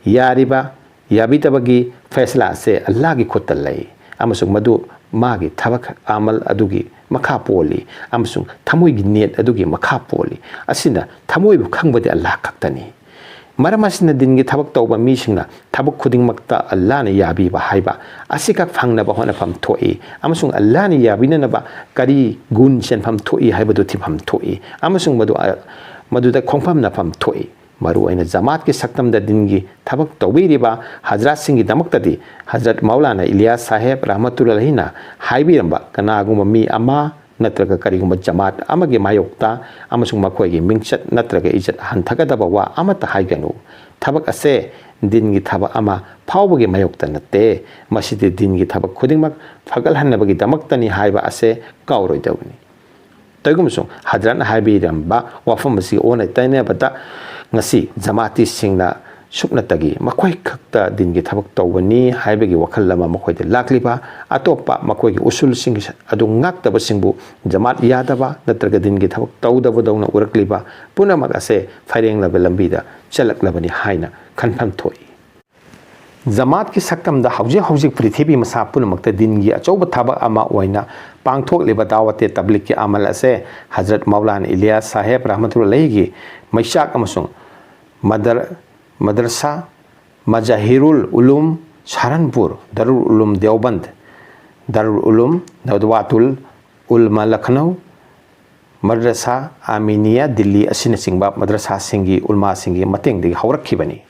ꯌꯥꯔꯤꯕ ꯌꯥꯕꯤꯗꯕꯒꯤ ꯐꯦꯁꯂꯥ ꯑꯁꯦ ꯑꯜꯂꯥꯍꯒꯤ ꯈꯨꯠꯇ ꯂꯩ, ꯑꯃꯁꯨꯡ ꯃꯗꯨ ꯃꯥꯒꯤ ꯊꯕꯛ ꯑꯃꯜ ꯑꯗꯨꯒꯤ ꯃꯈꯥ ꯄꯣꯜꯂꯤ, ꯑꯃꯁꯨꯡ ꯊꯃꯣꯏꯒꯤ ꯅꯦꯠ ꯑꯗꯨꯒꯤ ꯃꯈꯥ ꯄꯣꯜꯂꯤ꯫ ꯑꯁꯤꯅ ꯊꯃꯣꯏꯕꯨ ꯈꯪꯕꯗꯤ ꯑꯜꯂꯥꯍ ꯈꯛꯇꯅꯤ꯫ ꯃꯔꯝ ꯑꯁꯤꯅ ꯗꯤꯟꯒꯤ ꯊꯕꯛ ꯇꯧꯕ ꯃꯤꯁꯤꯡꯅ ꯊꯕꯛ ꯈꯨꯗꯤꯡꯃꯛꯇ ꯑꯜꯂꯥꯍꯅ ꯌꯥꯕꯤꯕ ꯍꯥꯏꯕ ꯑꯁꯤꯈꯛ ꯐꯪꯅꯕ ꯍꯣꯠꯅꯐꯝ ꯊꯣꯛꯏ, ꯑꯃꯁꯨꯡ ꯑꯜꯂꯥꯍꯅ ꯌꯥꯕꯤꯅꯅꯕ ꯀꯔꯤ ꯒꯨꯟ ꯆꯦꯟꯐꯝ ꯊꯣꯛꯏ ꯍꯥꯏꯕꯗꯨ ꯊꯤꯐꯝ ꯊꯣꯛꯏ, ꯑꯃꯁꯨꯡ ꯃꯗꯨ, ꯃꯗꯨꯗ ꯈꯣꯡꯐꯝ ꯅꯐꯝ ꯊꯣꯛꯏ꯫ ꯃꯔꯨꯑꯣꯏꯅ ꯖꯃꯥꯠꯀꯤ ꯁꯛꯇꯝꯗ ꯗꯤꯟꯒꯤ ꯊꯕꯛ ꯇꯧꯕꯤꯔꯤꯕ ꯍꯖꯔꯥꯠꯁꯤꯡꯒꯤꯗꯃꯛꯇꯗꯤ ꯍꯖꯔꯠ ꯃꯧꯂꯥꯅꯥ ꯏꯂꯤꯌꯥꯁ ꯁꯥꯍꯦꯕ ꯔꯍꯃꯇꯨꯜꯂꯥꯍꯤꯅ ꯍꯥꯏꯕꯤꯔꯝꯕ, ꯀꯅꯥꯒꯨꯝꯕ ꯃꯤ ꯑꯃ ꯅꯠꯇ꯭ꯔꯒ ꯀꯔꯤꯒꯨꯝꯕ ꯖꯃꯥꯠ ꯑꯃꯒꯤ ꯃꯥꯌꯣꯛꯇ ꯑꯃꯁꯨꯡ ꯃꯈꯣꯏꯒꯤ ꯃꯤꯡꯆꯠ ꯅꯠꯇ꯭ꯔꯒ ꯏꯖꯠ ꯍꯟꯊꯒꯗꯕ ꯋꯥ ꯑꯃꯠꯇ ꯍꯥꯏꯒꯅꯨ꯫ ꯊꯕꯛ ꯑꯁꯦ ꯗꯤꯟꯒꯤ ꯊꯕꯛ ꯑꯃ ꯐꯥꯎꯕꯒꯤ ꯃꯥꯌꯣꯛꯇ ꯅꯠꯇꯦ꯫ ꯃꯁꯤꯗꯤ ꯗꯤꯟꯒꯤ ꯊꯕꯛ ꯈꯨꯗꯤꯡꯃꯛ ꯐꯒꯠꯍꯟꯅꯕꯒꯤꯗꯃꯛꯇꯅꯤ ꯍꯥꯏꯕ ꯑꯁꯦ ꯀꯥꯎꯔꯣꯏꯗꯕꯅꯤ꯫ ꯀꯔꯤꯒꯨꯝꯕꯁꯨ ꯍꯖꯔꯠꯅ ꯍꯥꯏꯕꯤꯔꯝꯕ ꯋꯥꯐꯝ ꯑꯁꯤ ꯑꯣꯟꯅ ꯇꯩꯅꯕꯗ ꯉꯁꯤ ꯖꯃꯥꯇꯤꯁꯤꯡꯅ ꯁꯨꯞꯅꯇꯒꯤ ꯃꯈꯣꯏ ꯈꯛꯇ ꯗꯤꯟꯒꯤ ꯊꯕꯛ ꯇꯧꯕꯅꯤ ꯍꯥꯏꯕꯒꯤ ꯋꯥꯈꯜ ꯑꯃ ꯃꯈꯣꯏꯗ ꯂꯥꯛꯂꯤꯕ, ꯑꯇꯣꯞꯄ ꯃꯈꯣꯏꯒꯤ ꯎꯁꯨꯜꯁꯤꯡ ꯑꯗꯨ ꯉꯥꯛꯇꯕꯁꯤꯡꯕꯨ ꯖꯃꯥꯠ ꯌꯥꯗꯕ ꯅꯠꯇ꯭ꯔꯒ ꯗꯤꯟꯒꯤ ꯊꯕꯛ ꯇꯧꯗꯕꯗꯧꯅ ꯎꯔꯛꯂꯤꯕ ꯄꯨꯝꯅꯃꯛ ꯑꯁꯦ ꯐꯩꯔꯦꯡꯂꯕ ꯂꯝꯕꯤꯗ ꯆꯠꯂꯛꯂꯕꯅꯤ ꯍꯥꯏꯅ ꯈꯟꯐꯝ ꯊꯣꯛꯏ꯫ ꯖꯃꯥꯠꯀꯤ ꯁꯛꯇꯝꯗ ꯍꯧꯖꯤꯛ ꯍꯧꯖꯤꯛ ꯄ꯭ꯔꯤꯊꯤꯕꯤ ꯃꯁꯥ ꯄꯨꯝꯅꯃꯛꯇ ꯗꯤꯟꯒꯤ ꯑꯆꯧꯕ ꯊꯕꯛ ꯑꯃ ꯑꯣꯏꯅ ꯄꯥꯡꯊꯣꯛꯂꯤꯕ ꯗꯥꯋꯠ-ꯑꯦ ꯇꯕ꯭ꯂꯤꯒꯀꯤ ꯑꯃꯜ ꯑꯁꯦ ꯍꯖꯔꯠ ꯃꯧꯂꯥꯅꯥ ꯏꯂꯤꯌꯥꯁ ꯁꯥꯍꯦꯕ ꯔꯍꯃꯇꯨꯜꯂꯥꯍꯤꯒꯤ ꯃꯩꯆꯥꯛ ꯑꯃꯁꯨꯡ ꯃꯗꯔ-, ꯃꯗꯔꯁꯥ ꯃꯖꯥꯍꯤꯔꯨꯜ ꯎꯂꯨꯝ ꯁꯍꯥꯔꯟꯄꯨꯔ, ꯗꯥꯔꯨꯜ ꯎꯂꯨꯝ ꯗꯦꯑꯣꯕꯟꯗ, ꯗꯥꯔꯨꯜ ꯎꯂꯨꯝ ꯅꯗꯋꯥꯇꯨꯜ ꯎꯜꯃꯥ ꯂꯈꯅꯧ, ꯃꯗ꯭ꯔꯁꯥ ꯑꯥꯃꯤꯅꯤꯌꯥ ꯗꯤꯜꯂꯤ ꯑꯁꯤꯅꯆꯤꯡꯕ ꯃꯗ꯭ꯔꯁꯥꯁꯤꯡꯒꯤ ꯎꯜꯃꯥꯁꯤꯡꯒꯤ ꯃꯇꯦꯡꯗꯒꯤ ꯍꯧꯔꯛꯈꯤꯕꯅꯤ꯫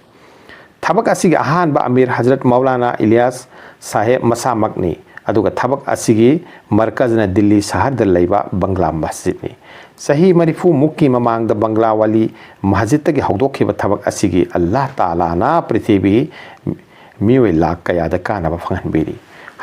ꯊꯕꯛ ꯑꯁꯤꯒꯤ ꯑꯍꯥꯟꯕ ꯑꯃꯤꯔ ꯍꯖꯔꯠ ꯃꯧꯂꯥꯅꯥ ꯏꯂꯤꯌꯥꯁ ꯁꯥꯍꯦꯕ ꯃꯁꯥꯃꯛꯅꯤ, ꯑꯗꯨꯒ ꯊꯕꯛ ꯑꯁꯤꯒꯤ ꯃꯔꯀꯖꯅ ꯗꯤꯜꯂꯤ ꯁꯍꯔꯗ ꯂꯩꯕ ꯕꯪꯒ꯭ꯂꯥ ꯃꯁꯖꯤꯗꯅꯤ꯫ ꯆꯍꯤ ꯃꯔꯤꯐꯨ ꯃꯨꯛꯀꯤ ꯃꯃꯥꯡꯗ ꯕꯪꯒ꯭ꯂꯥ ꯋꯥꯂꯤ ꯃꯁꯖꯤꯗꯇꯒꯤ ꯍꯧꯗꯣꯛꯈꯤꯕ ꯊꯕꯛ ꯑꯁꯤꯒꯤ ꯑꯜꯂꯥꯍ ꯇꯥꯂꯥꯅ ꯄ꯭ꯔꯤꯊꯤꯕꯤꯒꯤ ꯃꯤꯑꯣꯏ ꯂꯥꯈ ꯀꯌꯥꯗ ꯀꯥꯟꯅꯕ ꯐꯪꯍꯟꯕꯤꯔꯤ꯫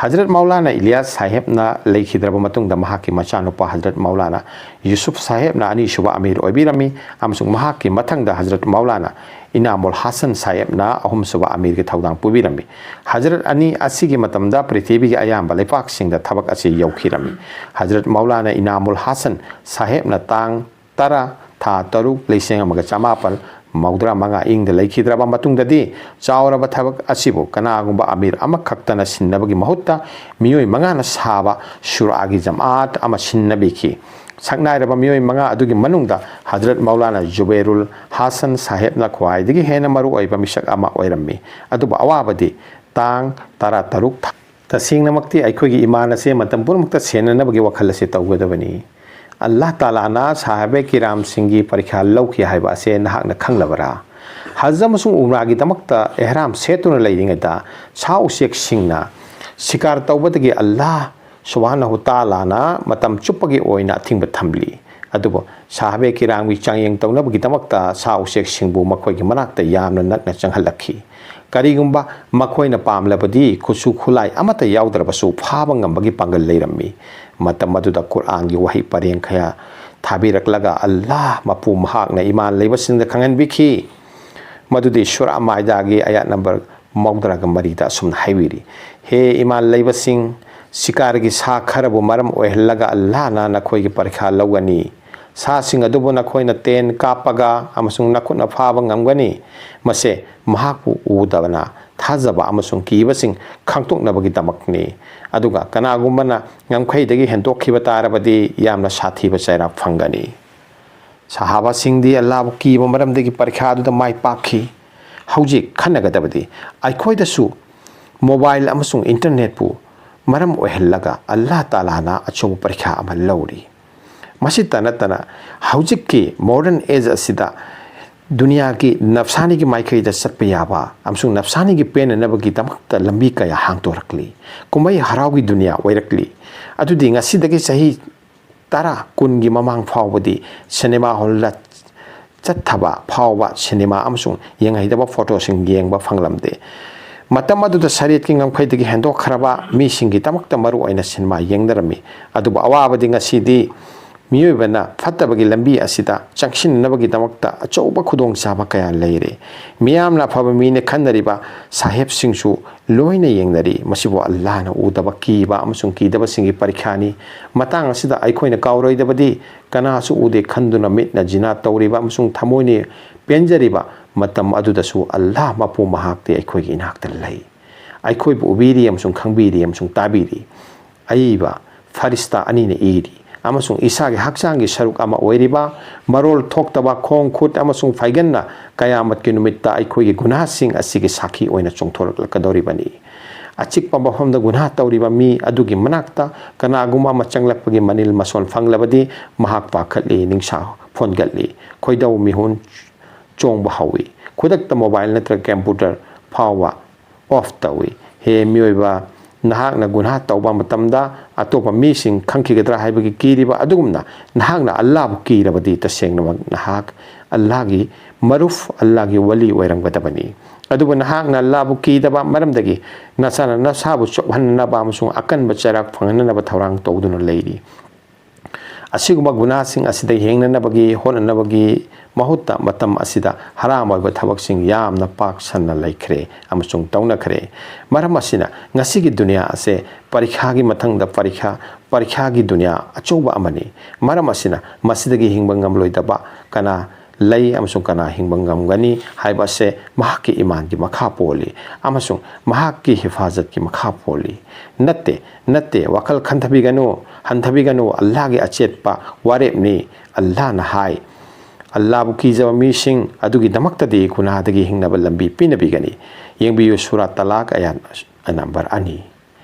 ꯍꯖꯔꯠ ꯃꯧꯂꯥꯅꯥ ꯏꯂꯤꯌꯥꯁ ꯁꯥꯍꯦꯕꯅ ꯂꯩꯈꯤꯗ꯭ꯔꯕ ꯃꯇꯨꯡꯗ ꯃꯍꯥꯛꯀꯤ ꯃꯆꯥꯅꯨꯄꯥ ꯍꯖꯔꯠ ꯃꯧꯂꯥꯅꯥ ꯌꯨꯁꯨꯐ ꯁꯥꯍꯦꯕꯅ ꯑꯅꯤꯁꯨꯕ ꯑꯃꯤꯔ ꯑꯣꯏꯕꯤꯔꯝꯃꯤ, ꯑꯃꯁꯨꯡ ꯃꯍꯥꯛꯀꯤ ꯃꯊꯪꯗ ꯍꯖꯔꯠ ꯃꯧꯂꯥꯅꯥ ꯏꯅꯥꯃꯨꯜ ꯍꯥꯁꯟ ꯁꯥꯍꯦꯕꯅ ꯑꯍꯨꯝꯁꯨꯕ ꯑꯃꯤꯔꯒꯤ ꯊꯧꯗꯥꯡ ꯄꯨꯕꯤꯔꯝꯃꯤ꯫ ꯍꯖꯔꯠ ꯑꯅꯤ ꯑꯁꯤꯒꯤ ꯃꯇꯝꯗ ꯄ꯭ꯔꯤꯊꯤꯕꯤꯒꯤ ꯑꯌꯥꯝꯕ ꯂꯩꯄꯥꯛꯁꯤꯡꯗ ꯊꯕꯛ ꯑꯁꯤ ꯌꯧꯈꯤꯔꯝꯃꯤ꯫ ꯍꯖꯔꯠ ꯃꯧꯂꯥꯅꯥ ꯏꯅꯥꯃꯨꯜ ꯍꯥꯁꯟ ꯁꯥꯍꯦꯕꯅ ꯇꯥꯡ ꯇꯔꯥ, ꯊꯥ ꯇꯔꯨꯛ, ꯂꯤꯁꯤꯡ ꯑꯃꯒ ꯆꯃꯥꯄꯜ ꯃꯧꯗ꯭ꯔꯥ ꯃꯉꯥ ꯏꯪꯗ ꯂꯩꯈꯤꯗ꯭ꯔꯕ ꯃꯇꯨꯡꯗꯗꯤ, ꯆꯥꯎꯔꯕ ꯊꯕꯛ ꯑꯁꯤꯕꯨ ꯀꯅꯥꯒꯨꯝꯕ ꯑꯃꯤꯔ ꯑꯃꯈꯛꯇꯅ ꯁꯤꯟꯅꯕꯒꯤ ꯃꯍꯨꯠꯇ ꯃꯤꯑꯣꯏ ꯃꯉꯥꯅ ꯁꯥꯕ ꯁꯨꯔꯥꯒꯤ ꯖꯃꯥꯠ ꯑꯃ ꯁꯤꯟꯅꯕꯤꯈꯤ꯫ ꯁꯛꯅꯥꯏꯔꯕ ꯃꯤꯑꯣꯏ ꯃꯉꯥ ꯑꯗꯨꯒꯤ ꯃꯅꯨꯡꯗ ꯍꯖꯔꯠ ꯃꯧꯂꯥꯅꯥ ꯖꯨꯕꯦꯔꯨꯜ ꯍꯥꯁꯟ ꯁꯥꯍꯦꯕꯅ ꯈ꯭ꯋꯥꯏꯗꯒꯤ ꯍꯦꯟꯅ ꯃꯔꯨꯑꯣꯏꯕ ꯃꯤꯁꯛ ꯑꯃ ꯑꯣꯏꯔꯝꯃꯤ꯫ ꯑꯗꯨꯕꯨ ꯑꯋꯥꯕꯗꯤ ꯇꯥꯡ ꯇꯔꯥ ꯇꯔꯨꯛ ꯊꯥ ꯇꯁꯦꯡꯅꯃꯛꯇꯤ ꯑꯩꯈꯣꯏꯒꯤ ꯏꯃꯥꯟ ꯑꯁꯦ ꯃꯇꯝ ꯄꯨꯝꯅꯃꯛꯇ ꯁꯦꯟꯅꯅꯕꯒꯤ ꯋꯥꯈꯜ ꯑꯁꯤ ꯇꯧꯒꯗꯕꯅꯤ꯫ ꯑꯜꯂꯥꯍ ꯇꯥꯂꯥꯅ ꯁꯥꯍꯥꯕꯦ ꯀꯤꯔꯥꯝꯁꯤꯡꯒꯤ ꯄꯔꯤꯈ꯭ꯌꯥ ꯂꯧꯈꯤ ꯍꯥꯏꯕ ꯑꯁꯦ ꯅꯍꯥꯛꯅ ꯈꯪꯂꯕꯔꯥ? ꯍꯖ ꯑꯃꯁꯨꯡ ꯎꯝꯔꯥꯒꯤꯗꯃꯛꯇ ꯑꯦꯍꯔꯥꯝ ꯁꯦꯠꯇꯨꯅ ꯂꯩꯔꯤꯉꯩꯗ ꯁꯥ ꯎꯆꯦꯛꯁꯤꯡꯅ ꯁꯤꯀꯥꯔ ꯇꯧꯕꯗꯒꯤ ꯑꯜꯂꯥꯍ ꯁꯨꯕꯍꯥꯅꯍꯨ ꯇꯥꯂꯥꯅ ꯃꯇꯝ ꯆꯨꯞꯄꯒꯤ ꯑꯣꯏꯅ ꯑꯊꯤꯡꯕ ꯊꯝꯂꯤ꯫ ꯑꯗꯨꯕꯨ ꯁꯥꯍꯥꯕꯦ ꯀꯤꯔꯥꯝꯒꯤ ꯆꯥꯡꯌꯦꯡ ꯇꯧꯅꯕꯒꯤꯗꯃꯛꯇ ꯁꯥ ꯎꯆꯦꯛꯁꯤꯡꯕꯨ ꯃꯈꯣꯏꯒꯤ ꯃꯅꯥꯛꯇ ꯌꯥꯝꯅ ꯅꯛꯅ ꯆꯪꯍꯜꯂꯛꯈꯤ꯫ ꯀꯔꯤꯒꯨꯝꯕ ꯃꯈꯣꯏꯅ ꯄꯥꯝꯂꯕꯗꯤ ꯈꯨꯠꯁꯨ ꯈꯨꯠꯂꯥꯏ ꯑꯃꯠꯇ ꯌꯥꯎꯗ꯭ꯔꯕꯁꯨ ꯐꯥꯕ ꯉꯝꯕꯒꯤ ꯄꯥꯡꯒꯜ ꯂꯩꯔꯝꯃꯤ꯫ ꯃꯇꯝ ꯑꯗꯨꯗ ꯀꯨꯔꯑꯥꯟꯒꯤ ꯋꯥꯍꯩ ꯄꯔꯦꯡ ꯀꯌꯥ ꯊꯥꯕꯤꯔꯛꯂꯒ ꯑꯜꯂꯥꯍ ꯃꯄꯨ ꯃꯍꯥꯛꯅ ꯏꯃꯥꯟ ꯂꯩꯕꯁꯤꯡꯗ ꯈꯪꯍꯟꯕꯤꯈꯤ꯫ ꯃꯗꯨꯗꯤ ꯁꯨꯔꯥ ꯃꯥꯏꯗꯥꯒꯤ ꯑꯌꯥꯠ ꯅꯝꯕꯔ ꯃꯧꯗ꯭ꯔꯥꯒ ꯃꯔꯤꯗ ꯑꯁꯨꯝꯅ ꯍꯥꯏꯕꯤꯔꯤ, "ꯍꯦ ꯏꯃꯥꯟ ꯂꯩꯕꯁꯤꯡ, ꯁꯤꯀꯥꯔꯒꯤ ꯁꯥ ꯈꯔꯕꯨ ꯃꯔꯝ ꯑꯣꯏꯍꯜꯂꯒ ꯑꯜꯂꯥꯍꯅ ꯅꯈꯣꯏꯒꯤ ꯄꯔꯤꯈꯥ ꯂꯧꯒꯅꯤ꯫ ꯁꯥꯁꯤꯡ ꯑꯗꯨꯕꯨ ꯅꯈꯣꯏꯅ ꯇꯦꯟ ꯀꯥꯞꯄꯒ ꯑꯃꯁꯨꯡ ꯅꯈꯨꯠꯅ ꯐꯥꯕ ꯉꯝꯒꯅꯤ꯫ ꯃꯁꯦ ꯃꯍꯥꯛꯄꯨ ꯎꯗꯕꯅ ꯊꯥꯖꯕ ꯑꯃꯁꯨꯡ ꯀꯤꯕꯁꯤꯡ ꯈꯪꯗꯣꯛꯅꯕꯒꯤꯗꯃꯛꯅꯤ꯫ ꯑꯗꯨꯒ ꯀꯅꯥꯒꯨꯝꯕꯅ ꯉꯝꯈꯩꯗꯒꯤ ꯍꯦꯟꯗꯣꯛꯈꯤꯕ ꯇꯥꯔꯕꯗꯤ ꯌꯥꯝꯅ ꯁꯥꯊꯤꯕ ꯆꯩꯔꯥꯛ ꯐꯪꯒꯅꯤ"꯫ ꯁꯍꯥꯕꯥꯁꯤꯡꯗꯤ ꯑꯜꯂꯥꯍꯕꯨ ꯀꯤꯕ ꯃꯔꯝꯗꯒꯤ ꯄꯔꯤꯈꯥ ꯑꯗꯨꯗ ꯃꯥꯏ ꯄꯥꯛꯈꯤ꯫ ꯍꯧꯖꯤꯛ ꯈꯟꯅꯒꯗꯕꯗꯤ ꯑꯩꯈꯣꯏꯗꯁꯨ ꯃꯣꯕꯥꯏꯜ ꯑꯃꯁꯨꯡ ꯏꯟꯇꯔꯅꯦꯠꯄꯨ ꯃꯔꯝ ꯑꯣꯏꯍꯜꯂꯒ ꯑꯜꯂꯥꯍ ꯇꯥꯂꯥꯅ ꯑꯆꯧꯕ ꯄꯔꯤꯈꯥ ꯑꯃ ꯂꯧꯔꯤ꯫ ꯃꯁꯤꯇ ꯅꯠꯇꯅ ꯍꯧꯖꯤꯛꯀꯤ modern age ꯑꯁꯤꯗ ꯗꯨꯅꯤꯌꯥꯒꯤ ꯅꯐꯁꯥꯅꯤꯒꯤ ꯃꯥꯏꯀꯩꯗ ꯆꯠꯄ ꯌꯥꯕ ꯑꯃꯁꯨꯡ ꯅꯐꯁꯥꯅꯤꯒꯤ ꯄꯦꯟꯅꯅꯕꯒꯤꯗꯃꯛꯇ ꯂꯝꯕꯤ ꯀꯌꯥ ꯍꯥꯡꯗꯣꯔꯛꯂꯤ꯫ ꯀꯨꯝꯍꯩ ꯍꯔꯥꯎꯒꯤ ꯗꯨꯅꯤꯌꯥ ꯑꯣꯏꯔꯛꯂꯤ꯫ ꯑꯗꯨꯗꯤ ꯉꯁꯤꯗꯒꯤ ꯆꯍꯤ ꯇꯔꯥ, ꯀꯨꯟꯒꯤ ꯃꯃꯥꯡ ꯐꯥꯎꯕꯗꯤ ꯁꯤꯅꯦꯃꯥ ꯍꯣꯜꯗ ꯆꯠꯊꯕ ꯐꯥꯎꯕ ꯁꯤꯅꯦꯃꯥ ꯑꯃꯁꯨꯡ ꯌꯦꯡꯍꯩꯗꯕ ꯐꯣꯇꯣꯁꯤꯡ ꯌꯦꯡꯕ ꯐꯪꯂꯝꯗꯦ꯫ ꯃꯇꯝ ꯑꯗꯨꯗ ꯁꯔꯤꯌꯠꯀꯤ ꯉꯝꯈꯩꯗꯒꯤ ꯍꯦꯟꯗꯣꯛꯈ꯭ꯔꯕ ꯃꯤꯁꯤꯡꯒꯤꯗꯃꯛꯇ ꯃꯔꯨꯑꯣꯏꯅ ꯁꯤꯅꯦꯃꯥ ꯌꯦꯡꯅꯔꯝꯃꯤ꯫ ꯑꯗꯨꯕꯨ ꯑꯋꯥꯕꯗꯤ ꯉꯁꯤꯗꯤ ꯃꯤꯑꯣꯏꯕꯅ ꯐꯠꯇꯕꯒꯤ ꯂꯝꯕꯤ ꯑꯁꯤꯗ ꯆꯪꯁꯤꯟꯅꯕꯒꯤꯗꯃꯛꯇ ꯑꯆꯧꯕ ꯈꯨꯗꯣꯡꯆꯥꯕ ꯀꯌꯥ ꯂꯩꯔꯦ꯫ ꯃꯤꯌꯥꯝꯅ ꯑꯐꯕ ꯃꯤꯅ ꯈꯟꯅꯔꯤꯕ ꯁꯥꯍꯦꯕꯁꯤꯡꯁꯨ ꯂꯣꯏꯅ ꯌꯦꯡꯅꯔꯤ꯫ ꯃꯁꯤꯕꯨ ꯑꯜꯂꯥꯍꯅ ꯎꯗꯕ ꯀꯤꯕ ꯑꯃꯁꯨꯡ ꯀꯤꯗꯕꯁꯤꯡꯒꯤ ꯄꯔꯤꯈꯥꯅꯤ꯫ ꯃꯇꯥꯡ ꯑꯁꯤꯗ ꯑꯩꯈꯣꯏꯅ ꯀꯥꯎꯔꯣꯏꯗꯕꯗꯤ ꯀꯅꯥꯁꯨ ꯎꯗꯦ ꯈꯟꯗꯨꯅ ꯃꯤꯠꯅ ꯖꯤꯅꯥ ꯇꯧꯔꯤꯕ ꯑꯃꯁꯨꯡ ꯊꯃꯣꯏꯅ ꯄꯦꯟꯖꯔꯤꯕ ꯃꯇꯝ ꯑꯗꯨꯗꯁꯨ ꯑꯜꯂꯥꯍ ꯃꯄꯨ ꯃꯍꯥꯛꯇꯤ ꯑꯩꯈꯣꯏꯒꯤ ꯏꯅꯥꯛꯇ ꯂꯩ꯫ ꯑꯩꯈꯣꯏꯕꯨ ꯎꯕꯤꯔꯤ ꯑꯃꯁꯨꯡ ꯈꯪꯕꯤꯔꯤ ꯑꯃꯁꯨꯡ ꯇꯥꯕꯤꯔꯤ꯫ ꯑꯏꯕ ꯐꯔꯤꯁꯇꯥ ꯑꯅꯤꯅ ꯏꯔꯤ ꯑꯃꯁꯨꯡ ꯏꯁꯥꯒꯤ ꯍꯛꯆꯥꯡꯒꯤ ꯁꯔꯨꯛ ꯑꯃ ꯑꯣꯏꯔꯤꯕ ꯃꯔꯣꯜ ꯊꯣꯛꯇꯕ ꯈꯣꯡ ꯈꯨꯠ ꯑꯃꯁꯨꯡ ꯐꯩꯒꯟꯅ ꯀꯌꯥꯃꯠꯀꯤ ꯅꯨꯃꯤꯠꯇ ꯑꯩꯈꯣꯏꯒꯤ ꯒꯨꯅꯥꯍꯁꯤꯡ ꯑꯁꯤꯒꯤ ꯁꯥꯈꯤ ꯑꯣꯏꯅ ꯆꯣꯡꯊꯣꯔꯛꯂꯛꯀꯗꯧꯔꯤꯕꯅꯤ꯫ ꯑꯆꯤꯛꯄ ꯃꯐꯝꯗ ꯒꯨꯅꯥꯍ ꯇꯧꯔꯤꯕ ꯃꯤ ꯑꯗꯨꯒꯤ ꯃꯅꯥꯛꯇ ꯀꯅꯥꯒꯨꯝꯕ ꯑꯃ ꯆꯪꯂꯛꯄꯒꯤ ꯃꯅꯤꯜ ꯃꯁꯣꯟ ꯐꯪꯂꯕꯗꯤ ꯃꯍꯥꯛ ꯄꯥꯈꯠꯂꯤ, ꯅꯤꯡꯁꯥ ꯐꯣꯟꯒꯠꯂꯤ, ꯈꯣꯏꯗꯧ ꯃꯤꯍꯨꯟ ꯆꯣꯡꯕ ꯍꯧꯏ꯫ ꯈꯨꯗꯛꯇ ꯃꯣꯕꯥꯏꯜ ꯅꯠꯇ꯭ꯔꯒ ꯀꯝꯄ꯭ꯌꯨꯇꯔ ꯐꯥꯎꯕ ꯑꯣꯐ ꯇꯧꯏ꯫ ꯍꯦ ꯃꯤꯑꯣꯏꯕ, ꯅꯍꯥꯛꯅ ꯒꯨꯅꯥꯍ ꯇꯧꯕ ꯃꯇꯝꯗ ꯑꯇꯣꯞꯄ ꯃꯤꯁꯤꯡ ꯈꯪꯈꯤꯒꯗ꯭ꯔꯥ ꯍꯥꯏꯕꯒꯤ ꯀꯤꯔꯤꯕ ꯑꯗꯨꯒꯨꯝꯅ ꯅꯍꯥꯛꯅ ꯑꯜꯂꯥꯍꯕꯨ ꯀꯤꯔꯕꯗꯤ ꯇꯁꯦꯡꯅꯃꯛ ꯅꯍꯥꯛ ꯑꯜꯂꯥꯍꯒꯤ ꯃꯔꯨꯐ, ꯑꯜꯂꯥꯍꯒꯤ ꯋꯥꯂꯤ ꯑꯣꯏꯔꯝꯒꯗꯕꯅꯤ꯫ ꯑꯗꯨꯕꯨ ꯅꯍꯥꯛꯅ ꯑꯜꯂꯥꯍꯕꯨ ꯀꯤꯗꯕ ꯃꯔꯝꯗꯒꯤ ꯅꯁꯥꯅ ꯅꯁꯥꯕꯨ ꯆꯣꯞꯍꯟꯅꯕ ꯑꯃꯁꯨꯡ ꯑꯀꯟꯕ ꯆꯩꯔꯥꯛ ꯐꯪꯍꯟꯅꯕ ꯊꯧꯔꯥꯡ ꯇꯧꯗꯨꯅ ꯂꯩꯔꯤ꯫ ꯑꯁꯤꯒꯨꯝꯕ ꯒꯨꯅꯥꯁꯤꯡ ꯑꯁꯤꯗ ꯌꯦꯡꯅꯅꯕꯒꯤ ꯍꯣꯠꯅꯅꯕꯒꯤ ꯃꯍꯨꯠꯇ ꯃꯇꯝ ꯑꯁꯤꯗ ꯍꯔꯥꯝ ꯑꯣꯏꯕ ꯊꯕꯛꯁꯤꯡ ꯌꯥꯝꯅ ꯄꯥꯛ ꯁꯟꯅ ꯂꯩꯈ꯭ꯔꯦ ꯑꯃꯁꯨꯡ ꯇꯧꯅꯈ꯭ꯔꯦ꯫ ꯃꯔꯝ ꯑꯁꯤꯅ ꯉꯁꯤꯒꯤ ꯗꯨꯅꯤꯌꯥ ꯑꯁꯦ ꯄꯔꯤꯈꯥꯒꯤ ꯃꯊꯪꯗ ꯄꯔꯤꯈꯥ, ꯄꯔꯤꯈꯥꯒꯤ ꯗꯨꯅꯤꯌꯥ ꯑꯆꯧꯕ ꯑꯃꯅꯤ꯫ ꯃꯔꯝ ꯑꯁꯤꯅ ꯃꯁꯤꯗꯒꯤ ꯍꯤꯡꯕ ꯉꯝꯂꯣꯏꯗꯕ ꯀꯅꯥ ꯂꯩ ꯑꯃꯁꯨꯡ ꯀꯅꯥ ꯍꯤꯡꯕ ꯉꯝꯒꯅꯤ ꯍꯥꯏꯕ ꯑꯁꯦ ꯃꯍꯥꯛꯀꯤ ꯏꯃꯥꯟꯒꯤ ꯃꯈꯥ ꯄꯣꯜꯂꯤ ꯑꯃꯁꯨꯡ ꯃꯍꯥꯛꯀꯤ ꯍꯤꯐꯥꯖꯠꯀꯤ ꯃꯈꯥ ꯄꯣꯜꯂꯤ꯫ ꯅꯠꯇꯦ, ꯅꯠꯇꯦ, ꯋꯥꯈꯜ ꯈꯟꯊꯕꯤꯒꯅꯨ, ꯍꯟꯊꯕꯤꯒꯅꯨ, ꯑꯜꯂꯥꯍꯒꯤ ꯑꯆꯦꯠꯄ ꯋꯥꯔꯦꯞꯅꯤ꯫ ꯑꯜꯂꯥꯍꯅ ꯍꯥꯏ, ꯑꯜꯂꯥꯍꯕꯨ ꯀꯤꯖꯕ ꯃꯤꯁꯤꯡ ꯑꯗꯨꯒꯤꯗꯃꯛꯇꯗꯤ ꯒꯨꯅꯥꯍꯗꯒꯤ ꯍꯤꯡꯅꯕ ꯂꯝꯕꯤ ꯄꯤꯅꯕꯤꯒꯅꯤ꯫ ꯌꯦꯡꯕꯤꯌꯨ, ꯁꯨꯔꯥ ꯇꯂꯥꯛ, ꯑꯌꯥꯠ ꯅꯝꯕꯔ ꯑꯅꯤ꯫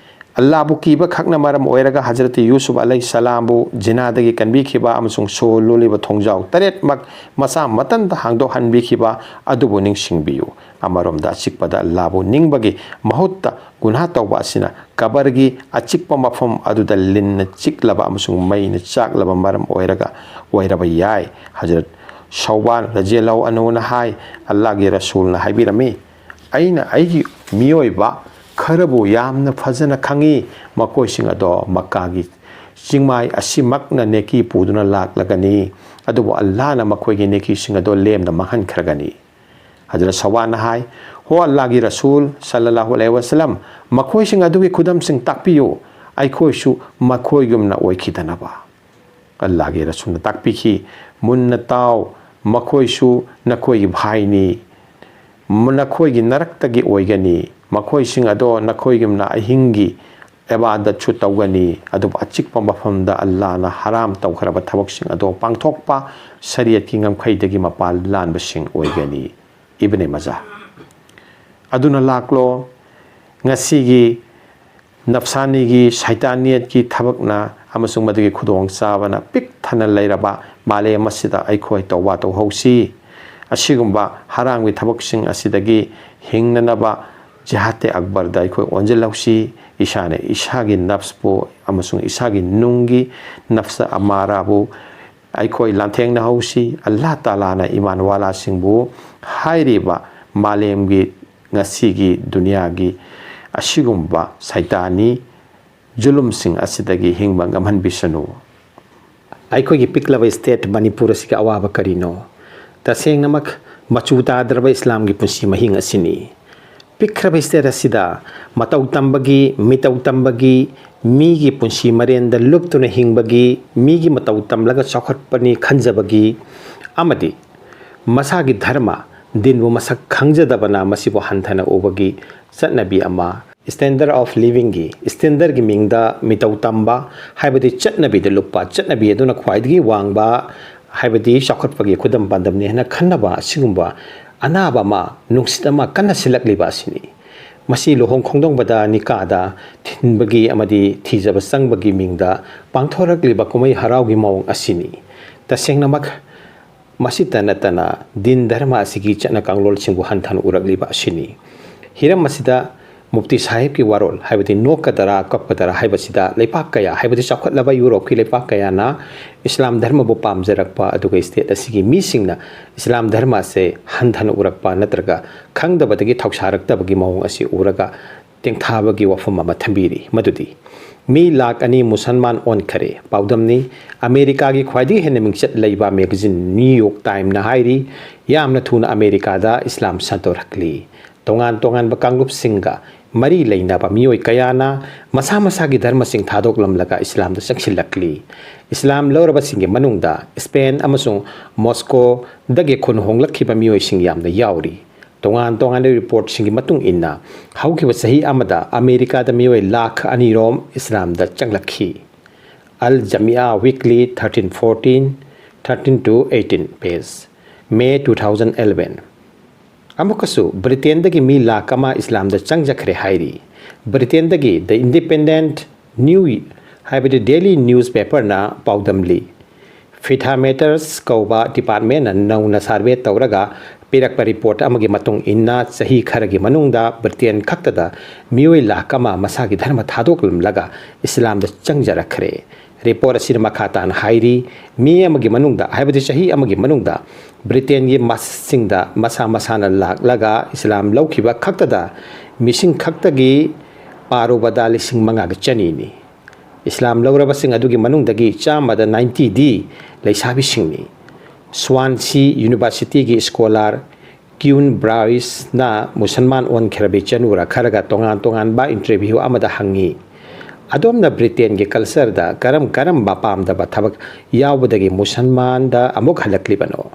ꯑꯜꯂꯥꯕꯨ ꯀꯤꯕ ꯈꯛꯅ ꯃꯔꯝ ꯑꯣꯏꯔꯒ ꯍꯖꯔꯠ ꯌꯨꯁꯨꯐ ꯑꯂꯩꯍꯤ ꯁꯂꯥꯝꯕꯨ ꯖꯤꯅꯥꯗꯒꯤ ꯀꯟꯕꯤꯈꯤꯕ ꯑꯃꯁꯨꯡ ꯁꯣ ꯂꯣꯜꯂꯤꯕ ꯊꯣꯡꯖꯥꯎ ꯇꯔꯦꯠꯃꯛ ꯃꯁꯥ ꯃꯊꯟꯇ ꯍꯥꯡꯗꯣꯛꯍꯟꯕꯤꯈꯤꯕ ꯑꯗꯨꯕꯨ ꯅꯤꯡꯁꯤꯡꯕꯤꯌꯨ꯫ ꯑꯃꯔꯣꯝꯗ ꯑꯆꯤꯛꯄꯗ ꯑꯜꯂꯥꯕꯨ ꯅꯤꯡꯕꯒꯤ ꯃꯍꯨꯠꯇ ꯒꯨꯅꯥꯍ ꯇꯧꯕ ꯑꯁꯤꯅ ꯀꯕꯔꯒꯤ ꯑꯆꯤꯛꯄ ꯃꯐꯝ ꯑꯗꯨꯗ ꯂꯤꯟꯅ ꯆꯤꯛꯂꯕ ꯑꯃꯁꯨꯡ ꯃꯩꯅ ꯆꯥꯛꯂꯕ ꯃꯔꯝ ꯑꯣꯏꯔꯒ ꯑꯣꯏꯔꯕ ꯌꯥꯏ꯫ ꯍꯖꯔꯠ ꯁꯧꯕꯥꯟ ꯔꯖꯤꯌꯜꯂꯥꯍꯨ ꯑꯟꯍꯨꯅ ꯍꯥꯏ, ꯑꯜꯂꯥꯍꯒꯤ ꯔꯁꯨꯜꯅ ꯍꯥꯏꯕꯤꯔꯝꯃꯤ, "ꯑꯩꯅ ꯑꯩꯒꯤ ꯃꯤꯑꯣꯏꯕ ꯈꯔꯕꯨ ꯌꯥꯝꯅ ꯐꯖꯅ ꯈꯪꯏ꯫ ꯃꯈꯣꯏꯁꯤꯡ ꯑꯗꯣ ꯃꯛꯀꯥꯒꯤ ꯆꯤꯡꯃꯥꯏ ꯑꯁꯤꯃꯛꯅ ꯅꯦꯀꯤ ꯄꯨꯗꯨꯅ ꯂꯥꯛꯂꯒꯅꯤ, ꯑꯗꯨꯕꯨ ꯑꯜꯂꯥꯍꯅ ꯃꯈꯣꯏꯒꯤ ꯅꯦꯀꯤꯁꯤꯡ ꯑꯗꯣ ꯂꯦꯝꯅ ꯃꯥꯡꯍꯟꯈ꯭ꯔꯒꯅꯤ"꯫ ꯍꯖꯔꯠ ꯁꯧꯕꯥꯟꯅ ꯍꯥꯏ, "ꯍꯣ ꯑꯜꯂꯥꯍꯒꯤ ꯔꯁꯨꯜ ꯁꯜꯂꯜꯂꯥꯍꯨ ꯑꯂꯩꯍꯤ ꯋꯁꯜꯂꯝ, ꯃꯈꯣꯏꯁꯤꯡ ꯑꯗꯨꯒꯤ ꯈꯨꯗꯝꯁꯤꯡ ꯇꯥꯛꯄꯤꯌꯨ, ꯑꯩꯈꯣꯏꯁꯨ ꯃꯈꯣꯏꯒꯨꯝꯅ ꯑꯣꯏꯈꯤꯗꯅꯕ"꯫ ꯑꯜꯂꯥꯍꯒꯤ ꯔꯁꯨꯜꯅ ꯇꯥꯛꯄꯤꯈꯤ, "ꯃꯨꯟꯅ ꯇꯥꯎ, ꯃꯈꯣꯏꯁꯨ ꯅꯈꯣꯏꯒꯤ ꯚꯥꯏꯅꯤ, ꯅꯈꯣꯏꯒꯤ ꯅꯔꯛꯇꯒꯤ ꯑꯣꯏꯒꯅꯤ꯫ ꯃꯈꯣꯏꯁꯤꯡ ꯑꯗꯣ ꯅꯈꯣꯏꯒꯨꯝꯅ ꯑꯍꯤꯡꯒꯤ ꯏꯕꯥꯗꯠꯁꯨ ꯇꯧꯒꯅꯤ, ꯑꯗꯨꯕꯨ ꯑꯆꯤꯛꯄ ꯃꯐꯝꯗ ꯑꯜꯂꯥꯍꯅ ꯍꯔꯥꯝ ꯇꯧꯈ꯭ꯔꯕ ꯊꯕꯛꯁꯤꯡ ꯑꯗꯣ ꯄꯥꯡꯊꯣꯛꯄ, ꯁꯔꯤꯌꯠꯀꯤ ꯉꯝꯈꯩꯗꯒꯤ ꯃꯄꯥꯟ ꯂꯥꯟꯕꯁꯤꯡ ꯑꯣꯏꯒꯅꯤ"꯫ ꯏꯕꯅꯦ ꯃꯖꯥ꯫ ꯑꯗꯨꯅ ꯂꯥꯛꯂꯣ, ꯉꯁꯤꯒꯤ ꯅꯐꯁꯥꯅꯤꯒꯤ, ꯁꯥꯏꯇꯥꯅꯤꯌꯠꯀꯤ ꯊꯕꯛꯅ ꯑꯃꯁꯨꯡ ꯃꯗꯨꯒꯤ ꯈꯨꯗꯣꯡꯆꯥꯕꯅ ꯄꯤꯛ ꯊꯟꯅ ꯂꯩꯔꯕ ꯃꯥꯂꯦꯝ ꯑꯁꯤꯗ ꯑꯩꯈꯣꯏ ꯇꯧꯕ ꯇꯧꯍꯧꯁꯤ꯫ ꯑꯁꯤꯒꯨꯝꯕ ꯍꯔꯥꯝꯒꯤ ꯊꯕꯛꯁꯤꯡ ꯑꯁꯤꯗꯒꯤ ꯍꯤꯡꯅꯅꯕ ꯖꯤꯍꯥꯗꯦ ꯑꯛꯕꯔꯗ ꯑꯩꯈꯣꯏ ꯑꯣꯟꯁꯤꯜꯍꯧꯁꯤ꯫ ꯏꯁꯥꯅ ꯏꯁꯥꯒꯤ ꯅꯐꯁꯄꯨ ꯑꯃꯁꯨꯡ ꯏꯁꯥꯒꯤ ꯅꯨꯡꯒꯤ ꯅꯐꯁ ꯑꯃꯥꯔꯥꯕꯨ ꯑꯩꯈꯣꯏ ꯂꯥꯟꯊꯦꯡꯅꯍꯧꯁꯤ꯫ ꯑꯜꯂꯥꯍ ꯇꯥꯂꯥꯅ ꯏꯃꯥꯟꯋꯥꯂꯥꯁꯤꯡꯕꯨ ꯍꯥꯏꯔꯤꯕ ꯃꯥꯂꯦꯝꯒꯤ, ꯉꯁꯤꯒꯤ ꯗꯨꯅꯤꯌꯥꯒꯤ ꯑꯁꯤꯒꯨꯝꯕ ꯁꯩꯇꯥꯅꯤ ꯖꯨꯂꯨꯝꯁꯤꯡ ꯑꯁꯤꯗꯒꯤ ꯍꯤꯡꯕ ꯉꯝꯍꯟꯕꯤꯁꯅꯨ꯫ ꯑꯩꯈꯣꯏꯒꯤ ꯄꯤꯛꯂꯕ ꯁ꯭ꯇꯦꯠ ꯃꯅꯤꯄꯨꯔ ꯑꯁꯤꯒꯤ ꯑꯋꯥꯕ ꯀꯔꯤꯅꯣ? ꯇꯁꯦꯡꯅꯃꯛ ꯃꯆꯨ ꯇꯥꯗ꯭ꯔꯕ ꯏꯁꯂꯥꯝꯒꯤ ꯄꯨꯟꯁꯤ ꯃꯍꯤꯡ ꯑꯁꯤꯅꯤ꯫ ꯄꯤꯛꯈ꯭ꯔꯕ ꯁ꯭ꯇꯦꯠ ꯑꯁꯤꯗ ꯃꯇꯧ ꯇꯝꯕꯒꯤ, ꯃꯤꯇꯧ ꯇꯝꯕꯒꯤ, ꯃꯤꯒꯤ ꯄꯨꯟꯁꯤ ꯃꯔꯦꯟꯗ ꯂꯨꯞꯇꯨꯅ ꯍꯤꯡꯕꯒꯤ, ꯃꯤꯒꯤ ꯃꯇꯧ ꯇꯝꯂꯒ ꯆꯥꯎꯈꯠꯄꯅꯤ ꯈꯟꯖꯕꯒꯤ ꯑꯃꯗꯤ ꯃꯁꯥꯒꯤ ꯙꯔꯃ, ꯗꯤꯟꯕꯨ ꯃꯁꯛ ꯈꯪꯖꯗꯕꯅ ꯃꯁꯤꯕꯨ ꯍꯟꯊꯅ ꯎꯕꯒꯤ ꯆꯠꯅꯕꯤ ꯑꯃ, standard of livingꯒꯤ, standardꯒꯤ ꯃꯤꯡꯗ ꯃꯤꯇꯧ ꯇꯝꯕ, ꯍꯥꯏꯕꯗꯤ ꯆꯠꯅꯕꯤꯗ ꯂꯨꯞꯄ, ꯆꯠꯅꯕꯤ ꯑꯗꯨꯅ ꯈ꯭ꯋꯥꯏꯗꯒꯤ ꯋꯥꯡꯕ, ꯍꯥꯏꯕꯗꯤ ꯆꯥꯎꯈꯠꯄꯒꯤ ꯈꯨꯗꯝ ꯄꯥꯟꯗꯝꯅꯤ ꯍꯥꯏꯅ ꯈꯟꯅꯕ ꯑꯁꯤꯒꯨꯝꯕ ꯑꯅꯥꯕ ꯑꯃ, ꯅꯨꯡꯁꯤꯠ ꯑꯃ ꯀꯟꯅ ꯁꯤꯜꯂꯛꯂꯤꯕ ꯑꯁꯤꯅꯤ꯫ ꯃꯁꯤ ꯂꯨꯍꯣꯡ ꯈꯣꯡꯗꯣꯡꯕꯗ ꯅꯤꯀꯥꯗ ꯊꯤꯟꯕꯒꯤ ꯑꯃꯗꯤ ꯊꯤꯖꯕ ꯆꯪꯕꯒꯤ ꯃꯤꯡꯗ ꯄꯥꯡꯊꯣꯔꯛꯂꯤꯕ ꯀꯨꯝꯍꯩ ꯍꯔꯥꯎꯒꯤ ꯃꯑꯣꯡ ꯑꯁꯤꯅꯤ꯫ ꯇꯁꯦꯡꯅꯃꯛ ꯃꯁꯤꯇ ꯅꯠꯇꯅ ꯗꯤꯟ ꯙꯔꯃ ꯑꯁꯤꯒꯤ ꯆꯠꯅ ꯀꯥꯡꯂꯣꯟꯁꯤꯡꯕꯨ ꯍꯟꯊꯅ ꯎꯔꯛꯂꯤꯕ ꯑꯁꯤꯅꯤ꯫ ꯍꯤꯔꯝ ꯑꯁꯤꯗ ꯃꯨꯐꯇꯤ ꯁꯥꯍꯦꯕꯀꯤ ꯋꯥꯔꯣꯜ, ꯍꯥꯏꯕꯗꯤ ꯅꯣꯛꯀꯗꯔꯥ ꯀꯞꯀꯗꯔꯥ ꯍꯥꯏꯕꯁꯤꯗ ꯂꯩꯄꯥꯛ ꯀꯌꯥ, ꯍꯥꯏꯕꯗꯤ ꯆꯥꯎꯈꯠꯂꯕ ꯌꯨꯔꯣꯞꯀꯤ ꯂꯩꯄꯥꯛ ꯀꯌꯥꯅ ꯏꯁꯂꯥꯝ ꯙꯔꯃꯕꯨ ꯄꯥꯝꯖꯔꯛꯄ, ꯑꯗꯨꯒ ꯁ꯭ꯇꯦꯠ ꯑꯁꯤꯒꯤ ꯃꯤꯁꯤꯡꯅ ꯏꯁꯂꯥꯝ ꯙꯔꯃ ꯑꯁꯦ ꯍꯟꯊꯅ ꯎꯔꯛꯄ ꯅꯠꯇ꯭ꯔꯒ ꯈꯪꯗꯕꯗꯒꯤ ꯊꯧꯁꯥꯔꯛꯇꯕꯒꯤ ꯃꯑꯣꯡ ꯑꯁꯤ ꯎꯔꯒ ꯇꯦꯡꯊꯥꯕꯒꯤ ꯋꯥꯐꯝ ꯑꯃ ꯊꯝꯕꯤꯔꯤ, ꯃꯗꯨꯗꯤ ꯃꯤ ꯂꯥꯈ ꯑꯅꯤ ꯃꯨꯁꯜꯃꯥꯟ ꯑꯣꯟꯈꯔꯦ꯫ ꯄꯥꯎꯗꯝꯅꯤ, ꯑꯃꯦꯔꯤꯀꯥꯒꯤ ꯈ꯭ꯋꯥꯏꯗꯒꯤ ꯍꯦꯟꯅ ꯃꯤꯡꯆꯠ ꯂꯩꯕ ꯃꯦꯒꯥꯖꯤꯟ ꯅ꯭ꯌꯨ ꯌꯣꯔꯛ ꯇꯥꯏꯝꯅ ꯍꯥꯏꯔꯤ, ꯌꯥꯝꯅ ꯊꯨꯅ ꯑꯃꯦꯔꯤꯀꯥꯗ ꯏꯁꯂꯥꯝ ꯁꯟꯗꯣꯔꯛꯂꯤ꯫ ꯇꯣꯉꯥꯟ ꯇꯣꯉꯥꯟꯕ ꯀꯥꯡꯂꯨꯞꯁꯤꯡꯒ ꯃꯔꯤ ꯂꯩꯅꯕ ꯃꯤꯑꯣꯏ ꯀꯌꯥꯅ ꯃꯁꯥ ꯃꯁꯥꯒꯤ ꯙꯔꯃꯁꯤꯡ ꯊꯥꯗꯣꯛꯂꯝꯂꯒ ꯏꯁꯂꯥꯝꯗ ꯆꯪꯁꯤꯜꯂꯛꯂꯤ꯫ ꯏꯁꯂꯥꯝ ꯂꯧꯔꯕꯁꯤꯡꯒꯤ ꯃꯅꯨꯡꯗ ꯁ꯭ꯄꯦꯟ ꯑꯃꯁꯨꯡ ꯃꯣꯁꯀꯣꯗꯒꯤ ꯈꯨꯟ ꯍꯣꯡꯂꯛꯈꯤꯕ ꯃꯤꯑꯣꯏꯁꯤꯡ ꯌꯥꯝꯅ ꯌꯥꯎꯔꯤ꯫ ꯇꯣꯉꯥꯟ ꯇꯣꯉꯥꯟꯕ ꯔꯤꯄꯣꯔꯠꯁꯤꯡꯒꯤ ꯃꯇꯨꯡ ꯏꯟꯅ, ꯍꯧꯈꯤꯕ ꯆꯍꯤ ꯑꯃꯗ ꯑꯃꯦꯔꯤꯀꯥꯗ ꯃꯤꯑꯣꯏ ꯂꯥꯈ ꯑꯅꯤꯔꯣꯝ ꯏꯁꯂꯥꯝꯗ ꯆꯪꯂꯛꯈꯤ꯫ ꯑꯜ ꯖꯃꯤꯌꯥ weekly, thirteen fourteen, thirteen to eighteen, page, May two thousand eleven꯫ ꯑꯃꯨꯛꯀꯁꯨ ꯕ꯭ꯔꯤꯇꯦꯟꯗꯒꯤ ꯃꯤ ꯂꯥꯈ ꯑꯃ ꯏꯁꯂꯥꯝꯗ ꯆꯪꯖꯈ꯭ꯔꯦ ꯍꯥꯏꯔꯤ꯫ ꯕ꯭ꯔꯤꯇꯦꯟꯗꯒꯤ ꯗ ꯏꯟꯗꯤꯄꯦꯟꯗꯦꯟꯠ ꯅ꯭ꯌꯨ, ꯍꯥꯏꯕꯗꯤ ꯗꯦꯂꯤ ꯅ꯭ꯌꯨꯁ ꯄꯦꯄꯔꯅ ꯄꯥꯎꯗꯝꯂꯤ꯫ ꯐꯤꯊꯥꯃꯦꯇꯔꯁ ꯀꯧꯕ ꯗꯤꯄꯥꯔꯠꯃꯦꯟꯅ ꯅꯧꯅ ꯁꯔꯚꯦ ꯇꯧꯔꯒ ꯄꯤꯔꯛꯄ ꯔꯤꯄꯣꯔꯠ ꯑꯃꯒꯤ ꯃꯇꯨꯡ ꯏꯟꯅ, ꯆꯍꯤ ꯈꯔꯒꯤ ꯃꯅꯨꯡꯗ ꯕ꯭ꯔꯤꯇꯦꯟ ꯈꯛꯇꯗ ꯃꯤꯑꯣꯏ ꯂꯥꯈ ꯑꯃ ꯃꯁꯥꯒꯤ ꯙꯔꯃ ꯊꯥꯗꯣꯛꯂꯝꯂꯒ ꯏꯁꯂꯥꯝꯗ ꯆꯪꯖꯔꯛꯈ꯭ꯔꯦ꯫ ꯔꯤꯄꯣꯔꯠ ꯑꯁꯤꯅ ꯃꯈꯥ ꯇꯥꯅ ꯍꯥꯏꯔꯤ, ꯃꯤ ꯑꯃꯒꯤ ꯃꯅꯨꯡꯗ, ꯍꯥꯏꯕꯗꯤ ꯆꯍꯤ ꯑꯃꯒꯤ ꯃꯅꯨꯡꯗ ꯕ꯭ꯔꯤꯇꯦꯟꯒꯤ ꯃꯁꯤꯡꯗ ꯃꯁꯥ ꯃꯁꯥꯅ ꯂꯥꯛꯂꯒ ꯏꯁꯂꯥꯝ ꯂꯧꯈꯤꯕ ꯈꯛꯇꯗ ꯃꯤꯁꯤꯡ ꯈꯛꯇꯒꯤ ꯄꯥꯔꯨꯕꯗ ꯂꯤꯁꯤꯡ ꯃꯉꯥꯒ ꯆꯅꯤꯅꯤ꯫ ꯏꯁꯂꯥꯝ ꯂꯧꯔꯕꯁꯤꯡ ꯑꯗꯨꯒꯤ ꯃꯅꯨꯡꯗꯒꯤ ꯆꯥꯝꯃꯗ ninety ꯗꯤ ꯂꯩꯁꯥꯕꯤꯁꯤꯡꯅꯤ꯫ ꯁ꯭ꯋꯥꯟꯁꯤ ꯌꯨꯅꯤꯚꯔꯁꯤꯇꯤꯒꯤ ꯁ꯭ꯀꯣꯂꯥꯔ ꯀ꯭ꯌꯨꯟ ꯕ꯭ꯔꯥꯏꯁꯅ ꯃꯨꯁꯜꯃꯥꯟ ꯑꯣꯟꯈ꯭ꯔꯕꯤ ꯆꯅꯨꯔꯥ ꯈꯔꯒ ꯇꯣꯉꯥꯟ ꯇꯣꯉꯥꯟꯕ ꯏꯟꯇꯔꯚ꯭ꯌꯨ ꯑꯃꯗ ꯍꯪꯉꯤ, "ꯑꯗꯣꯝꯅ ꯕ꯭ꯔꯤꯇꯦꯟꯒꯤ ꯀꯜꯆꯔꯗ ꯀꯔꯝ ꯀꯔꯝꯕ ꯄꯥꯝꯗꯕ ꯊꯕꯛ ꯌꯥꯎꯕꯗꯒꯤ ꯃꯨꯁꯜꯃꯥꯟꯗ ꯑꯃꯨꯛ ꯍꯜꯂꯛꯂꯤꯕꯅꯣ?"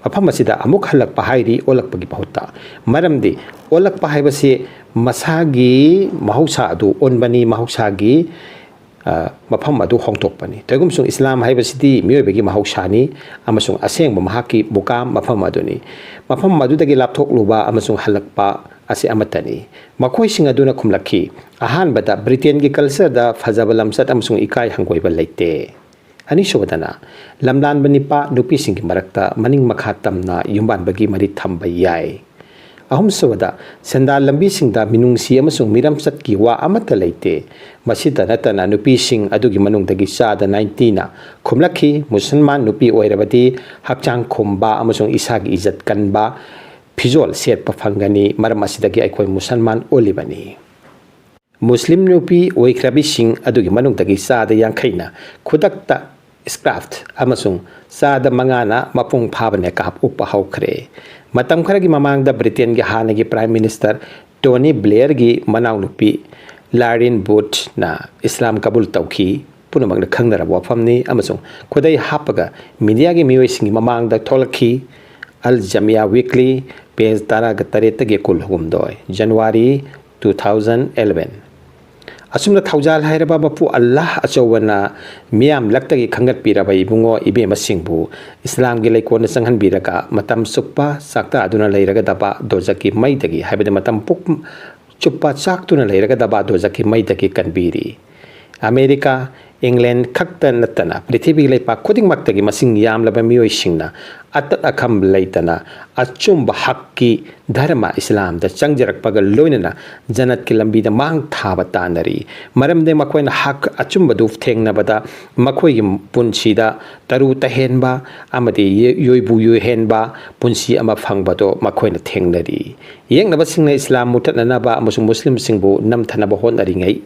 ꯃꯐꯝ ꯑꯁꯤꯗ ꯑꯃꯨꯛ ꯍꯜꯂꯛꯄ ꯍꯥꯏꯔꯤ ꯑꯣꯜꯂꯛꯄꯒꯤ ꯃꯍꯨꯠꯇ꯫ ꯃꯔꯝꯗꯤ ꯑꯣꯜꯂꯛꯄ ꯍꯥꯏꯕꯁꯤ ꯃꯁꯥꯒꯤ ꯃꯍꯧꯁꯥ ꯑꯗꯨ ꯑꯣꯟꯕꯅꯤ, ꯃꯍꯧꯁꯥꯒꯤ, ꯑ, ꯃꯐꯝ ꯑꯗꯨ ꯍꯣꯡꯗꯣꯛꯄꯅꯤ꯫ ꯇꯧꯏꯒꯨꯝꯁꯨꯡ ꯏꯁꯂꯥꯝ ꯍꯥꯏꯕꯁꯤꯗꯤ ꯃꯤꯑꯣꯏꯕꯒꯤ ꯃꯍꯧꯁꯥꯅꯤ ꯑꯃꯁꯨꯡ ꯑꯁꯦꯡꯕ ꯃꯍꯥꯛꯀꯤ ꯃꯨꯀꯥꯝ ꯃꯐꯝ ꯑꯗꯨꯅꯤ꯫ ꯃꯐꯝ ꯑꯗꯨꯗꯒꯤ ꯂꯥꯞꯊꯣꯛꯂꯨꯕ ꯑꯃꯁꯨꯡ ꯍꯜꯂꯛꯄ ꯑꯁꯤ ꯑꯃꯠꯇꯅꯤ꯫ ꯃꯈꯣꯏꯁꯤꯡ ꯑꯗꯨꯅ ꯈꯨꯝꯂꯛꯈꯤ, "ꯑꯍꯥꯟꯕꯗ, ꯕ꯭ꯔꯤꯇꯦꯟꯒꯤ cultureꯗ ꯐꯖꯕ ꯂꯝꯆꯠ ꯑꯃꯁꯨꯡ ꯏꯀꯥꯏ ꯍꯪꯒꯣꯏꯕ ꯂꯩꯇꯦ꯫ ꯑꯅꯤꯁꯨꯕꯗꯅ, ꯂꯝꯂꯥꯟꯕ ꯅꯤꯄꯥ ꯅꯨꯄꯤꯁꯤꯡꯒꯤ ꯃꯔꯛꯇ ꯃꯅꯤꯡ ꯃꯈꯥ ꯇꯝꯅ ꯌꯨꯝꯕꯥꯟꯕꯒꯤ ꯃꯔꯤ ꯊꯝꯕ ꯌꯥꯏ꯫ ꯑꯍꯨꯝꯁꯨꯕꯗ, ꯁꯦꯟꯗꯥꯟ ꯂꯝꯕꯤꯁꯤꯡꯗ ꯃꯤꯅꯨꯡꯁꯤ ꯑꯃꯁꯨꯡ ꯃꯤꯔꯝꯆꯠꯀꯤ ꯋꯥ ꯑꯃꯠꯇ ꯂꯩꯇꯦ꯫ ꯃꯁꯤꯗ ꯅꯠꯇꯅ, ꯅꯨꯄꯤꯁꯤꯡ ꯑꯗꯨꯒꯤ ꯃꯅꯨꯡꯗꯒꯤ ꯆꯥꯗ ninety ꯅ ꯈꯨꯝꯂꯛꯈꯤ, ꯃꯨꯁꯜꯃꯥꯟ ꯅꯨꯄꯤ ꯑꯣꯏꯔꯕꯗꯤ ꯍꯛꯆꯥꯡ ꯈꯨꯝꯕ ꯑꯃꯁꯨꯡ ꯏꯁꯥꯒꯤ ꯏꯖꯠ ꯀꯟꯕ ꯐꯤꯖꯣꯜ ꯁꯦꯠꯄ ꯐꯪꯒꯅꯤ, ꯃꯔꯝ ꯑꯁꯤꯗꯒꯤ ꯑꯩꯈꯣꯏ ꯃꯨꯁꯜꯃꯥꯟ ꯑꯣꯜꯂꯤꯕꯅꯤ"꯫ ꯃꯨꯁꯂꯤꯝ ꯅꯨꯄꯤ ꯑꯣꯏꯈ꯭ꯔꯕꯤꯁꯤꯡ ꯑꯗꯨꯒꯤ ꯃꯅꯨꯡꯗꯒꯤ ꯆꯥꯗ ꯌꯥꯡꯈꯩꯅ ꯈꯨꯗꯛꯇ scarf ꯑꯃꯁꯨꯡ ꯆꯥꯗ ꯃꯉꯥꯅ ꯃꯄꯨꯡ ꯐꯥꯕ ꯅꯤꯀꯥꯕ ꯎꯞꯄ ꯍꯧꯈ꯭ꯔꯦ꯫ ꯃꯇꯝ ꯈꯔꯒꯤ ꯃꯃꯥꯡꯗ ꯕ꯭ꯔꯤꯇꯦꯟꯒꯤ ꯍꯥꯟꯅꯒꯤ Prime Minister Tony Blairꯒꯤ ꯃꯅꯥꯎꯅꯨꯄꯤ ꯂꯥꯔꯤꯟ ꯕꯨꯠꯅ ꯏꯁꯂꯥꯝ ꯀꯕꯨꯜ ꯇꯧꯈꯤ꯫ ꯄꯨꯝꯅꯃꯛꯅ ꯈꯪꯅꯔꯕ ꯋꯥꯐꯝꯅꯤ ꯑꯃꯁꯨꯡ ꯈꯨꯗꯩ ꯍꯥꯞꯄꯒ mediaꯒꯤ ꯃꯤꯑꯣꯏꯁꯤꯡꯒꯤ ꯃꯃꯥꯡꯗ ꯊꯣꯛꯂꯛꯈꯤ꯫ Al Jamia Weekly, page ꯇꯔꯥꯒ ꯇꯔꯦꯠꯇꯒꯤ ꯀꯨꯟꯍꯨꯝꯗꯣꯏ, January two thousand eleven꯫ ꯑꯁꯨꯝꯅ ꯊꯧꯖꯥꯜ ꯍꯥꯏꯔꯕ ꯃꯄꯨ ꯑꯜꯂꯥꯍ ꯑꯆꯧꯕꯅ ꯃꯤꯌꯥꯝ ꯂꯛꯇꯒꯤ ꯈꯟꯒꯠꯄꯤꯔꯕ ꯏꯕꯨꯡꯉꯣ ꯏꯕꯦꯝꯃꯁꯤꯡꯕꯨ ꯏꯁꯂꯥꯝꯒꯤ ꯂꯩꯀꯣꯜꯗ ꯆꯪꯍꯟꯕꯤꯔꯒ ꯃꯇꯝ ꯆꯨꯞꯄ ꯆꯥꯛꯇꯥꯗꯨꯅ ꯂꯩꯔꯒꯗꯕ ꯗꯣꯖꯛꯀꯤ ꯃꯩꯗꯒꯤ, ꯍꯥꯏꯕꯗꯤ ꯃꯇꯝ ꯄꯨꯝ-, ꯆꯨꯞꯄ ꯆꯥꯛꯇꯨꯅ ꯂꯩꯔꯒꯗꯕ ꯗꯣꯖꯛꯀꯤ ꯃꯩꯗꯒꯤ ꯀꯟꯕꯤꯔꯤ꯫ ꯑꯃꯦꯔꯤꯀꯥ, ꯏꯪꯂꯦꯟ ꯈꯛꯇ ꯅꯠꯇꯅ ꯄ꯭ꯔꯤꯊꯤꯕꯤꯒꯤ ꯂꯩꯄꯥꯛ ꯈꯨꯗꯤꯡꯃꯛꯇꯒꯤ ꯃꯁꯤꯡ ꯌꯥꯝꯂꯕ ꯃꯤꯑꯣꯏꯁꯤꯡꯅ ꯑꯇꯠ ꯑꯈꯝ ꯂꯩꯇꯅ ꯑꯆꯨꯝꯕ ꯍꯛꯀꯤ ꯙꯔꯃ ꯏꯁꯂꯥꯝꯗ ꯆꯪꯖꯔꯛꯄꯒ ꯂꯣꯏꯅꯅ ꯖꯅꯠꯀꯤ ꯂꯝꯕꯤꯗ ꯃꯥꯡ ꯊꯥꯕ ꯇꯥꯟꯅꯔꯤ꯫ ꯃꯔꯝꯗꯤ ꯃꯈꯣꯏꯅ ꯍꯛ ꯑꯆꯨꯝꯕꯗꯨ ꯊꯦꯡꯅꯕꯗ ꯃꯈꯣꯏꯒꯤ ꯄꯨꯟꯁꯤꯗ ꯇꯔꯨ ꯇꯍꯦꯟꯕ ꯑꯃꯗꯤ ꯌꯦ-, ꯌꯣꯏꯕꯨ ꯌꯣꯏꯍꯦꯟꯕ ꯄꯨꯟꯁꯤ ꯑꯃ ꯐꯪꯕꯗꯣ ꯃꯈꯣꯏꯅ ꯊꯦꯡꯅꯔꯤ꯫ ꯌꯦꯛꯅꯕꯁꯤꯡꯅ ꯏꯁꯂꯥꯝ ꯃꯨꯊꯠꯅꯅꯕ ꯑꯃꯁꯨꯡ ꯃꯨꯁꯂꯤꯝꯁꯤꯡꯕꯨ ꯅꯝꯊꯅꯕ ꯍꯣꯠꯅꯔꯤꯉꯩ,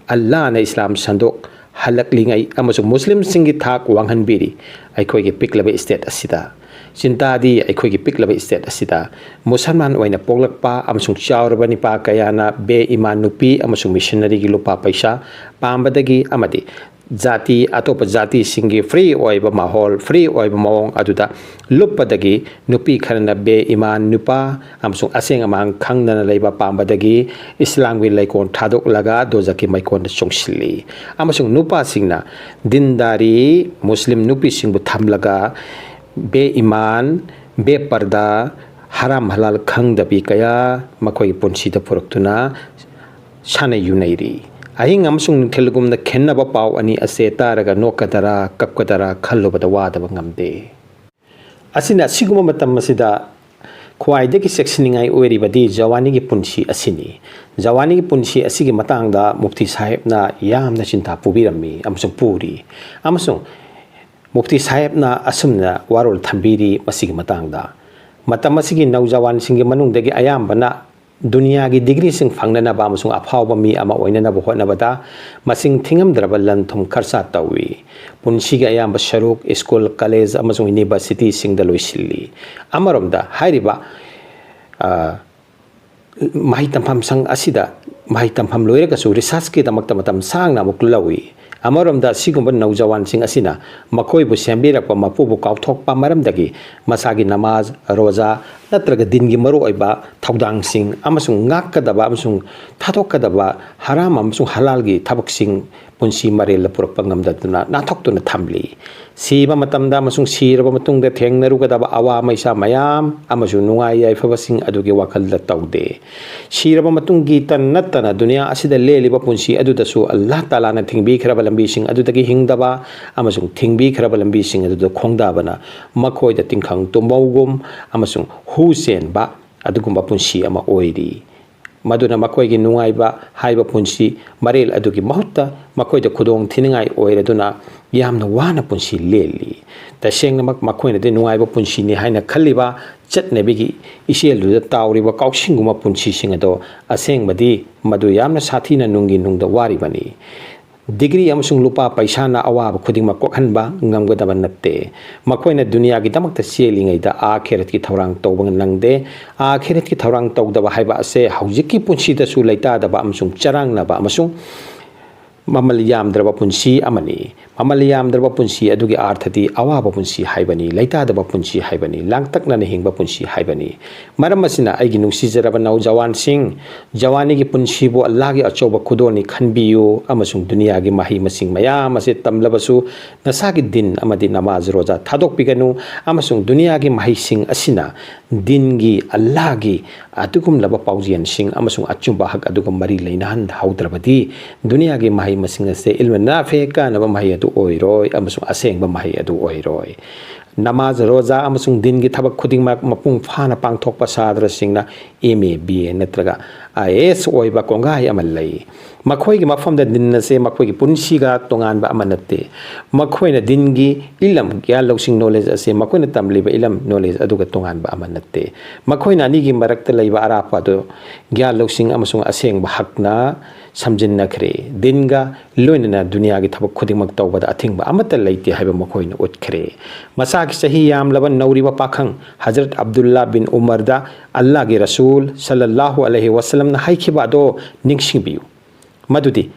ꯑꯜꯂꯥꯍꯅ ꯏꯁꯂꯥꯝ ꯁꯟꯗꯣꯛ ꯍꯜꯂꯛꯂꯤꯉꯩ ꯑꯃꯁꯨꯡ ꯃꯨꯁꯂꯤꯝꯁꯤꯡꯒꯤ ꯊꯥꯛ ꯋꯥꯡꯍꯟꯕꯤꯔꯤ꯫ ꯑꯩꯈꯣꯏꯒꯤ ꯄꯤꯛꯂꯕ state ꯑꯁꯤꯗ, ꯆꯤꯟꯇꯥꯗꯤ ꯑꯩꯈꯣꯏꯒꯤ ꯄꯤꯛꯂꯕ state ꯑꯁꯤꯗ ꯃꯨꯁꯜꯃꯥꯟ ꯑꯣꯏꯅ ꯄꯣꯛꯂꯛꯄ ꯑꯃꯁꯨꯡ ꯆꯥꯎꯔꯕ ꯅꯤꯄꯥ ꯀꯌꯥꯅ ꯕꯦ ꯏꯃꯥꯟ ꯅꯨꯄꯤ ꯑꯃꯁꯨꯡ ꯃꯤꯁꯟꯅꯔꯤꯒꯤ ꯂꯨꯄꯥ ꯄꯩꯁꯥ ꯄꯥꯝꯕꯗꯒꯤ ꯑꯃꯗꯤ ꯖꯥꯇꯤ, ꯑꯇꯣꯞꯄ ꯖꯥꯇꯤꯁꯤꯡꯒꯤ free ꯑꯣꯏꯕ ꯃꯥꯍꯣꯜ, free ꯑꯣꯏꯕ ꯃꯑꯣꯡ ꯑꯗꯨꯗ ꯂꯨꯞꯄꯗꯒꯤ ꯅꯨꯄꯤ ꯈꯔꯅ ꯕꯦ ꯏꯃꯥꯟ ꯅꯨꯄꯥ ꯑꯃꯁꯨꯡ ꯑꯁꯦꯡ ꯑꯃꯥꯡ ꯈꯪꯗꯅ ꯂꯩꯕ ꯄꯥꯝꯕꯗꯒꯤ ꯏꯁꯂꯥꯝꯒꯤ ꯂꯩꯀꯣꯜ ꯊꯥꯗꯣꯛꯂꯒ ꯗꯣꯖꯛꯀꯤ ꯃꯩꯀꯣꯜꯗ ꯆꯣꯡꯁꯤꯜꯂꯤ꯫ ꯑꯃꯁꯨꯡ ꯅꯨꯄꯥꯁꯤꯡꯅ ꯗꯤꯟꯗꯥꯔꯤ ꯃꯨꯁꯂꯤꯝ ꯅꯨꯄꯤꯁꯤꯡꯕꯨ ꯊꯝꯂꯒ ꯕꯦ ꯏꯃꯥꯟ, ꯕꯦ ꯄꯔꯗꯥ, ꯍꯔꯥꯝ ꯍꯂꯥꯜ ꯈꯪꯗꯕꯤ ꯀꯌꯥ ꯃꯈꯣꯏꯒꯤ ꯄꯨꯟꯁꯤꯗ ꯄꯨꯔꯛꯇꯨꯅ ꯁꯥꯟꯅ ꯌꯨꯅꯩꯔꯤ꯫ ꯑꯍꯤꯡ ꯑꯃꯁꯨꯡ ꯅꯨꯡꯊꯤꯜꯒꯨꯝꯅ ꯈꯦꯟꯅꯕ ꯄꯥꯎ ꯑꯅꯤ ꯑꯁꯦ ꯇꯥꯔꯒ ꯅꯣꯛꯀꯗꯔꯥ ꯀꯞꯀꯗꯔꯥ ꯈꯜꯂꯨꯕꯗ ꯋꯥꯗꯕ ꯉꯝꯗꯦ꯫ ꯑꯁꯤꯅ ꯑꯁꯤꯒꯨꯝꯕ ꯃꯇꯝ ꯑꯁꯤꯗ ꯈ꯭ꯋꯥꯏꯗꯒꯤ ꯆꯦꯛꯁꯤꯟꯅꯤꯡꯉꯥꯏ ꯑꯣꯏꯔꯤꯕꯗꯤ ꯖꯋꯥꯅꯤꯒꯤ ꯄꯨꯟꯁꯤ ꯑꯁꯤꯅꯤ꯫ ꯖꯋꯥꯅꯤꯒꯤ ꯄꯨꯟꯁꯤ ꯑꯁꯤꯒꯤ ꯃꯇꯥꯡꯗ ꯃꯨꯐꯇꯤ ꯁꯥꯍꯦꯕꯅ ꯌꯥꯝꯅ ꯆꯤꯟꯇꯥ ꯄꯨꯕꯤꯔꯝꯃꯤ ꯑꯃꯁꯨꯡ ꯄꯨꯔꯤ, ꯑꯃꯁꯨꯡ ꯃꯨꯐꯇꯤ ꯁꯥꯍꯦꯕꯅ ꯑꯁꯨꯝꯅ ꯋꯥꯔꯣꯜ ꯊꯝꯕꯤꯔꯤ ꯃꯁꯤꯒꯤ ꯃꯇꯥꯡꯗ: "ꯃꯇꯝ ꯑꯁꯤꯒꯤ ꯅꯧꯖꯋꯥꯟꯁꯤꯡꯒꯤ ꯃꯅꯨꯡꯗꯒꯤ ꯑꯌꯥꯝꯕꯅ ꯗꯨꯅꯤꯌꯥꯒꯤ ꯗꯤꯒ꯭ꯔꯤꯁꯤꯡ ꯐꯪꯅꯅꯕ ꯑꯃꯁꯨꯡ ꯑꯐꯥꯎꯕ ꯃꯤ ꯑꯃ ꯑꯣꯏꯅꯅꯕ ꯍꯣꯠꯅꯕꯗ ꯃꯁꯤꯡ ꯊꯤꯉꯝꯗ꯭ꯔꯕ ꯂꯟ ꯊꯨꯝ ꯈꯔꯆ ꯇꯧꯏ꯫ ꯄꯨꯟꯁꯤꯒꯤ ꯑꯌꯥꯝꯕ ꯁꯔꯨꯛ ꯁ꯭ꯀꯨꯜ, ꯀꯂꯦꯖ ꯑꯃꯁꯨꯡ ꯌꯨꯅꯤꯚꯔꯁꯤꯇꯤꯁꯤꯡꯗ ꯂꯣꯏꯁꯤꯜꯂꯤ꯫" ꯑꯃꯔꯣꯝꯗ ꯍꯥꯏꯔꯤꯕ, ꯑ, ꯃꯍꯩ ꯇꯝꯐꯝ ꯁꯪ ꯑꯁꯤꯗ ꯃꯍꯩ ꯇꯝꯐꯝ ꯂꯣꯏꯔꯒꯁꯨ ꯔꯤꯁꯔꯆꯀꯤꯗꯃꯛꯇ ꯃꯇꯝ ꯁꯥꯡꯅ ꯑꯃꯨꯛ ꯂꯧꯏ꯫ ꯑꯃꯔꯣꯝꯗ ꯑꯁꯤꯒꯨꯝꯕ ꯅꯧꯖꯋꯥꯟꯁꯤꯡ ꯑꯁꯤꯅ ꯃꯈꯣꯏꯕꯨ ꯁꯦꯝꯕꯤꯔꯛꯄ ꯃꯄꯨꯕꯨ ꯀꯥꯎꯊꯣꯛꯄ ꯃꯔꯝꯗꯒꯤ ꯃꯁꯥꯒꯤ ꯅꯃꯥꯖ, ꯔꯣꯖꯥ ꯅꯠꯇ꯭ꯔꯒ ꯗꯤꯟꯒꯤ ꯃꯔꯨꯑꯣꯏꯕ ꯊꯧꯗꯥꯡꯁꯤꯡ ꯑꯃꯁꯨꯡ ꯉꯥꯛꯀꯗꯕ ꯑꯃꯁꯨꯡ ꯊꯥꯗꯣꯛꯀꯗꯕ ꯍꯔꯥꯝ ꯑꯃꯁꯨꯡ ꯍꯂꯥꯜꯒꯤ ꯊꯕꯛꯁꯤꯡ ꯄꯨꯟꯁꯤ ꯃꯔꯦꯜꯗ ꯄꯨꯔꯛꯄ ꯉꯝꯗꯗꯨꯅ ꯅꯥꯟꯊꯣꯛꯇꯨꯅ ꯊꯝꯂꯤ꯫ ꯁꯤꯕ ꯃꯇꯝꯗ ꯑꯃꯁꯨꯡ ꯁꯤꯔꯕ ꯃꯇꯨꯡꯗ ꯊꯦꯡꯅꯔꯨꯒꯗꯕ ꯑꯋꯥ ꯃꯩꯁꯥ ꯃꯌꯥꯝ ꯑꯃꯁꯨꯡ ꯅꯨꯡꯉꯥꯏ ꯌꯥꯏꯐꯕꯁꯤꯡ ꯑꯗꯨꯒꯤ ꯋꯥꯈꯜꯗ ꯇꯧꯗꯦ꯫ ꯁꯤꯔꯕ ꯃꯇꯨꯡꯒꯤꯇ ꯅꯠꯇꯅ ꯗꯨꯅꯤꯌꯥ ꯑꯁꯤꯗ ꯂꯦꯜꯂꯤꯕ ꯄꯨꯟꯁꯤ ꯑꯗꯨꯗꯁꯨ ꯑꯜꯂꯥꯍ ꯇꯥꯂꯥꯅ ꯊꯤꯡꯕꯤꯈ꯭ꯔꯕ ꯂꯝꯕꯤꯁꯤꯡ ꯑꯗꯨꯗꯒꯤ ꯍꯤꯡꯗꯕ ꯑꯃꯁꯨꯡ ꯊꯤꯡꯕꯤꯈ꯭ꯔꯕ ꯂꯝꯕꯤꯁꯤꯡ ꯑꯗꯨꯗ ꯈꯣꯡꯗꯥꯕꯅ ꯃꯈꯣꯏꯗ ꯇꯤꯡꯈꯪ ꯇꯨꯝꯕꯧꯒꯨꯝ ꯑꯃꯁꯨꯡ ꯍꯨ ꯆꯦꯟꯕ ꯑꯗꯨꯒꯨꯝꯕ ꯄꯨꯟꯁꯤ ꯑꯃ ꯑꯣꯏꯔꯤ꯫ ꯃꯗꯨꯅ ꯃꯈꯣꯏꯒꯤ ꯅꯨꯡꯉꯥꯏꯕ ꯍꯥꯏꯕ ꯄꯨꯟꯁꯤ ꯃꯔꯦꯜ ꯑꯗꯨꯒꯤ ꯃꯍꯨꯠꯇ ꯃꯈꯣꯏꯗ ꯈꯨꯗꯣꯡ ꯊꯤꯅꯤꯡꯉꯥꯏ ꯑꯣꯏꯔꯗꯨꯅ ꯌꯥꯝꯅ ꯋꯥꯅ ꯄꯨꯟꯁꯤ ꯂꯦꯜꯂꯤ꯫ ꯇꯁꯦꯡꯅꯃꯛ ꯃꯈꯣꯏꯅꯗꯤ ꯅꯨꯡꯉꯥꯏꯕ ꯄꯨꯟꯁꯤꯅꯤ ꯍꯥꯏꯅ ꯈꯜꯂꯤꯕ ꯆꯠꯅꯕꯤꯒꯤ ꯏꯆꯦꯜꯗꯨꯗ ꯇꯥꯎꯔꯤꯕ ꯀꯥꯎꯁꯤꯡꯒꯨꯝꯕ ꯄꯨꯟꯁꯤꯁꯤꯡ ꯑꯗꯣ ꯑꯁꯦꯡꯕꯗꯤ ꯃꯗꯨ ꯌꯥꯝꯅ ꯁꯥꯊꯤꯅ ꯅꯨꯡꯒꯤ ꯅꯨꯡꯗ ꯋꯥꯔꯤꯕꯅꯤ꯫ ꯗꯤꯒ꯭ꯔꯤ ꯑꯃꯁꯨꯡ ꯂꯨꯄꯥ ꯄꯩꯁꯥꯅ ꯑꯋꯥꯕ ꯈꯨꯗꯤꯡꯃꯛ ꯀꯣꯛꯍꯟꯕ ꯉꯝꯒꯗꯕ ꯅꯠꯇꯦ꯫ ꯃꯈꯣꯏꯅ ꯗꯨꯅꯤꯌꯥꯒꯤꯗꯃꯛꯇ ꯆꯦꯜꯂꯤꯉꯩꯗ ꯑꯥꯈꯦꯔꯠꯀꯤ ꯊꯧꯔꯥꯡ ꯇꯧꯕ ꯅꯪꯗꯦ꯫ ꯑꯥꯈꯦꯔꯠꯀꯤ ꯊꯧꯔꯥꯡ ꯇꯧꯗꯕ ꯍꯥꯏꯕ ꯑꯁꯦ ꯍꯧꯖꯤꯛꯀꯤ ꯄꯨꯟꯁꯤꯗꯁꯨ ꯂꯩꯇꯥꯗꯕ ꯑꯃꯁꯨꯡ ꯆꯔꯥꯡꯅꯕ ꯑꯃꯁꯨꯡ ꯃꯃꯜ ꯌꯥꯝꯗ꯭ꯔꯕ ꯄꯨꯟꯁꯤ ꯑꯃꯅꯤ꯫ ꯃꯃꯜ ꯌꯥꯝꯗ꯭ꯔꯕ ꯄꯨꯟꯁꯤ ꯑꯗꯨꯒꯤ ꯑꯥꯔꯊꯗꯤ ꯑꯋꯥꯕ ꯄꯨꯟꯁꯤ ꯍꯥꯏꯕꯅꯤ, ꯂꯩꯇꯥꯗꯕ ꯄꯨꯟꯁꯤ ꯍꯥꯏꯕꯅꯤ, ꯂꯥꯡꯇꯛꯅꯅ ꯍꯤꯡꯕ ꯄꯨꯟꯁꯤ ꯍꯥꯏꯕꯅꯤ꯫ ꯃꯔꯝ ꯑꯁꯤꯅ, ꯑꯩꯒꯤ ꯅꯨꯡꯁꯤꯖꯔꯕ ꯅꯧꯖꯋꯥꯟꯁꯤꯡ, ꯖꯋꯥꯅꯤꯒꯤ ꯄꯨꯟꯁꯤꯕꯨ ꯑꯜꯂꯥꯍꯒꯤ ꯑꯆꯧꯕ ꯈꯨꯗꯣꯜꯅꯤ ꯈꯟꯕꯤꯌꯨ, ꯑꯃꯁꯨꯡ ꯗꯨꯅꯤꯌꯥꯒꯤ ꯃꯍꯩ ꯃꯁꯤꯡ ꯃꯌꯥꯝ ꯑꯁꯤ ꯇꯝꯂꯕꯁꯨ, ꯅꯁꯥꯒꯤ ꯗꯤꯟ ꯑꯃꯗꯤ ꯅꯃꯥꯖ ꯔꯣꯖꯥ ꯊꯥꯗꯣꯛꯄꯤꯒꯅꯨ, ꯑꯃꯁꯨꯡ ꯗꯨꯅꯤꯌꯥꯒꯤ ꯃꯍꯩꯁꯤꯡ ꯑꯁꯤꯅ ꯗꯤꯟꯒꯤ, ꯑꯜꯂꯥꯍꯒꯤ ꯑꯗꯨꯒꯨꯝꯂꯕ ꯄꯥꯎꯖꯦꯜꯁꯤꯡ ꯑꯃꯁꯨꯡ ꯑꯆꯨꯝꯕ ꯍꯛ ꯑꯗꯨꯒ ꯃꯔꯤ ꯂꯩꯅꯍꯟꯍꯧꯗ꯭ꯔꯕꯗꯤ, ꯗꯨꯅꯤꯌꯥꯒꯤ ꯃꯍꯩ ꯃꯁꯤꯡ ꯑꯁꯦ ꯏꯜꯃ ꯅꯥꯐꯦ, ꯀꯥꯟꯅꯕ ꯃꯍꯩ ꯑꯗꯨ ꯑꯣꯏꯔꯣꯏ ꯑꯃꯁꯨꯡ ꯑꯁꯦꯡꯕ ꯃꯍꯩ ꯑꯗꯨ ꯑꯣꯏꯔꯣꯏ꯫ ꯅꯃꯥꯖ, ꯔꯣꯖꯥ ꯑꯃꯁꯨꯡ ꯗꯤꯟꯒꯤ ꯊꯕꯛ ꯈꯨꯗꯤꯡꯃꯛ ꯃꯄꯨꯡ ꯐꯥꯅ ꯄꯥꯡꯊꯣꯛꯄ ꯁꯥꯇ꯭ꯔꯁꯤꯡꯅ ꯑꯦꯝ ꯑꯦ, ꯕꯤ ꯑꯦ ꯅꯠꯇ꯭ꯔꯒ ꯑꯥꯏ ꯑꯦ ꯑꯦꯁ ꯑꯣꯏꯕ ꯀꯣꯡꯒꯥꯏ ꯑꯃ ꯂꯩ꯫ ꯃꯈꯣꯏꯒꯤ ꯃꯐꯝꯗ ꯗꯤꯟ ꯑꯁꯦ ꯃꯈꯣꯏꯒꯤ ꯄꯨꯟꯁꯤꯒ ꯇꯣꯉꯥꯟꯕ ꯑꯃ ꯅꯠꯇꯦ꯫ ꯃꯈꯣꯏꯅ ꯗꯤꯟꯒꯤ ꯏꯂꯝ, ꯒ꯭ꯌꯥꯟ ꯂꯧꯁꯤꯡ, ꯅꯣꯂꯦꯖ ꯑꯁꯦ ꯃꯈꯣꯏꯅ ꯇꯝꯂꯤꯕ ꯏꯂꯝ, ꯅꯣꯂꯦꯖ ꯑꯗꯨꯒ ꯇꯣꯉꯥꯟꯕ ꯑꯃ ꯅꯠꯇꯦ꯫ ꯃꯈꯣꯏꯅ ꯑꯅꯤꯒꯤ ꯃꯔꯛꯇ ꯂꯩꯕ ꯑꯔꯥꯞꯄ ꯑꯗꯨ ꯒ꯭ꯌꯥꯟ ꯂꯧꯁꯤꯡ ꯑꯃꯁꯨꯡ ꯑꯁꯦꯡꯕ ꯍꯛꯅ ꯁꯝꯖꯤꯟꯅꯈ꯭ꯔꯦ꯫ ꯗꯤꯟꯒ ꯂꯣꯏꯅꯅ ꯗꯨꯅꯤꯌꯥꯒꯤ ꯊꯕꯛ ꯈꯨꯗꯤꯡꯃꯛ ꯇꯧꯕꯗ ꯑꯊꯤꯡꯕ ꯑꯃꯠꯇ ꯂꯩꯇꯦ ꯍꯥꯏꯕ ꯃꯈꯣꯏꯅ ꯎꯠꯈ꯭ꯔꯦ꯫ ꯃꯁꯥꯒꯤ ꯆꯍꯤ ꯌꯥꯝꯂꯕ ꯅꯧꯔꯤꯕ ꯄꯥꯈꯪ ꯍꯖꯔꯠ ꯑꯕꯗꯨꯜꯂꯥ ꯕꯤꯟ ꯎꯃꯔꯗ ꯑꯜꯂꯥꯍꯒꯤ ꯔꯁꯨꯜ ꯁꯜꯂꯜꯂꯥꯍꯨ ꯑꯂꯩꯍꯤ ꯋꯁꯜꯂꯝꯅ ꯍꯥꯏꯈꯤꯕ ꯑꯗꯣ ꯅꯤꯡꯁꯤꯡꯕꯤꯌꯨ꯫ ꯃꯗꯨꯗꯤ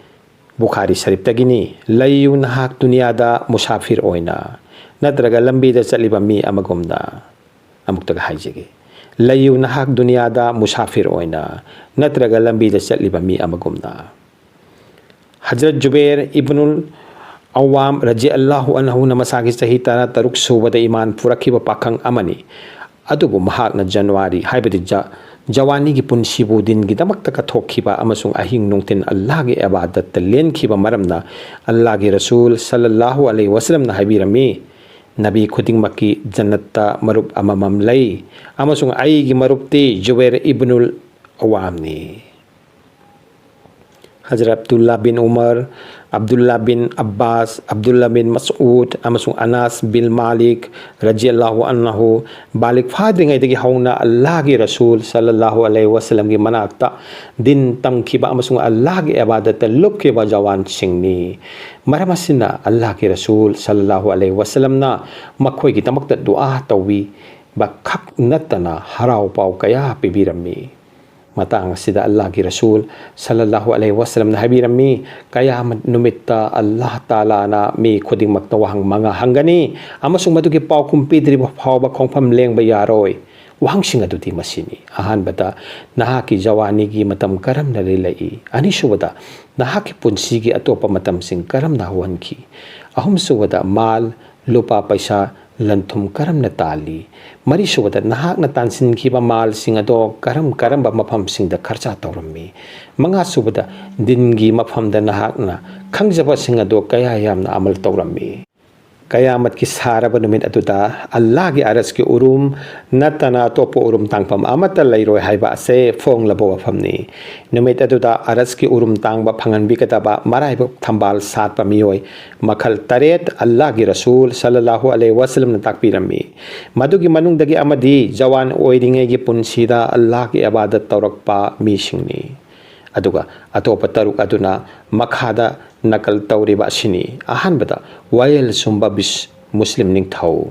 ꯕꯨꯈꯥꯔꯤ ꯁꯔꯤꯐꯇꯒꯤꯅꯤ, "ꯂꯩꯌꯨ ꯅꯍꯥꯛ ꯗꯨꯅꯤꯌꯥꯗ ꯃꯨꯁꯥꯐꯤꯔ ꯑꯣꯏꯅ, ꯅꯠꯇ꯭ꯔꯒ ꯂꯝꯕꯤꯗ ꯆꯠꯂꯤꯕ ꯃꯤ ꯑꯃꯒꯨꯝꯅ"꯫ ꯑꯃꯨꯛꯇꯒ ꯍꯥꯏꯖꯒꯦ, "ꯂꯩꯌꯨ ꯅꯍꯥꯛ ꯗꯨꯅꯤꯌꯥꯗ ꯃꯨꯁꯥꯐꯤꯔ ꯑꯣꯏꯅ, ꯅꯠꯇ꯭ꯔꯒ ꯂꯝꯕꯤꯗ ꯆꯠꯂꯤꯕ ꯃꯤ ꯑꯃꯒꯨꯝꯅ"꯫ ꯍꯖꯔꯠ ꯖꯨꯕꯦꯔ ꯏꯕꯅꯨꯜ ꯑꯋꯥꯝ ꯔꯖꯤ ꯑꯜꯂꯥꯍꯨ ꯑꯟꯍꯨꯅ ꯃꯁꯥꯒꯤ ꯆꯍꯤ ꯇꯔꯥ ꯇꯔꯨꯛ ꯁꯨꯕꯗ ꯏꯃꯥꯟ ꯄꯨꯔꯛꯈꯤꯕ ꯄꯥꯈꯪ ꯑꯃꯅꯤ꯫ ꯑꯗꯨꯕꯨ ꯃꯍꯥꯛꯅ ꯖꯅꯋꯥꯔꯤ, ꯍꯥꯏꯕꯗꯤ ꯖ-, ꯖꯋꯥꯅꯤꯒꯤ ꯄꯨꯟꯁꯤꯕꯨ ꯗꯤꯟꯒꯤꯗꯃꯛꯇ ꯀꯠꯊꯣꯛꯈꯤꯕ ꯑꯃꯁꯨꯡ ꯑꯍꯤꯡ ꯅꯨꯡꯊꯤꯜ ꯑꯜꯂꯥꯍꯒꯤ ꯏꯕꯥꯗꯠꯇ ꯂꯦꯟꯈꯤꯕ ꯃꯔꯝꯅ, ꯑꯜꯂꯥꯍꯒꯤ ꯔꯁꯨꯜ ꯁꯜꯂꯜꯂꯥꯍꯨ ꯑꯂꯩꯍꯤ ꯋꯁꯜꯂꯝꯅ ꯍꯥꯏꯕꯤꯔꯝꯃꯤ, "ꯅꯕꯤ ꯈꯨꯗꯤꯡꯃꯛꯀꯤ ꯖꯟꯅꯠꯇ ꯃꯔꯨꯞ ꯑꯃꯃꯝ ꯂꯩ, ꯑꯃꯁꯨꯡ ꯑꯩꯒꯤ ꯃꯔꯨꯞꯇꯤ ꯖꯨꯕꯦꯔ ꯏꯕꯅꯨꯜ ꯑꯋꯥꯝꯅꯤ"꯫ ꯍꯖꯔꯠ ꯑꯕꯗꯨꯜꯂꯥ ꯕꯤꯟ ꯎꯃꯔ, ꯑꯕꯗꯨꯜꯂꯥ ꯕꯤꯟ ꯑꯕꯥꯁ, ꯑꯕꯗꯨꯜꯂꯥ ꯕꯤꯟ ꯃꯁꯎꯗ ꯑꯃꯁꯨꯡ ꯑꯅꯥꯁ ꯕꯤꯟ ꯃꯥꯂꯤꯛ ꯔꯖꯤꯌꯜꯂꯥꯍꯨ ꯑꯟꯍꯨ ꯕꯥꯂꯤꯛ ꯐꯥꯗ꯭ꯔꯤꯉꯩꯗꯒꯤ ꯍꯧꯅ ꯑꯜꯂꯥꯍꯒꯤ ꯔꯁꯨꯜ ꯁꯜꯂꯜꯂꯥꯍꯨ ꯑꯂꯩꯍꯤ ꯋꯁꯜꯂꯝꯒꯤ ꯃꯅꯥꯛꯇ ꯗꯤꯟ ꯇꯝꯈꯤꯕ ꯑꯃꯁꯨꯡ ꯑꯜꯂꯥꯍꯒꯤ ꯏꯕꯥꯗꯠꯇ ꯂꯨꯞꯈꯤꯕ ꯖꯋꯥꯟꯁꯤꯡꯅꯤ꯫ ꯃꯔꯝ ꯑꯁꯤꯅ, ꯑꯜꯂꯥꯍꯒꯤ ꯔꯁꯨꯜ ꯁꯜꯂꯜꯂꯥꯍꯨ ꯑꯂꯩꯍꯤ ꯋꯁꯜꯂꯝꯅ ꯃꯈꯣꯏꯒꯤꯗꯃꯛꯇ ꯗꯨꯑꯥ ꯇꯧꯕꯤꯕ ꯈꯛ ꯅꯠꯇꯅ ꯍꯔꯥꯎ ꯄꯥꯎ ꯀꯌꯥ ꯄꯤꯕꯤꯔꯝꯃꯤ꯫ ꯃꯇꯥꯡ ꯑꯁꯤꯗ ꯑꯜꯂꯥꯍꯒꯤ ꯔꯁꯨꯜ ꯁꯜꯂꯜꯂꯥꯍꯨ ꯑꯂꯩꯍꯤ ꯋꯥꯁꯂꯝꯅ ꯍꯥꯏꯕꯤꯔꯝꯃꯤ, "ꯀꯌꯥꯃꯠ ꯅꯨꯃꯤꯠꯇ ꯑꯜꯂꯥꯍ ꯇꯥꯂꯥꯅ ꯃꯤ ꯈꯨꯗꯤꯡꯃꯛꯇ ꯋꯥꯍꯪ ꯃꯉꯥ ꯍꯪꯒꯅꯤ, ꯑꯃꯁꯨꯡ ꯃꯗꯨꯒꯤ ꯄꯥꯎꯈꯨꯝ ꯄꯤꯗ꯭ꯔꯤꯕ ꯐꯥꯎꯕ ꯈꯣꯡꯐꯝ ꯂꯦꯡꯕ ꯌꯥꯔꯣꯏ꯫ ꯋꯥꯍꯪꯁꯤꯡ ꯑꯗꯨꯗꯤ ꯃꯁꯤꯅꯤ: ꯑꯍꯥꯟꯕꯗ, ꯅꯍꯥꯛꯀꯤ ꯖꯋꯥꯅꯤꯒꯤ ꯃꯇꯝ ꯀꯔꯝꯅ ꯂꯦꯜꯂꯛꯏ? ꯑꯅꯤꯁꯨꯕꯗ, ꯅꯍꯥꯛꯀꯤ ꯄꯨꯟꯁꯤꯒꯤ ꯑꯇꯣꯞꯄ ꯃꯇꯝꯁꯤꯡ ꯀꯔꯝꯅ ꯍꯧꯍꯟꯈꯤ? ꯑꯍꯨꯝꯁꯨꯕꯗ, ꯃꯥꯜ, ꯂꯨꯄꯥ ꯄꯩꯁꯥ, ꯂꯟ ꯊꯨꯝ ꯀꯔꯝꯅ ꯇꯥꯜꯂꯤ? ꯃꯔꯤꯁꯨꯕꯗ, ꯅꯍꯥꯛꯅ ꯇꯥꯟꯁꯤꯟꯈꯤꯕ ꯃꯥꯜꯁꯤꯡ ꯑꯗꯣ ꯀꯔꯝ ꯀꯔꯝꯕ ꯃꯐꯝꯁꯤꯡꯗ ꯈꯔꯆ ꯇꯧꯔꯝꯃꯤ? ꯃꯉꯥꯁꯨꯕꯗ, ꯗꯤꯟꯒꯤ ꯃꯐꯝꯗ ꯅꯍꯥꯛꯅ ꯈꯪꯖꯕꯁꯤꯡ ꯑꯗꯣ ꯀꯌꯥ ꯌꯥꯝꯅ ꯑꯃꯜ ꯇꯧꯔꯝꯃꯤ?" ꯀꯌꯥꯃꯠꯀꯤ ꯁꯥꯔꯕ ꯅꯨꯃꯤꯠ ꯑꯗꯨꯗ ꯑꯜꯂꯥꯍꯒꯤ ꯑꯔꯁꯀꯤ ꯎꯔꯨꯝ ꯅꯠꯇꯅ ꯑꯇꯣꯞꯄ ꯎꯔꯨꯝ ꯇꯥꯡꯐꯝ ꯑꯃꯠꯇ ꯂꯩꯔꯣꯏ ꯍꯥꯏꯕ ꯑꯁꯦ ꯐꯣꯡꯂꯕ ꯋꯥꯐꯝꯅꯤ꯫ ꯅꯨꯃꯤꯠ ꯑꯗꯨꯗ ꯑꯔꯁꯀꯤ ꯎꯔꯨꯝ ꯇꯥꯡꯕ ꯐꯪꯍꯟꯕꯤꯒꯗꯕ ꯃꯔꯥꯏꯕꯛ ꯊꯝꯕꯥꯜ ꯁꯥꯠꯄ ꯃꯤꯑꯣꯏ ꯃꯈꯜ ꯇꯔꯦꯠ ꯑꯜꯂꯥꯍꯒꯤ ꯔꯁꯨꯜ ꯁꯜꯂꯜꯂꯥꯍꯨ ꯑꯂꯩꯍꯤ ꯋꯥꯁꯂꯝꯅ ꯇꯥꯛꯄꯤꯔꯝꯃꯤ꯫ ꯃꯗꯨꯒꯤ ꯃꯅꯨꯡꯗꯒꯤ ꯑꯃꯗꯤ ꯖꯋꯥꯟ ꯑꯣꯏꯔꯤꯉꯩꯒꯤ ꯄꯨꯟꯁꯤꯗ ꯑꯜꯂꯥꯍꯒꯤ ꯏꯕꯥꯗꯠ ꯇꯧꯔꯛꯄ ꯃꯤꯁꯤꯡꯅꯤ꯫ ꯑꯗꯨꯒ ꯑꯇꯣꯞꯄ ꯇꯔꯨꯛ ꯑꯗꯨꯅ ꯃꯈꯥꯗ ꯅꯀꯜ ꯇꯧꯔꯤꯕ ꯑꯁꯤꯅꯤ: ꯑꯍꯥꯟꯕꯗ, ꯋꯥꯌꯦꯜ ꯁꯨꯝꯕ ꯕꯤꯁ-, ꯃꯨꯁꯂꯤꯝ ꯅꯤꯡꯊꯧ꯫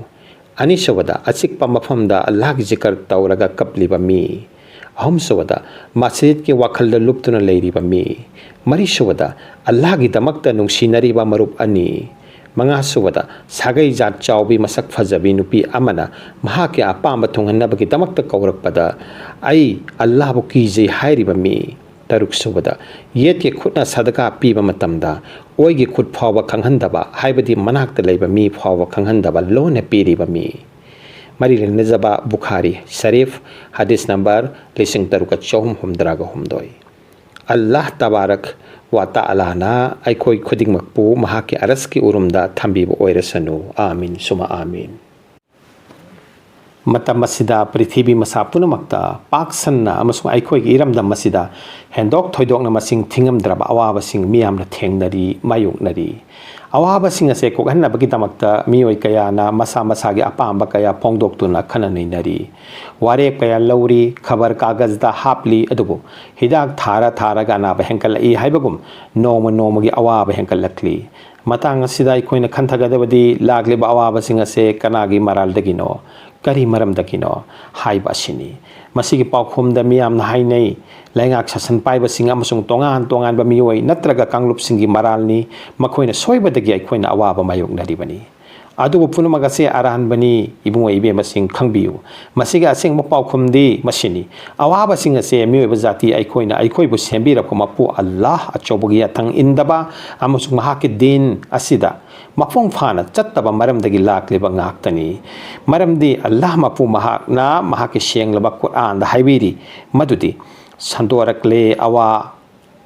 ꯑꯅꯤꯁꯨꯕꯗ, ꯑꯆꯤꯛꯄ ꯃꯐꯝꯗ ꯑꯜꯂꯥꯍꯒꯤ ꯖꯤꯀꯔ ꯇꯧꯔꯒ ꯀꯞꯂꯤꯕ ꯃꯤ꯫ ꯑꯍꯨꯝꯁꯨꯕꯗ, ꯃꯁꯖꯤꯗꯀꯤ ꯋꯥꯈꯜꯗ ꯂꯨꯞꯇꯨꯅ ꯂꯩꯔꯤꯕ ꯃꯤ꯫ ꯃꯔꯤꯁꯨꯕꯗ, ꯑꯜꯂꯥꯍꯒꯤꯗꯃꯛꯇ ꯅꯨꯡꯁꯤꯅꯔꯤꯕ ꯃꯔꯨꯞ ꯑꯅꯤ꯫ ꯃꯉꯥꯁꯨꯕꯗ, ꯁꯥꯒꯩ ꯖꯥꯠ ꯆꯥꯎꯕꯤ ꯃꯁꯛ ꯐꯖꯕꯤ ꯅꯨꯄꯤ ꯑꯃꯅ ꯃꯍꯥꯛꯀꯤ ꯑꯄꯥꯝꯕ ꯊꯨꯡꯍꯟꯅꯕꯒꯤꯗꯃꯛꯇ ꯀꯧꯔꯛꯄꯗ, "ꯑꯩ ꯑꯜꯂꯥꯍꯕꯨ ꯀꯤꯖꯩ" ꯍꯥꯏꯔꯤꯕ ꯃꯤ꯫ ꯇꯔꯨꯛꯁꯨꯕꯗ, ꯌꯦꯠꯀꯤ ꯈꯨꯠꯅ ꯁꯗꯀꯥ ꯄꯤꯕ ꯃꯇꯝꯗ ꯑꯣꯏꯒꯤ ꯈꯨꯠ ꯐꯥꯎꯕ ꯈꯪꯍꯟꯗꯕ, ꯍꯥꯏꯕꯗꯤ ꯃꯅꯥꯛꯇ ꯂꯩꯕ ꯃꯤ ꯐꯥꯎꯕ ꯈꯪꯍꯟꯗꯕ ꯂꯣꯟꯅ ꯄꯤꯔꯤꯕ ꯃꯤ꯫ ꯃꯔꯤ ꯂꯩꯅꯖꯕ ꯕꯨꯈꯥꯔꯤ ꯁꯔꯤꯐ, ꯍꯗꯤꯁ ꯅꯝꯕꯔ ꯂꯤꯁꯤꯡ ꯇꯔꯨꯛꯀ ꯆꯍꯨꯝ ꯍꯨꯝꯗ꯭ꯔꯥꯒ ꯍꯨꯝꯗꯣꯏ꯫ ꯑꯜꯂꯥꯍ ꯇꯕꯥꯔꯛ ꯋꯥ ꯇꯥꯂꯥꯅ ꯑꯩꯈꯣꯏ ꯈꯨꯗꯤꯡꯃꯛꯄꯨ ꯃꯍꯥꯛꯀꯤ ꯑꯔꯁꯀꯤ ꯎꯔꯨꯝꯗ ꯊꯝꯕꯤꯕ ꯑꯣꯏꯔꯁꯅꯨ꯫ ꯑꯥꯃꯤꯟ ꯁꯨꯃ ꯑꯥꯃꯤꯟ꯫ ꯃꯇꯝ ꯑꯁꯤꯗ ꯄ꯭ꯔꯤꯊꯤꯕꯤ ꯃꯁꯥ ꯄꯨꯝꯅꯃꯛꯇ ꯄꯥꯛ ꯁꯟꯅ ꯑꯃꯁꯨꯡ ꯑꯩꯈꯣꯏꯒꯤ ꯏꯔꯝꯗꯝ ꯑꯁꯤꯗ ꯍꯦꯟꯗꯣꯛ ꯊꯣꯏꯗꯣꯛꯅ ꯃꯁꯤꯡ ꯊꯤꯉꯝꯗ꯭ꯔꯕ ꯑꯋꯥꯕꯁꯤꯡ ꯃꯤꯌꯥꯝꯅ ꯊꯦꯡꯅꯔꯤ, ꯃꯥꯌꯣꯛꯅꯔꯤ꯫ ꯑꯋꯥꯕꯁꯤꯡ ꯑꯁꯦ ꯀꯣꯛꯍꯟꯅꯕꯒꯤꯗꯃꯛꯇ ꯃꯤꯑꯣꯏ ꯀꯌꯥꯅ ꯃꯁꯥ ꯃꯁꯥꯒꯤ ꯑꯄꯥꯝꯕ ꯀꯌꯥ ꯐꯣꯡꯗꯣꯛꯇꯨꯅ ꯈꯟꯅ ꯅꯩꯅꯔꯤ꯫ ꯋꯥꯔꯦꯞ ꯀꯌꯥ ꯂꯧꯔꯤ, ꯈꯕꯔ ꯀꯥꯒꯖꯗ ꯍꯥꯞꯂꯤ, ꯑꯗꯨꯕꯨ ꯍꯤꯗꯥꯛ ꯊꯥꯔ ꯊꯥꯔꯒ ꯑꯅꯥꯕ ꯍꯦꯟꯒꯠꯂꯛꯏ ꯍꯥꯏꯕꯒꯨꯝ ꯅꯣꯡꯃ ꯅꯣꯡꯃꯒꯤ ꯑꯋꯥꯕ ꯍꯦꯟꯒꯠꯂꯛꯂꯤ꯫ ꯃꯇꯥꯡ ꯑꯁꯤꯗ ꯑꯩꯈꯣꯏꯅ ꯈꯟꯊꯒꯗꯕꯗꯤ ꯂꯥꯛꯂꯤꯕ ꯑꯋꯥꯕꯁꯤꯡ ꯑꯁꯦ ꯀꯅꯥꯒꯤ ꯃꯔꯥꯜꯗꯒꯤꯅꯣ, ꯀꯔꯤ ꯃꯔꯝꯗꯒꯤꯅꯣ ꯍꯥꯏꯕ ꯑꯁꯤꯅꯤ꯫ ꯃꯁꯤꯒꯤ ꯄꯥꯎꯈꯨꯝꯗ ꯃꯤꯌꯥꯝꯅ ꯍꯥꯏꯅꯩ, ꯂꯩꯉꯥꯛ ꯁꯥꯁꯟ ꯄꯥꯏꯕꯁꯤꯡ ꯑꯃꯁꯨꯡ ꯇꯣꯉꯥꯟ ꯇꯣꯉꯥꯟꯕ ꯃꯤꯑꯣꯏ ꯅꯠꯇ꯭ꯔꯒ ꯀꯥꯡꯂꯨꯞꯁꯤꯡꯒꯤ ꯃꯔꯥꯜꯅꯤ, ꯃꯈꯣꯏꯅ ꯁꯣꯏꯕꯗꯒꯤ ꯑꯩꯈꯣꯏꯅ ꯑꯋꯥꯕ ꯃꯥꯌꯣꯛꯅꯔꯤꯕꯅꯤ꯫ ꯑꯗꯨꯕꯨ ꯄꯨꯝꯅꯃꯛ ꯑꯁꯤ ꯑꯔꯥꯟꯕꯅꯤ, ꯏꯕꯨꯡꯉꯣ ꯏꯕꯦꯝꯃꯁꯤꯡ, ꯈꯪꯕꯤꯌꯨ, ꯃꯁꯤꯒꯤ ꯑꯁꯦꯡꯕ ꯄꯥꯎꯈꯨꯝꯗꯤ ꯃꯁꯤꯅꯤ꯫ ꯑꯋꯥꯕꯁꯤꯡ ꯑꯁꯦ ꯃꯤꯑꯣꯏꯕ ꯖꯥꯇꯤ ꯑꯩꯈꯣꯏꯅ ꯑꯩꯈꯣꯏꯕꯨ ꯁꯦꯝꯕꯤꯔꯛꯄ ꯃꯄꯨ ꯑꯜꯂꯥꯍ ꯑꯆꯧꯕꯒꯤ ꯌꯥꯊꯪ ꯏꯟꯗꯕ ꯑꯃꯁꯨꯡ ꯃꯍꯥꯛꯀꯤ ꯗꯤꯟ ꯑꯁꯤꯗ ꯃꯄꯨꯡ ꯐꯥꯅ ꯆꯠꯇꯕ ꯃꯔꯝꯗꯒꯤ ꯂꯥꯛꯂꯤꯕ ꯉꯥꯛꯇꯅꯤ꯫ ꯃꯔꯝꯗꯤ ꯑꯜꯂꯥꯍ ꯃꯄꯨ ꯃꯍꯥꯛꯅ ꯃꯍꯥꯛꯀꯤ ꯁꯦꯡꯂꯕ ꯀꯨꯔꯑꯥꯟꯗ ꯍꯥꯏꯕꯤꯔꯤ ꯃꯗꯨꯗꯤ, ꯁꯟꯗꯣꯔꯛꯂꯦ ꯑꯋꯥ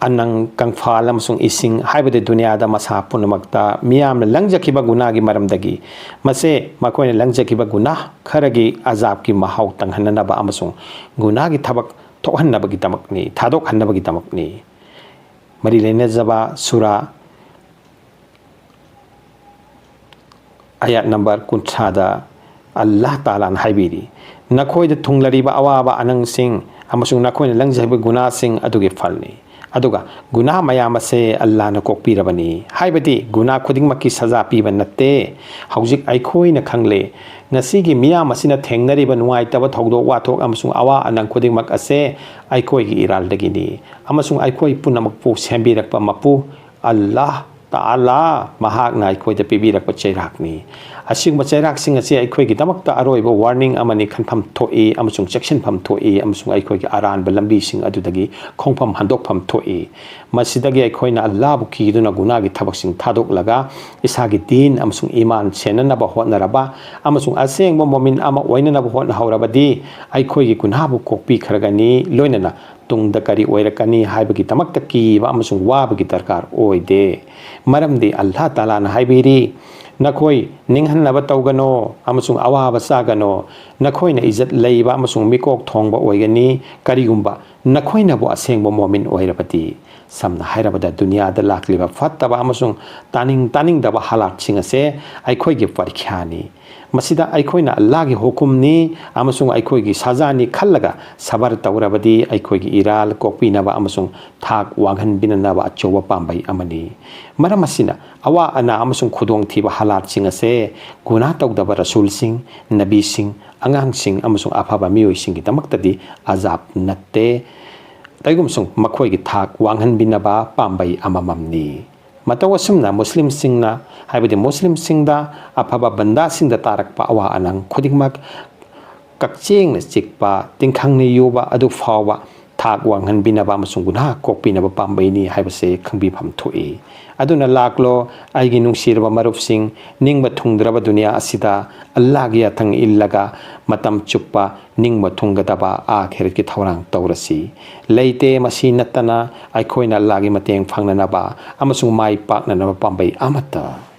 ꯑꯅꯪ, ꯀꯪꯐꯥꯜ ꯑꯃꯁꯨꯡ ꯏꯁꯤꯡ, ꯍꯥꯏꯕꯗꯤ ꯗꯨꯅꯤꯌꯥꯗ ꯃꯁꯥ ꯄꯨꯝꯅꯃꯛꯇ ꯃꯤꯌꯥꯝꯅ ꯂꯪꯖꯈꯤꯕ ꯒꯨꯅꯥꯒꯤ ꯃꯔꯝꯗꯒꯤ꯫ ꯃꯁꯦ ꯃꯈꯣꯏꯅ ꯂꯪꯖꯈꯤꯕ ꯒꯨꯅꯥ ꯈꯔꯒꯤ ꯑꯖꯥꯕꯀꯤ ꯃꯍꯥꯎ ꯇꯪꯍꯟꯅꯅꯕ ꯑꯃꯁꯨꯡ ꯒꯨꯅꯥꯒꯤ ꯊꯕꯛ ꯊꯣꯛꯍꯟꯅꯕꯒꯤꯗꯃꯛꯅꯤ, ꯊꯥꯗꯣꯛꯍꯟꯅꯕꯒꯤꯗꯃꯛꯅꯤ꯫ ꯃꯔꯤ ꯂꯩꯅꯖꯕ ꯁꯨꯔꯥ ꯑꯌꯥꯠ ꯅꯝꯕꯔ ꯀꯨꯟꯊ꯭ꯔꯥꯗ ꯑꯜꯂꯥꯍ ꯇꯥꯂꯥꯅ ꯍꯥꯏꯕꯤꯔꯤ, "ꯅꯈꯣꯏꯗ ꯊꯨꯡꯂꯔꯤꯕ ꯑꯋꯥꯕ ꯑꯅꯪꯁꯤꯡ ꯑꯃꯁꯨꯡ ꯅꯈꯣꯏꯅ ꯂꯪꯖꯈꯤꯕ ꯒꯨꯅꯥꯁꯤꯡ ꯑꯗꯨꯒꯤ ꯐꯜꯅꯤ꯫ ꯑꯗꯨꯒ ꯒꯨꯅꯥ ꯃꯌꯥꯝ ꯑꯁꯦ ꯑꯜꯂꯥꯍꯅ ꯀꯣꯛꯄꯤꯔꯕꯅꯤ, ꯍꯥꯏꯕꯗꯤ ꯒꯨꯅꯥ ꯈꯨꯗꯤꯡꯃꯛꯀꯤ ꯁꯖꯥ ꯄꯤꯕ ꯅꯠꯇꯦ꯫ ꯍꯧꯖꯤꯛ ꯑꯩꯈꯣꯏꯅ ꯈꯪꯂꯦ, ꯉꯁꯤꯒꯤ ꯃꯤꯌꯥꯝ ꯑꯁꯤꯅ ꯊꯦꯡꯅꯔꯤꯕ ꯅꯨꯡꯉꯥꯏꯇꯕ ꯊꯧꯗꯣꯛ ꯋꯥꯊꯣꯛ ꯑꯃꯁꯨꯡ ꯑꯋꯥ ꯑꯅꯪ ꯈꯨꯗꯤꯡꯃꯛ ꯑꯁꯦ ꯑꯩꯈꯣꯏꯒꯤ ꯏꯔꯥꯜꯗꯒꯤꯅꯤ, ꯑꯃꯁꯨꯡ ꯑꯩꯈꯣꯏ ꯄꯨꯝꯅꯃꯛꯄꯨ ꯁꯦꯝꯕꯤꯔꯛꯄ ꯃꯄꯨ ꯑꯜꯂꯥꯍ ꯇꯥꯂꯥ ꯃꯍꯥꯛꯅ ꯑꯩꯈꯣꯏꯗ ꯄꯤꯕꯤꯔꯛꯄ ꯆꯩꯔꯥꯛꯅꯤ꯫ ꯑꯁꯤꯒꯨꯝꯕ ꯆꯩꯔꯥꯛꯁꯤꯡ ꯑꯁꯤ ꯑꯩꯈꯣꯏꯒꯤꯗꯃꯛꯇ ꯑꯔꯣꯏꯕ ꯋꯥꯔꯅꯤꯡ ꯑꯃꯅꯤ, ꯈꯟꯐꯝ ꯊꯣꯛꯏ ꯑꯃꯁꯨꯡ ꯆꯦꯛꯁꯤꯟꯐꯝ ꯊꯣꯛꯏ, ꯑꯃꯁꯨꯡ ꯑꯩꯈꯣꯏꯒꯤ ꯑꯔꯥꯟꯕ ꯂꯝꯕꯤꯁꯤꯡ ꯑꯗꯨꯗꯒꯤ ꯈꯣꯡꯐꯝ ꯍꯟꯗꯣꯛꯐꯝ ꯊꯣꯛꯏ꯫ ꯃꯁꯤꯗꯒꯤ ꯑꯩꯈꯣꯏꯅ ꯑꯜꯂꯥꯍꯕꯨ ꯀꯤꯗꯨꯅ ꯒꯨꯅꯥꯒꯤ ꯊꯕꯛꯁꯤꯡ ꯊꯥꯗꯣꯛꯂꯒ ꯏꯁꯥꯒꯤ ꯗꯤꯟ ꯑꯃꯁꯨꯡ ꯏꯃꯥꯟ ꯁꯦꯟꯅꯅꯕ ꯍꯣꯠꯅꯔꯕ ꯑꯃꯁꯨꯡ ꯑꯁꯦꯡꯕ ꯃꯣꯃꯤꯟ ꯑꯃ ꯑꯣꯏꯅꯅꯕ ꯍꯣꯠꯅꯍꯧꯔꯕꯗꯤ ꯑꯩꯈꯣꯏꯒꯤ ꯒꯨꯅꯥꯕꯨ ꯀꯣꯛꯄꯤꯈ꯭ꯔꯒꯅꯤ, ꯂꯣꯏꯅꯅ ꯇꯨꯡꯗ ꯀꯔꯤ ꯑꯣꯏꯔꯛꯀꯅꯤ ꯍꯥꯏꯕꯒꯤꯗꯃꯛꯇ ꯀꯤꯕ ꯑꯃꯁꯨꯡ ꯋꯥꯕꯒꯤ ꯗꯔꯀꯥꯔ ꯑꯣꯏꯗꯦ꯫ ꯃꯔꯝꯗꯤ ꯑꯜꯂꯥꯍ ꯇꯥꯂꯥꯅ ꯍꯥꯏꯕꯤꯔꯤ, "ꯅꯈꯣꯏ ꯅꯤꯡꯍꯟꯅꯕ ꯇꯧꯒꯅꯣ ꯑꯃꯁꯨꯡ ꯑꯋꯥꯕ ꯆꯥꯒꯅꯣ꯫ ꯅꯈꯣꯏꯅ ꯏꯖꯠ ꯂꯩꯕ ꯑꯃꯁꯨꯡ ꯃꯤꯀꯣꯛ ꯊꯣꯡꯕ ꯑꯣꯏꯒꯅꯤ, ꯀꯔꯤꯒꯨꯝꯕ ꯅꯈꯣꯏꯅꯕꯨ ꯑꯁꯦꯡꯕ ꯃꯣꯃꯤꯟ ꯑꯣꯏꯔꯕꯗꯤ꯫" ꯁꯝꯅ ꯍꯥꯏꯔꯕꯗ, ꯗꯨꯅꯤꯌꯥꯗ ꯂꯥꯛꯂꯤꯕ ꯐꯠꯇꯕ ꯑꯃꯁꯨꯡ ꯇꯥꯅꯤꯡ ꯇꯥꯅꯤꯡꯗꯕ ꯍꯥꯂꯥꯠꯁꯤꯡ ꯑꯁꯦ ꯑꯩꯈꯣꯏꯒꯤ ꯄꯔꯤꯈ꯭ꯌꯥꯅꯤ꯫ ꯃꯁꯤꯗ ꯑꯩꯈꯣꯏꯅ ꯑꯜꯂꯥꯍꯒꯤ ꯍꯨꯀꯨꯝꯅꯤ ꯑꯃꯁꯨꯡ ꯑꯩꯈꯣꯏꯒꯤ ꯁꯖꯥꯅꯤ ꯈꯜꯂꯒ ꯁꯕꯔ ꯇꯧꯔꯕꯗꯤ ꯑꯩꯈꯣꯏꯒꯤ ꯏꯔꯥꯜ ꯀꯣꯛꯄꯤꯅꯕ ꯑꯃꯁꯨꯡ ꯊꯥꯛ ꯋꯥꯡꯍꯟꯕꯤꯅꯅꯕ ꯑꯆꯧꯕ ꯄꯥꯝꯕꯩ ꯑꯃꯅꯤ꯫ ꯃꯔꯝ ꯑꯁꯤꯅ, ꯑꯋꯥ ꯑꯅꯥ ꯑꯃꯁꯨꯡ ꯈꯨꯗꯣꯡꯊꯤꯕ ꯍꯥꯂꯥꯠꯁꯤꯡ ꯑꯁꯦ ꯒꯨꯅꯥ ꯇꯧꯗꯕ ꯔꯁꯨꯜꯁꯤꯡ, ꯅꯕꯤꯁꯤꯡ, ꯑꯉꯥꯡꯁꯤꯡ ꯑꯃꯁꯨꯡ ꯑꯐꯕ ꯃꯤꯑꯣꯏꯁꯤꯡꯒꯤꯗꯃꯛꯇꯗꯤ ꯑꯖꯥꯕ ꯅꯠꯇꯦ, ꯀꯔꯤꯒꯨꯝꯕꯁꯨꯡ ꯃꯈꯣꯏꯒꯤ ꯊꯥꯛ ꯋꯥꯡꯍꯟꯕꯤꯅꯕ ꯄꯥꯝꯕꯩ ꯑꯃꯃꯝꯅꯤ꯫ ꯃꯇꯧ ꯑꯁꯨꯝꯅ ꯃꯨꯁꯂꯤꯝꯁꯤꯡꯅ, ꯍꯥꯏꯕꯗꯤ ꯃꯨꯁꯂꯤꯝꯁꯤꯡꯗ ꯑꯐꯕ ꯕꯟꯗꯥꯁꯤꯡꯗ ꯇꯥꯔꯛꯄ ꯑꯋꯥ ꯑꯅꯪ ꯈꯨꯗꯤꯡꯃꯛ ꯀꯛꯆꯦꯡꯅ ꯆꯤꯛꯄ ꯇꯤꯡꯈꯪꯅ ꯌꯨꯕ ꯑꯗꯨ ꯐꯥꯎꯕ ꯊꯥꯛ ꯋꯥꯡꯍꯟꯕꯤꯅꯕ ꯑꯃꯁꯨꯡ ꯒꯨꯅꯥꯍ ꯀꯣꯛꯄꯤꯅꯕ ꯄꯥꯝꯕꯩꯅꯤ ꯍꯥꯏꯕꯁꯦ ꯈꯪꯕꯤꯐꯝ ꯊꯣꯛꯏ꯫ ꯑꯗꯨꯅ ꯂꯥꯛꯂꯣ, ꯑꯩꯒꯤ ꯅꯨꯡꯁꯤꯔꯕ ꯃꯔꯨꯞꯁꯤꯡ, ꯅꯤꯡꯕ ꯊꯨꯡꯗ꯭ꯔꯕ ꯗꯨꯅꯤꯌꯥ ꯑꯁꯤꯗ ꯑꯜꯂꯥꯍꯒꯤ ꯌꯥꯊꯪ ꯏꯜꯂꯒ ꯃꯇꯝ ꯆꯨꯞꯄ ꯅꯤꯡꯕ ꯊꯨꯡꯒꯗꯕ ꯑꯥꯈꯤꯔꯠꯀꯤ ꯊꯧꯔꯥꯡ ꯇꯧꯔꯁꯤ꯫ ꯂꯩꯇꯦ ꯃꯁꯤ ꯅꯠꯇꯅ ꯑꯩꯈꯣꯏꯅ ꯑꯜꯂꯥꯍꯒꯤ ꯃꯇꯦꯡ ꯐꯪꯅꯅꯕ ꯑꯃꯁꯨꯡ ꯃꯥꯏ ꯄꯥꯛꯅꯅꯕ ꯄꯥꯝꯕꯩ ꯑꯃꯠꯇ꯫